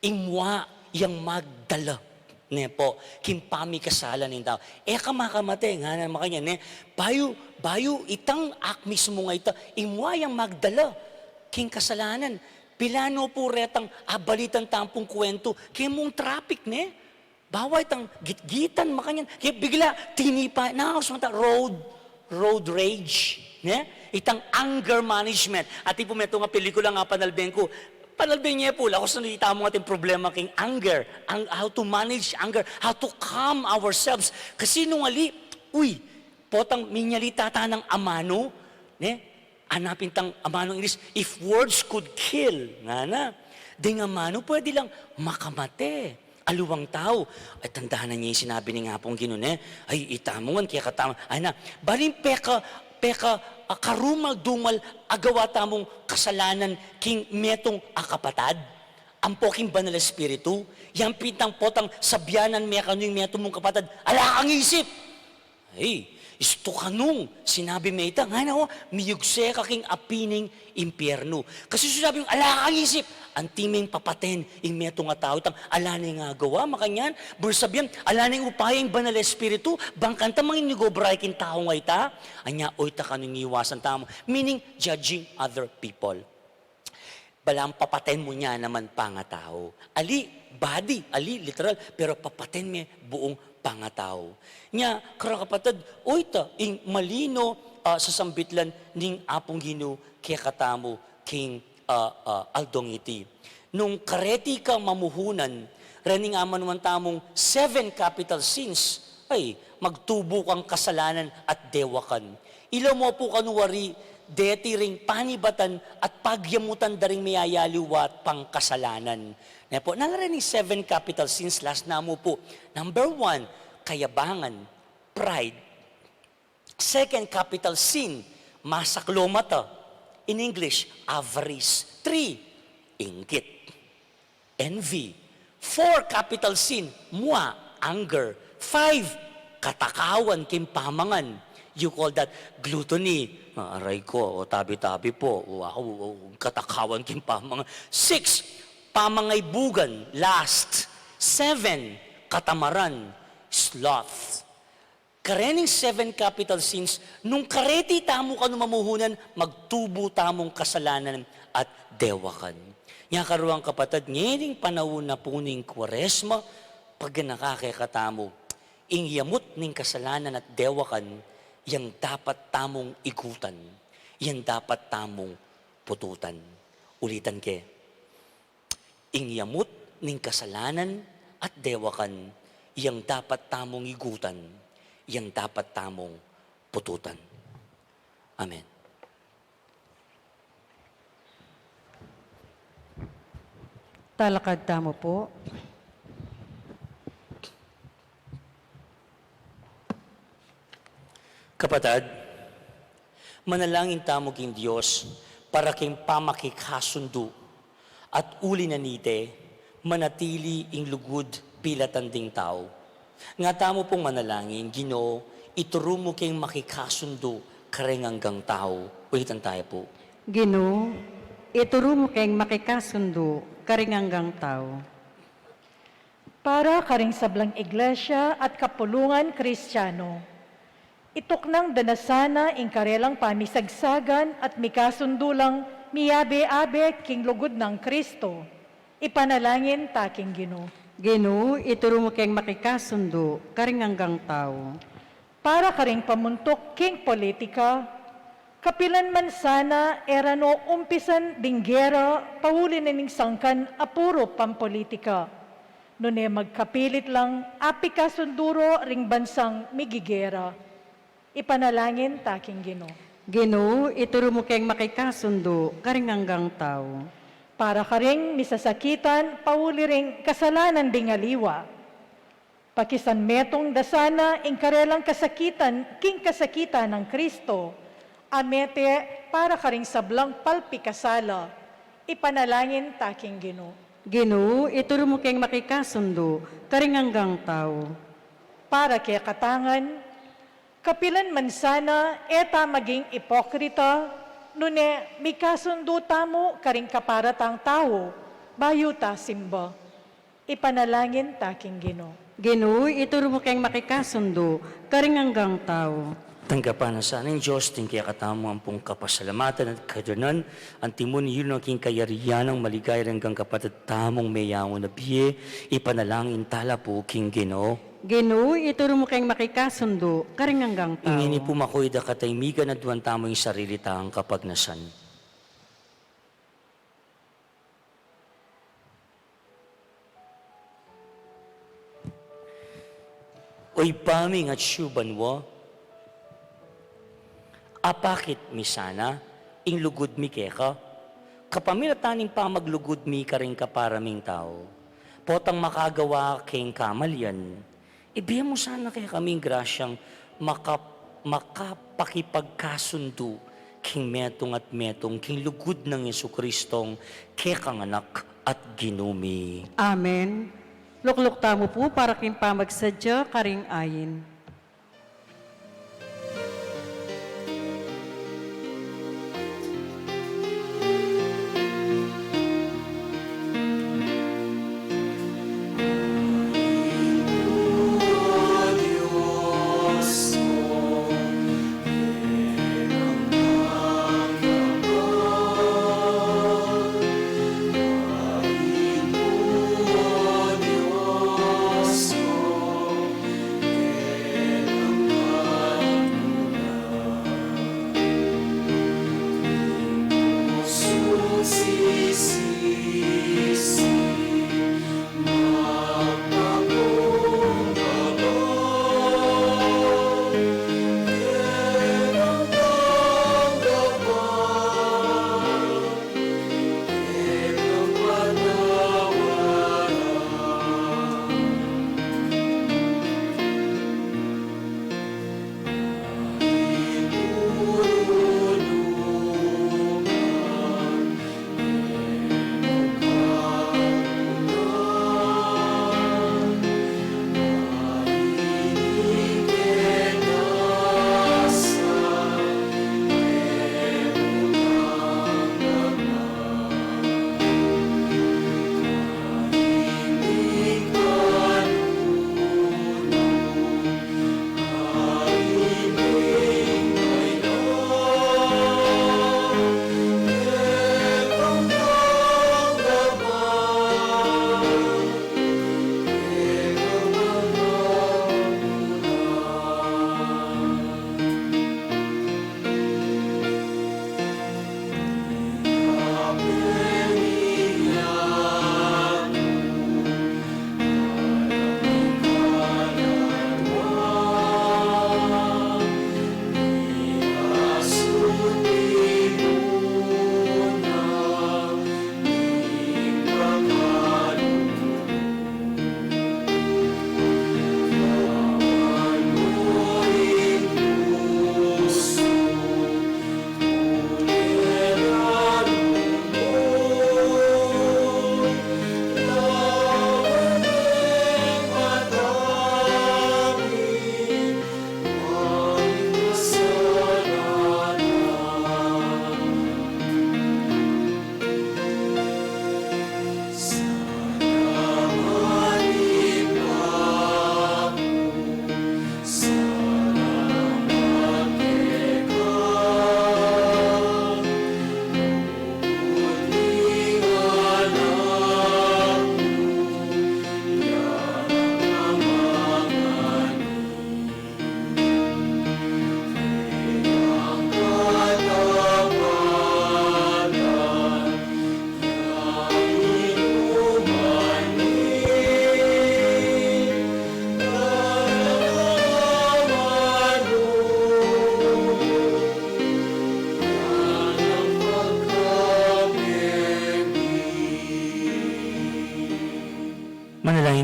Ing mua yang magdala, ne pu, king pamikasalan ning tau. E ka makamate, ngana makanyan, ne? Bayu, bayu itang ak mismu nga ita, ing mua yang magdala king kasalanan. Pila no pu retang abalitan tamu pung kuwentu kemung traffic, ne? Bawa itang gitgitan, makanyan. Kaya bigla, tinipa, na, sa mata, road, road rage, ne? Itang anger management. Atin pu metung a pelikula nga panalben ku. Panalben ye pu, lakos na itamu ating problema king anger. Ang, how to manage anger, how to calm ourselves. Kasi nung ali, uy, potang minyalita ta nang amanu, ne? Anapin tang amanung Ingles, "If words could kill," ngana. Deng amanu pwede lang makamate. Aliwang tau. Ay, tandanan ye ing sinabi ning Apung Ginu, ne? Ay, itamu ngan, kekatamu. Ay na, baling peka, peka, a, karumal-dumal a gawa tamung kasalanan king metung a kapatad. Ampo king Banal Espiritu, yang pintang potang sabianan me kanu ing metung mung kapatad, ala kang isip. Ay, istu ka nung sinabi me ita, ngana, o, miyugse ka king api ning impyernu. Kasi sinabi mu, ala kang isip, anti meng papaten ing metung a tau, itang ala neng agawa, makanyan, buri sabian, ala neng upaya ing Banal Espiritu, bang kanita mangingobra king tau nga ita, anya, o, ita kanung iwasan tamu, meaning judging other people. Balang papaten mu ne naman pangatau. Ali, body, ali, literal, pero papaten me buung pangatau. Nya, karakapatad, o ita, ing malino, a, sasambitlan ning Apung Ginu kekatamu king, a, a, aldong iti. Nung kareti ka mamuhunan, rening amanuan tamung seven capital sins, ay, magtubu kang kasalanan at dewakan. Ila mu pu kanu wari, deti ring panibatan at pagyamutan da ring miyayaliwat pang kasalanan. Ne pu, nanu reng seven capital sins, las namu pu. Number one, kayabangan, pride. Second capital sin, masaklomata. In English, avarice. Three, inggit. Envy. Four capital sin, mua, anger. Five, katakawan king pamangan. You call that gluttony. Ah, aray ko, o tabi-tabi po. O, ako, o, katakawan king pamangan. Six, pamangaibugan, lust. Seven, katamaran, sloth. Karening seven capital sins, nung kareti tamu kanu mamuhunan, magtubu tamung kasalanan at dewakan. Nya karuang kapatad, ngening panaun na pu ning Kuaresma, pagganaka kekatamu, ing yamut ning kasalanan at dewakan, yang dapat tamung igutan, yang dapat tamung pututan. Ulitan ke. Ing yamut ning kasalanan at dewakan, yang dapat tamung igutan, yang dapat tamung pututan. Amen. Talakad tamu pu. Kapatad, manalangin tamu king Dios para king pamakikasundu, at uli na niti, manatili ing lugud bilatan ding tau. Nga tamu pung manalangin, Ginu, ituru mu keng makikasundu karing anggang tau. Ulitan taya pu. Ginu, ituru mu keng makikasundu karing anggang tau. Para karing sablang iglesia at kapulungan Kristiano, ituknang da na sana ing karelang pamisagsagan at mikasundu lang miyabe-abe king lugud nang Kristo. Ipanalangin ta king Ginu. Ginu, ituru mu keng makikasundu karing anggang tau. Para karing pamuntuk king politika, kapilan man sana e ra no umpisan ding gera pauli na ning sangkan a puru pampolitika, nune magkapilit lang apikasundu ro ring bansang migigera. Ipanalangin ta king Ginu. Ginu, ituru mu keng makikasundu karing anggang tau. Para karing misasakitan pauli ring kasalanan ding aliwa, pakisanmetung da sana ing karelang kasakitan king kasakitan nang Kristo, a mete para karing sablang palpikasala. Ipanalangin ta king Ginu. Ginu, ituru mu keng makikasundu karing anggang tau. Para kekatang ngan, kapilan man sana e ta maging ipokrita, nune mikasundu tamu karing kapara tang tau bayu ta simba. Ipanalangin ta king Ginu. Ginu, ituru mu keng makikasundu karing anggang tau. Tanggapan na sana ning Dios ing kekatamu ampong kapasalamatan at kadunan, anti mu ning yunang king kayarian nang maligaya ring anggang kapatad tamung meyangu na bie. Ipanalangin tala pu king Ginu. Ginu, ituru mu keng makikasundu karing anggang tau. Ngeni pu, makuy da kataimingan, aduan tamu ing sarili tang kapagnasan. O Ibpa mi king atsu banua, apakit mi sana ing lugud mi keka kapamilatan ning pamaglugud mi karing kapara ming tau. Potang makagawa keng kamalian, ibie mu sana kekami ing grasyang maka-, makapakipagkasundu king metung at metung king lugud nang Jesucristong kekang Anak at Ginu mi. Amen. Lukluk tamu pu para king pamagsadya karing ayin.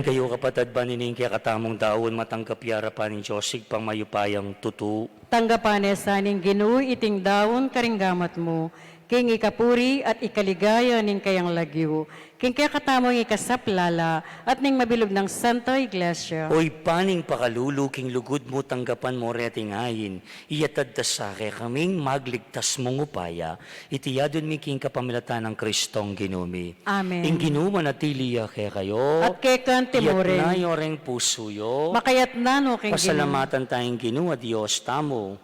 Kayu kapatad, ban ining kekatamung daun matanggap ya arapan ning Dios Ibpang mayupayang tutu. Tanggapan ne sa ning Ginu iting daun karing gamat mu, king ikapuri at ikaligaya ning kayang lagyu, king kekatamung ikasaplala at ning mabilug nang Santa Iglesia. O Ibpa ning pakalulu, king lugud mu tanggapan mu reting ain, iyatad da sa kekaming magligtas mung upaya, iti yadun mi king kapamilatan nang Kristong Ginu mi. Amen. Ing Ginu manatili ya kekayu. At keka naman mu rin. Iyatas yu reng pusu yu. Makayatna no king Ginu. Pasalamatan taya ing Ginu a Dios tamu.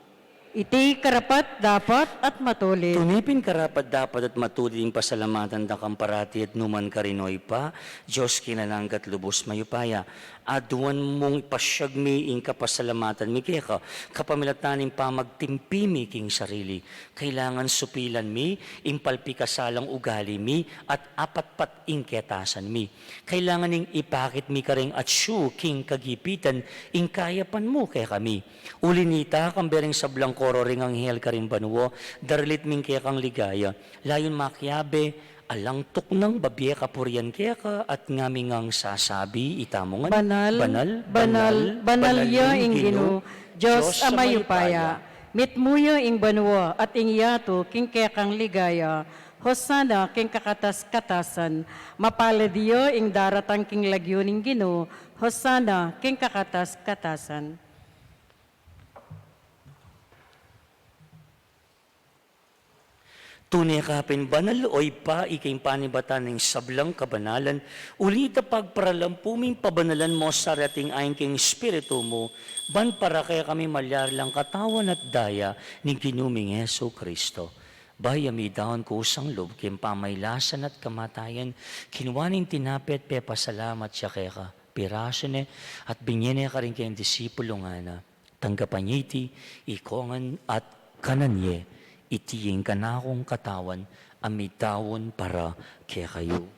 Iti karapat-dapat at matulid. Tune pin karapat-dapat at matulid ing pasalamatan da kang parati at nu man karin, O Ibpa, Dios king alang angga at lubus mayupaya. Aduan mung pasiag mi ing kapasalamatan mi keka, kapamilatan ning pamagtimpi mi king sarili. Kailangan supilan mi ing palpikasalang ugali mi at apatpat ing ketasan mi. Kailangan ing ipakit mi karing atsu king kagipitan ing kayapan mu kekami. Uli na nita, kambe ring sablang koro ring anghel karing banua, daralit mi ing kekang ligaya. Layun makiabe, alang tuknang babie kapurian keka, at ngami ngang sasabi, itamu ngan, banal, banal, banal, banal, banal ya ing Ginu, Dios a mayupaya. Mitmu ya ing banua at ing yatu king kekang ligaya. Hosana king kakatas-katasan. Mapalad ya ing daratang king lagyu ning Ginu. Hosana king kakatas-katasan. Tune ka pin banal, O Ibpa, ika ing panibatan ning sablang kabanalan, uli na nita pagparalan pu ming pabanalan mu sa reting ain king Espiritu mu, ban para kekami malyari lang katawan at daya ning Ginu ming Jesu Kristo. Bayu ya midaun kusang lub king pamailasan at kamatayan, kinua ne ing tinape at pepasalamat ya keka, pirasu ne at binye ne karing kayang disipulu, ngana: Tanggapan ye iti, ikongan at kanan ye, iti ing kanakung katawan a midaun para kekayu.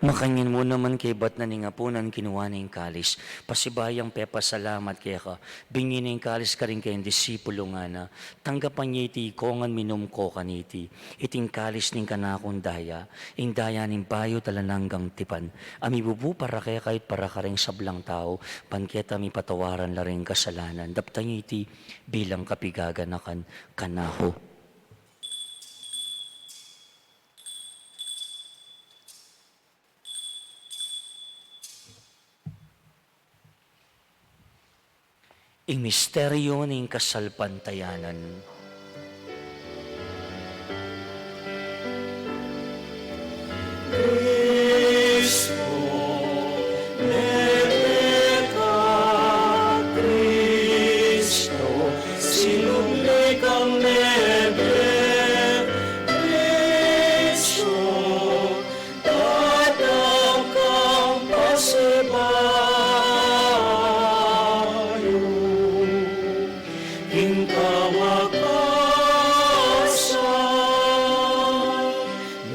Makanyan mu naman kaybat na ning apunan, kinua ne ing kalis, pasibayu yang pepasalamat keka, binye ne ing kalis karing kayang disipulu, ngana: Tanggapan ye iti, ikongan, minum ko kaniti, iti ing kalis ning kanakung daya, ing daya ning bayu at alang anggang tipan, a mibubu para kekayu at para karing sablang tau, ban keta mipatawaran la ring kasalanan. Daptan ye iti bilang kapigaganakan kanaku. Ing misteryu ning kasalpantayanan. Kristo, mebie ka, Kristo, sinubli kang mebie, Kristo, datang kang pasibayu, king kawakasan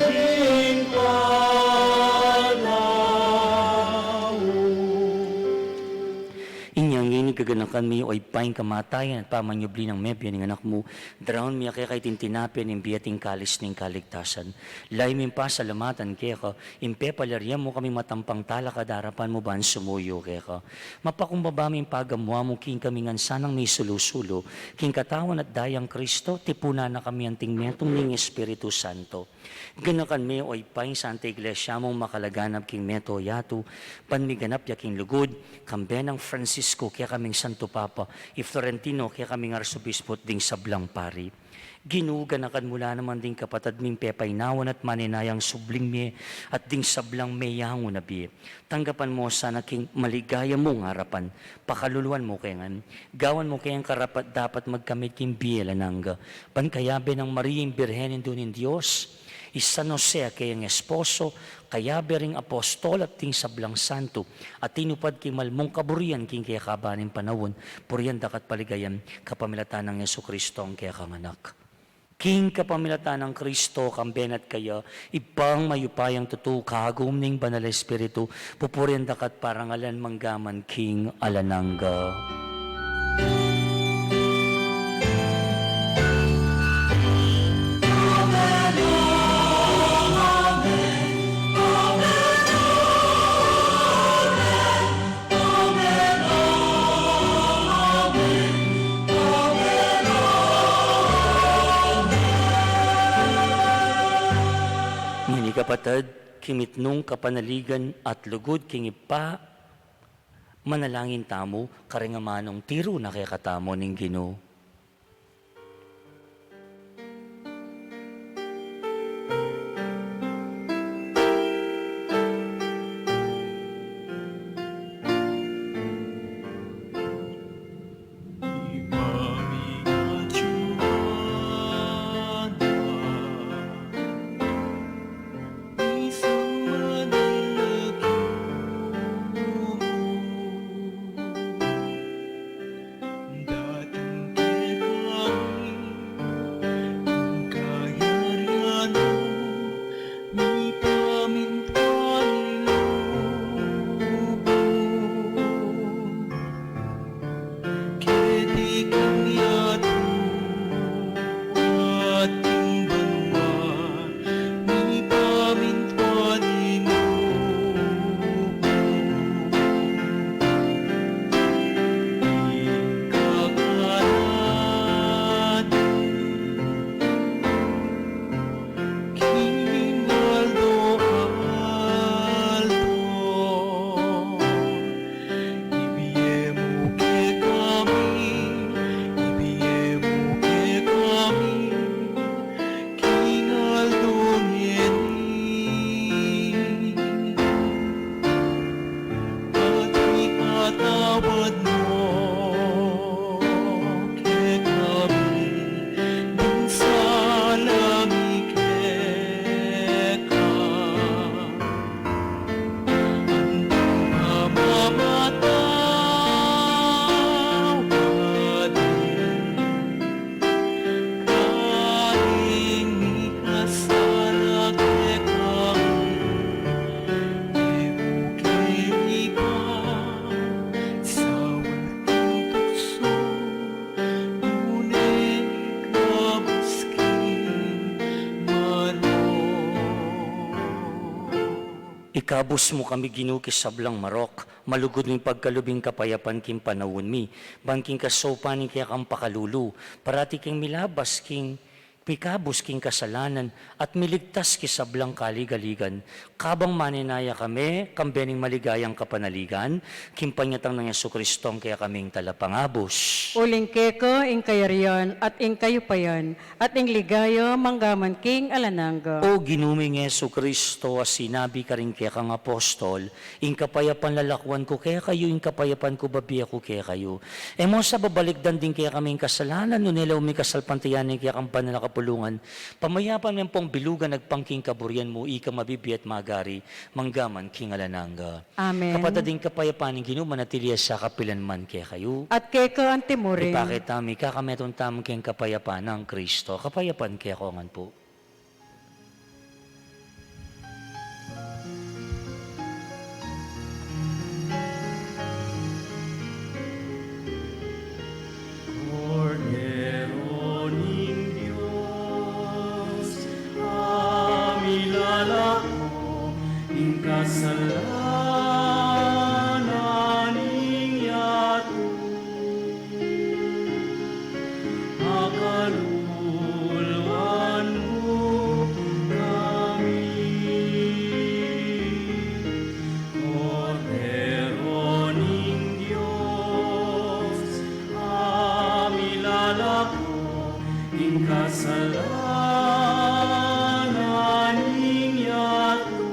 ning panaun. Inya ngeni gaganakan mi, O Ibpa, ing kamatayan at pamanyubli nang mebie ning Anak mu, daraun mi keka iting tinape ning bie at ing kalis ning kaligtasan. Lalu ming pasalamatan keka, ing pepalyarian mu kaming matampang talakad king arapan mu ban sumuyu keka. Mapakumbaba ming pagamu-amu king kami ngan sanang misulu-sulu king katawan at dayang Kristo, tipunan na kami anting metung ning Espiritu Santo. Ganakan me, O Ibpa, ing Santa Iglesia mung makalaganap king meto yatu, ban miganap ya king lugud, kambe nang Francisco, kekaming Santo Papa, i Florentino, kekaming Arsobispo at ding sablang pari. Ginu, ganakan mu la naman ding kapatad ming pepainawan at maninayang subling mie at ding sablang meyangu na bie. Tanggapan mu sana king maligaya mung arapan, pakaluluan mu ke ngan, gawan mu keng karapat-dapat magkamit king bie alang angga, ban kayabe nang Maria ing Birhen Indu ning Dios, i San Jose a keyang esposo, kayabe ring apostol at ding sablang santo a tinupad king malmung kaburian king kekaban ning panaun, purian da ka at paligayan kapamilatan nang Jesucristo a kekang Anak. King kapamilatan nang Kristo, kambe na at kaya, Ibpang mayupayang tutu, kagum ning Banal a Espiritu, pupurian da ka at parangalan mangga man king alang angga. Kapatad, king mitmung kapanaligan at lugud king Ibpa, manalangin tamu karing amanung tiru na kekatamu ning Ginu. Datang kekami ing kayarian mu, mipamintuan ing lub mu keti king yatu at king banua, mipamintuan ing lub mu. Ika ngan king aldo-aldo, ibie mu kekami, ibie mu kekami king aldo ngeni. At ipatawad mu kekami ding sala mi keka, anti mamamatawad mi karing mikasala kekami. E mu ke ikasaup king tuksu, nune ikabus kami king marok. Ikabus mu kami, Ginu, king sablang marok, malugud ming pagkalub ing kapayapan king panaun mi, ban king kasaupan ning kekang pakalulu, parati keng milabas king pikabus king kasalanan, at miligtas king sablang kaligaligan, kabang manenaya kami kambe ning maligayang kapanaligan, king panyatang nang Jesucristo a kekaming Talapangabus. Uling keka ing kayarian, at ing kayupayan, at ing ligaya manggaman king alang angga. O Ginu ming Jesucristo, a sinabi karing kekang apostol, ing kapayapan lalakwan ku kekayu, ing kapayapan ku bibie ku kekayu. E mu sa babalikdan ding kekaming kasalanan, nune lawen mu ing kasalpantayanan ning kekang banal a kapulungan. Pamayapan me ampong bilugan agpang king kaburian mu, ika a mabibie at magari manggaman king alang angga. Amen. Kapatad, ing kapayapan ning Ginu manatili ya sa kapilan man kekayu. At keka anti mu rin. Ipakit tamu ing kekatamung kapayapan nang Kristo. Kapayapan kekongan pu. Kordero ning Dios, a milalako king kasalanan ning yatu, pakaluluan mu kami. Kordero ning Dios, a milalako king kasalanan ning yatu,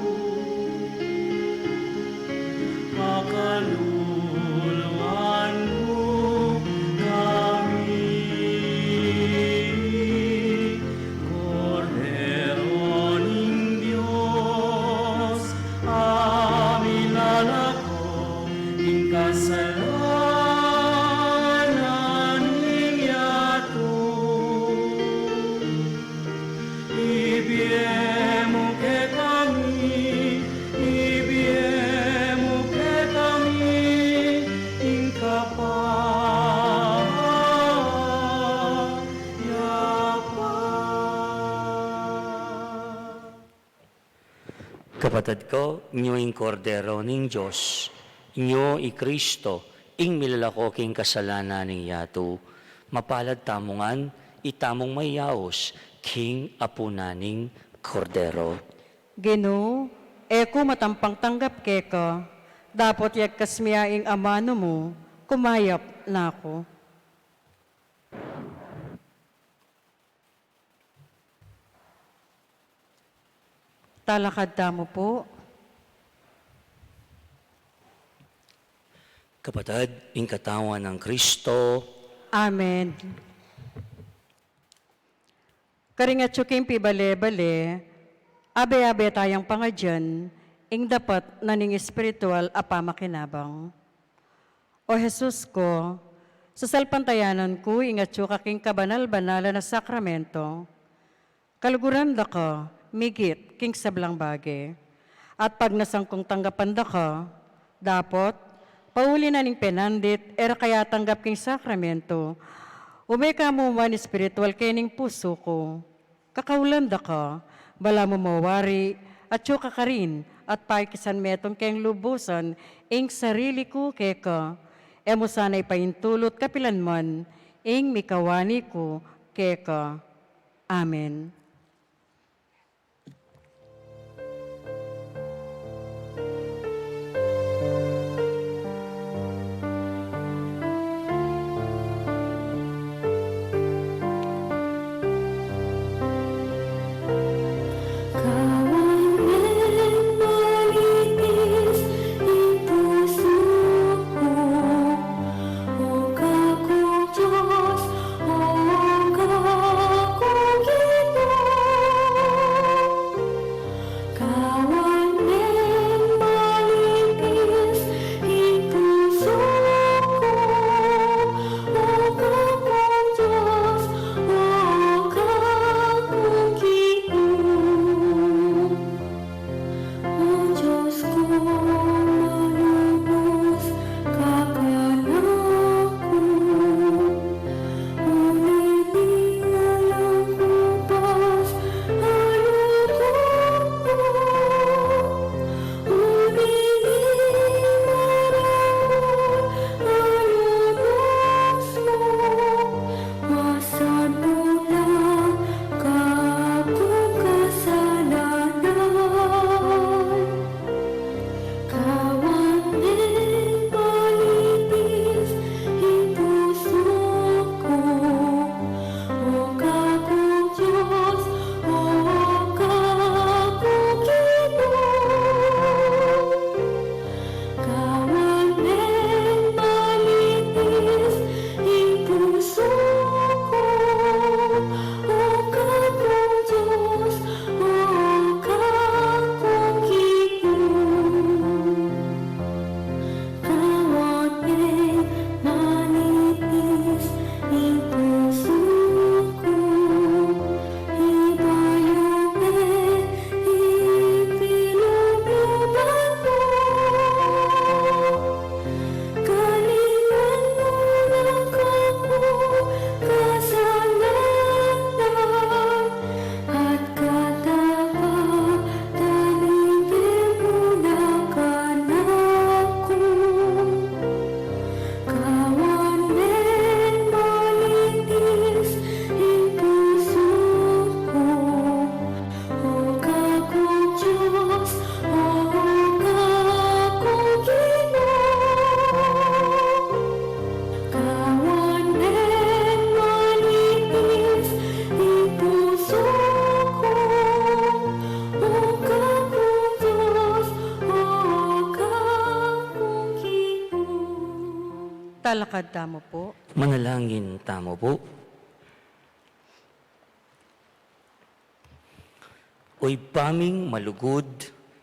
pakaluluan mu kami. Kordero ning Dios, a milalako king kasalanan ning yatu, ibie mu kekami, ibie mu kekami ing kapayapan. Kapatad ku, nyo ing Kordero ning Dios, nyo i Kristo, ing milalako king kasalanan ning yatu. Mapalad tamu ngan, itamung mayaus king apunan ning Kordero. Ginu, e ku matampang tanggap keka, dapot yagkas mi ya ing amanu mu, kumayap na ku. Talakad tamu pu. Kapatad, ing katawan nang Kristo. Amen. Karing atyu king pibale-bale, abe-abe tayang pangadyan ing dapat na ning espiritual a pamakinabang. O Jesus ku, sasalpantayanan ku ing atyu ka king kabanal-banalan a sakramento. Kaluguran da ka migit king sablang bage. At pagnasan kung tanggapan da ka, dapot, pauli na ning penandit e ra ka atanggap king sakramento, ume ka mu man espiritual kening pusu ku. Kakaulan da ka, balamu mawari, atyu ka karin, at pakisan metung keng lubusan ing sarili ku keka. E mu sana ipaintulut kapilan man ing mikawani ku keka. Amen. Kawan neng manitis ing pusu ku, o Kakung Dios, o Kakung Ginu. Kawan neng manitis ing pusu ku, o Kakung Dios, o Kakung Ginu. O Dios ku, manubus ka kanaku. Uli ning alang ku, pas alu ku, uli ning maragul a lubus ku, masandu la kakung kasalanan. Kawan neng manitis ing pusu ku, o Kakung Dios, o Kakung Ginu. Kawan neng manitis ing pusu ku, o Kakung Dios, o Kakung Ginu. Kawan neng manitis ing pusu ku, ibayu me ing pilubluban ku. Kaninan mu na kakung kasalanan, at katapatan ibie mu na kanaku. Kawan neng manitis ing pusu ku, o Kakung Dios, o Kakung Ginu. Kawan neng manitis ing pusu ku, o Kakung Dios, o Kakung Ginu. Talakad tamu pu. Manalangin tamu pu. O Ibpa ming malugud,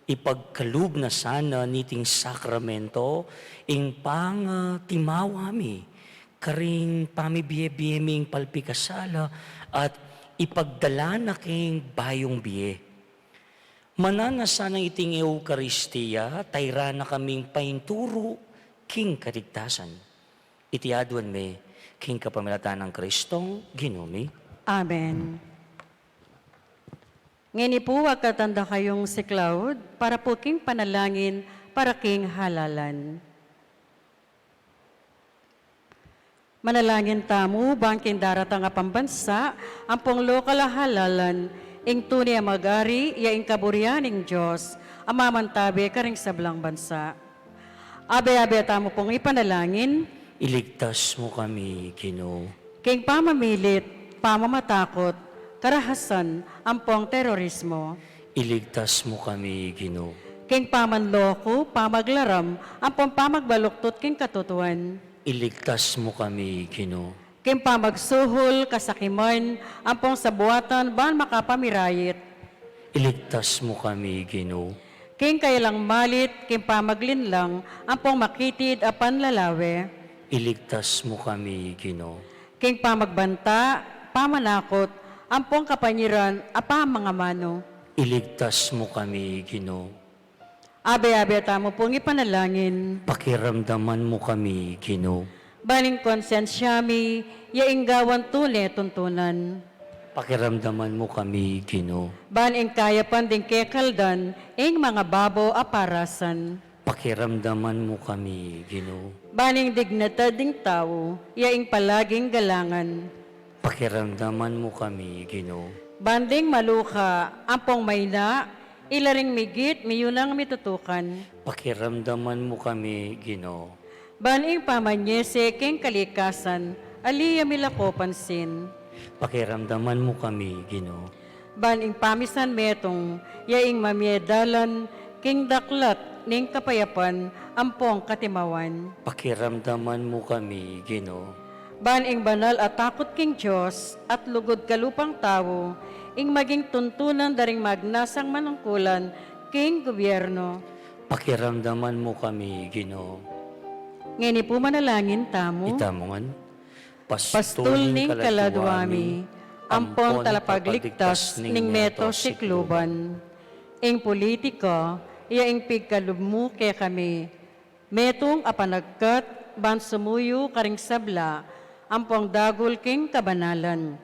ipagkalub na sana niting sakramento ing pangatimawa mi karing pamibie-bie ming palpikasala at ipagdala na king bayung bie. Mananu na sana iting Eukaristia, tayra na kaming painturu king kaligtasan. Iti aduan mi king kapamilatan nang Kristong Ginu mi. Amen. Ngeni pu, agkatan da kayung siklaud para pu king panalangin para king halalan. Manalangin tamu bang king daratang a pambansa ampong lokal a halalan, Ing tune a mag-ari, ya ing kaburian ning Dios, a mamantabe karing sablang bansa. Abe-abe tamu pung ipanalangin. Iligtas mu kami, Ginu. King pamamilit, pamamatakut, karahasan, ampong terorismo. Iligtas mu kami, Ginu. King pamanloku, pamaglaram, ampong pamagbaluktut king katutuan. Iligtas mu kami, Ginu. King pamagsuhul, kasakiman, ampong sabuatan ban makapamirayit. Iligtas mu kami, Ginu. King kaylang malit, king pamaglinlang, ampong makitid a panlalawe. Iligtas mu kami, Ginu. King pamagbanta, pamanakut, ampong kapanyiran a pamangamanu. Iligtas mu kami, Ginu. Abe-abe tamu pung ipanalangin. Pakiramdaman mu kami, Ginu. Ban ing konsensya mi, ya ing gawan tune tuntunan. Pakiramdaman mu kami, Ginu. Ban ing kayapan ding kekaldan, ing mangababo a parasan. Pakiramdaman mu kami, Ginu. Ban ing dignidad ding tau, ya ing palaging galangan. Pakiramdaman mu kami, Ginu. Ban ding maluka, ampong maina, ila ring migit, miyunang mitutukan. Pakiramdaman mu kami, Ginu. Ban ing pamanyese king kalikasan, ali ya milako pansin. Pakiramdaman mu kami, Ginu. Ban ing pamisan metung, ya ing mamie dalan, king daklat, ning kapayapan, ampong katimawan. Pakiramdaman mu kami, Ginu. Ban ing banal a takut king Dios, at lugud kalupang tau, ing maging tuntunan da ring magnasang manungkulan, king gubyernu. Pakiramdaman mu kami, Ginu. Ngeni pu manalangin tamu. Itamu ngan. Pastul ning kaladwa mi, ampon talapagligtas ning meto sikluban. Ing pulitika, ya ing pigkalub mu kekami, metung a panagkat, ban sumuyu karing sabla, ampong dagul king kabanalan.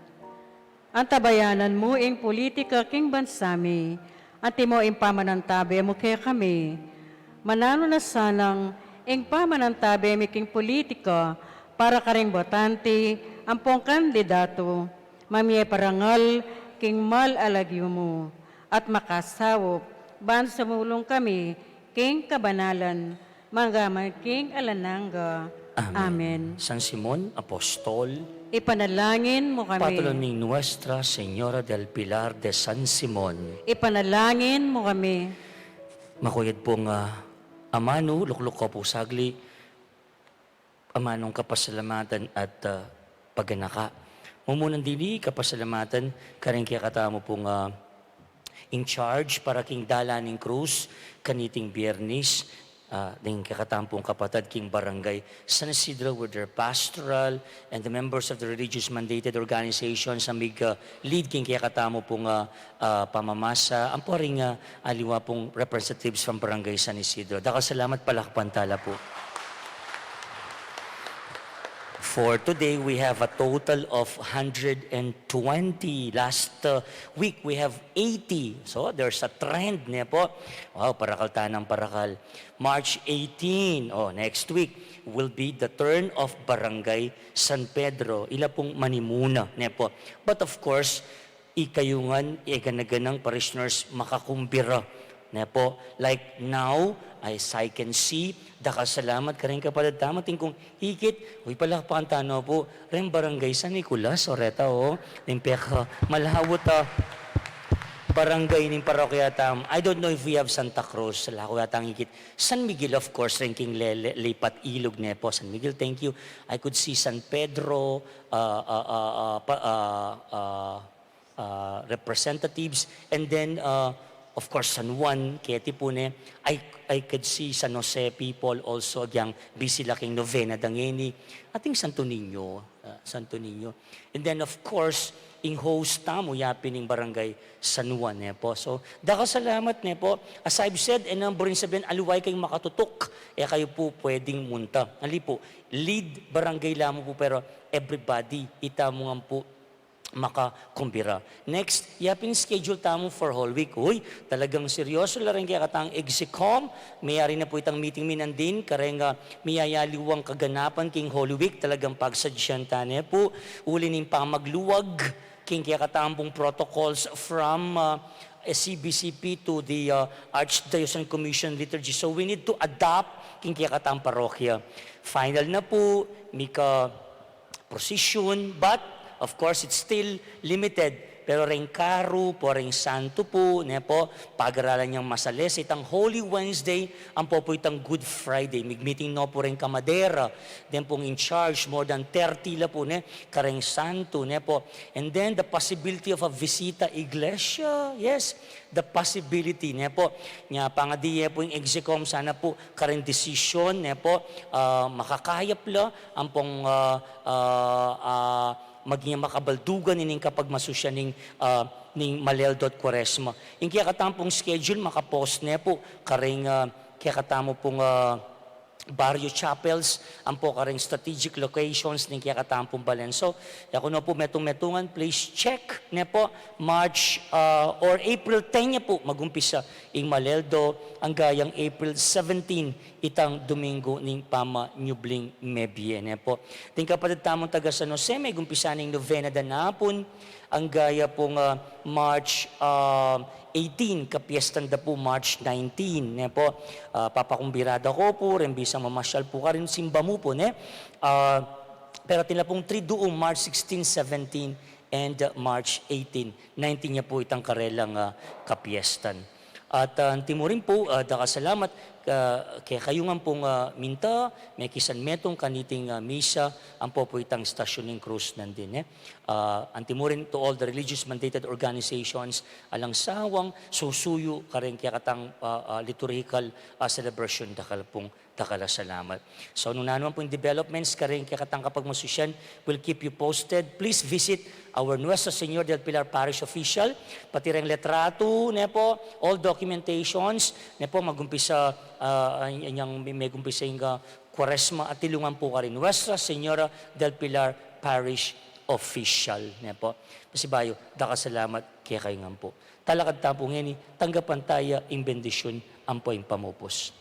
Antabayanan mu ing pulitika king bansa mi, antimo ing pamanantabe mu kekami. Mananu na sanang ing pamanantabe mi king pulitika para karing botante ampong kandidatu, mamie parangal king mal a lagyu mu, at makasaup ban sumulung kami king kabanalan, mangga man king alang angga. Amen. Amen. San Simon Apostol, ipanalangin mu kami. Patron ning Nuestra Señora del Pilar de San Simon, ipanalangin mu kami. Makuyad pung, ah, amanu, lukluk ku pu sagli, amanung kapasalamatan at, ah, paganaka. Mumunan dili kapasalamatan karing kekatamu pung, ah, in charge para king dala ning krus kaniting Biernis, ah, ding kekatamu pung kapatad king Barangay San Isidro with their pastoral and the members of the religious mandated organizations a mig, ah, lead king kekatamu pung, ah, ah, pamamasa, ampo ring, ah, aliwa pung representatives from Barangay San Isidro. Dakal salamat, palakpan tala pu. For today, we have a total of hundred and twenty. Last, uh, week, we have eighty. So, there's a trend, ne po? Wow, parakal tanang parakal. March eighteen, oh, next week, will be the turn of Barangay San Pedro. Ila pung manimuna, ne po? But of course, ikayu ngan, e gana-ganang parishioners makakumbira, ne po? Like now, as I can see, dakal salamat karing kapatad tamu, atin kung ikit, uy, palakpakan tana pu, reng Barangay San Nicolas, o reta, o, ning peka, malawut a barangay ning parokya tamu. I don't know if we have Santa Cruz, ala ku yatang ikit. San Miguel, of course, reng king le-, le-, lipat ilug, ne po? San Miguel, thank you. I could see San Pedro, uh, uh, uh, uh, pa-, uh, uh, uh, representatives. And then, uh, of course, San Juan, keti pu ne, I, I could see San Jose people also, agyang busy la king novena da ngeni. Ating Santo Niño, uh, Santo Niño. And then, of course, ing host tamu, yapin ing Barangay San Juan, ne po? So, dakal salamat, ne po? As I've said, e na mu rin sabihan, aliwa kayung makatutuk, e kayu pu pwedeng munta. Ali pu, lead barangay la mu pu, pero everybody, itamu ngan pu, makakumbira. Next, yapin schedule tamu for Holy Week. Uy, talagang seryoso la reng kekatang executive com. Miyari na pu itang meeting mi nandin, kareng, ah, miyayaliwang kaganapan king Holy Week, talagang pagsadyan ta ne pu, uli ning pamagluwag, king kekatang pung protocols from, uh, C B C P to the, uh, Archdiocesan Commission Liturgy. So we need to adapt king kekatang parokya. Final na pu, mika procession, but of course, it's still limited. Pero reng karu pu, reng santu pu, ne pu, pagaralan yang masales itang Holy Wednesday, ampo pu itang Good Friday. Mig-meeting no pu reng kamadera, then pung in charge, more than thirty la pu, ne, kareng santu, ne pu. And then the possibility of a visita iglesia, yes, the possibility, ne pu. Nya pangadi ye pu ing exequum, sana pu kareng desisyon, ne pu, ah, makakayap la ampong, ah, ah, ah, maging makabaldugan ining kapagmasusyan ning, ah, ning Maleldo at Kuaresma. Ing kekatang pung schedule, maka-post ne pu kareng, ah, kekatamu pung, ah, barrio chapels, ampo kareng strategic locations ning kekatang pung balen. So, ya ku no pu metung-metungan, please check ne pu, March, ah, or April ten ne pu, mag-umpisa ing Maleldo, angga yang April seventeen, itang Domingo ning pamanyubling mebie, ne pu. Ding kapatid tamung taga San Jose, megumpisa ning novena da napun, angga ya pung, ah, March, ah, eighteen, kapiestan da pu March nineteen, ne pu. Ah, papakumbida da ku pu, reng bisang mamasyal pu karin, simba mu pu, ne. Ah, pero atin la pung Triduum, March sixteen, seventeen, and, uh, March eighteen, nineteen ya pu itang karelang, ah, kapiestan. At, ah, antimurin pu, ah, dakal a salamat, ah, kekayu ngan pung, ah, minta, mekisanmetung kaniting, ah, misa, ampo pu itang Estacion ning Cruz nandin, eh. Ah, antimurin to all the religious mandated organizations, alang sawang susuyu kareng kekatang, ah, ah, liturgical, ah, celebration, dakal pung dakal a salamat. So, nung nanu man pu ing developments kareng kekatang kapagmasusyan, we'll keep you posted. Please visit our Nuestra Señora del Pilar Parish Official, pati reng litrato, ne pu, all documentations, ne pu, magumpisa, ah, yang megumpisa ing, ah, Kuaresma, atilungan pu karin Nuestra Señora del Pilar Parish Official, ne pu. Pasibayu, dakal a salamat kekayu ngan pu. Talakad ta pu ngeni, tanggapan ta ya ing bendisyun ampo ing pamupus.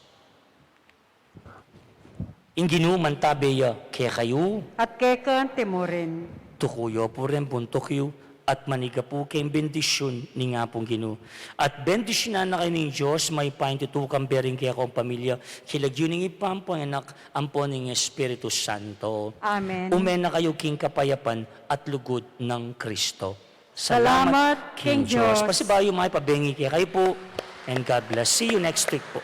Ing Ginu mantabe ya kekayu. At keka antimurin. Tuku yu pu reng buntuk yu, at manigapu ke ing bendisyun ning Apung Ginu. At bendisyunan na kayu ning Dios, mayupaya ing tutukan, bering keka ing pamilya, king lagyu ning Ibpa, ampo ning Anak, ampo ning Espiritu Santo. Amen. Ume na kayu king kapayapan at lugud nang Kristo. Salamat king Dios. Pasibayu, mayap a bengi kekayu pu. And God bless. See you next week pu.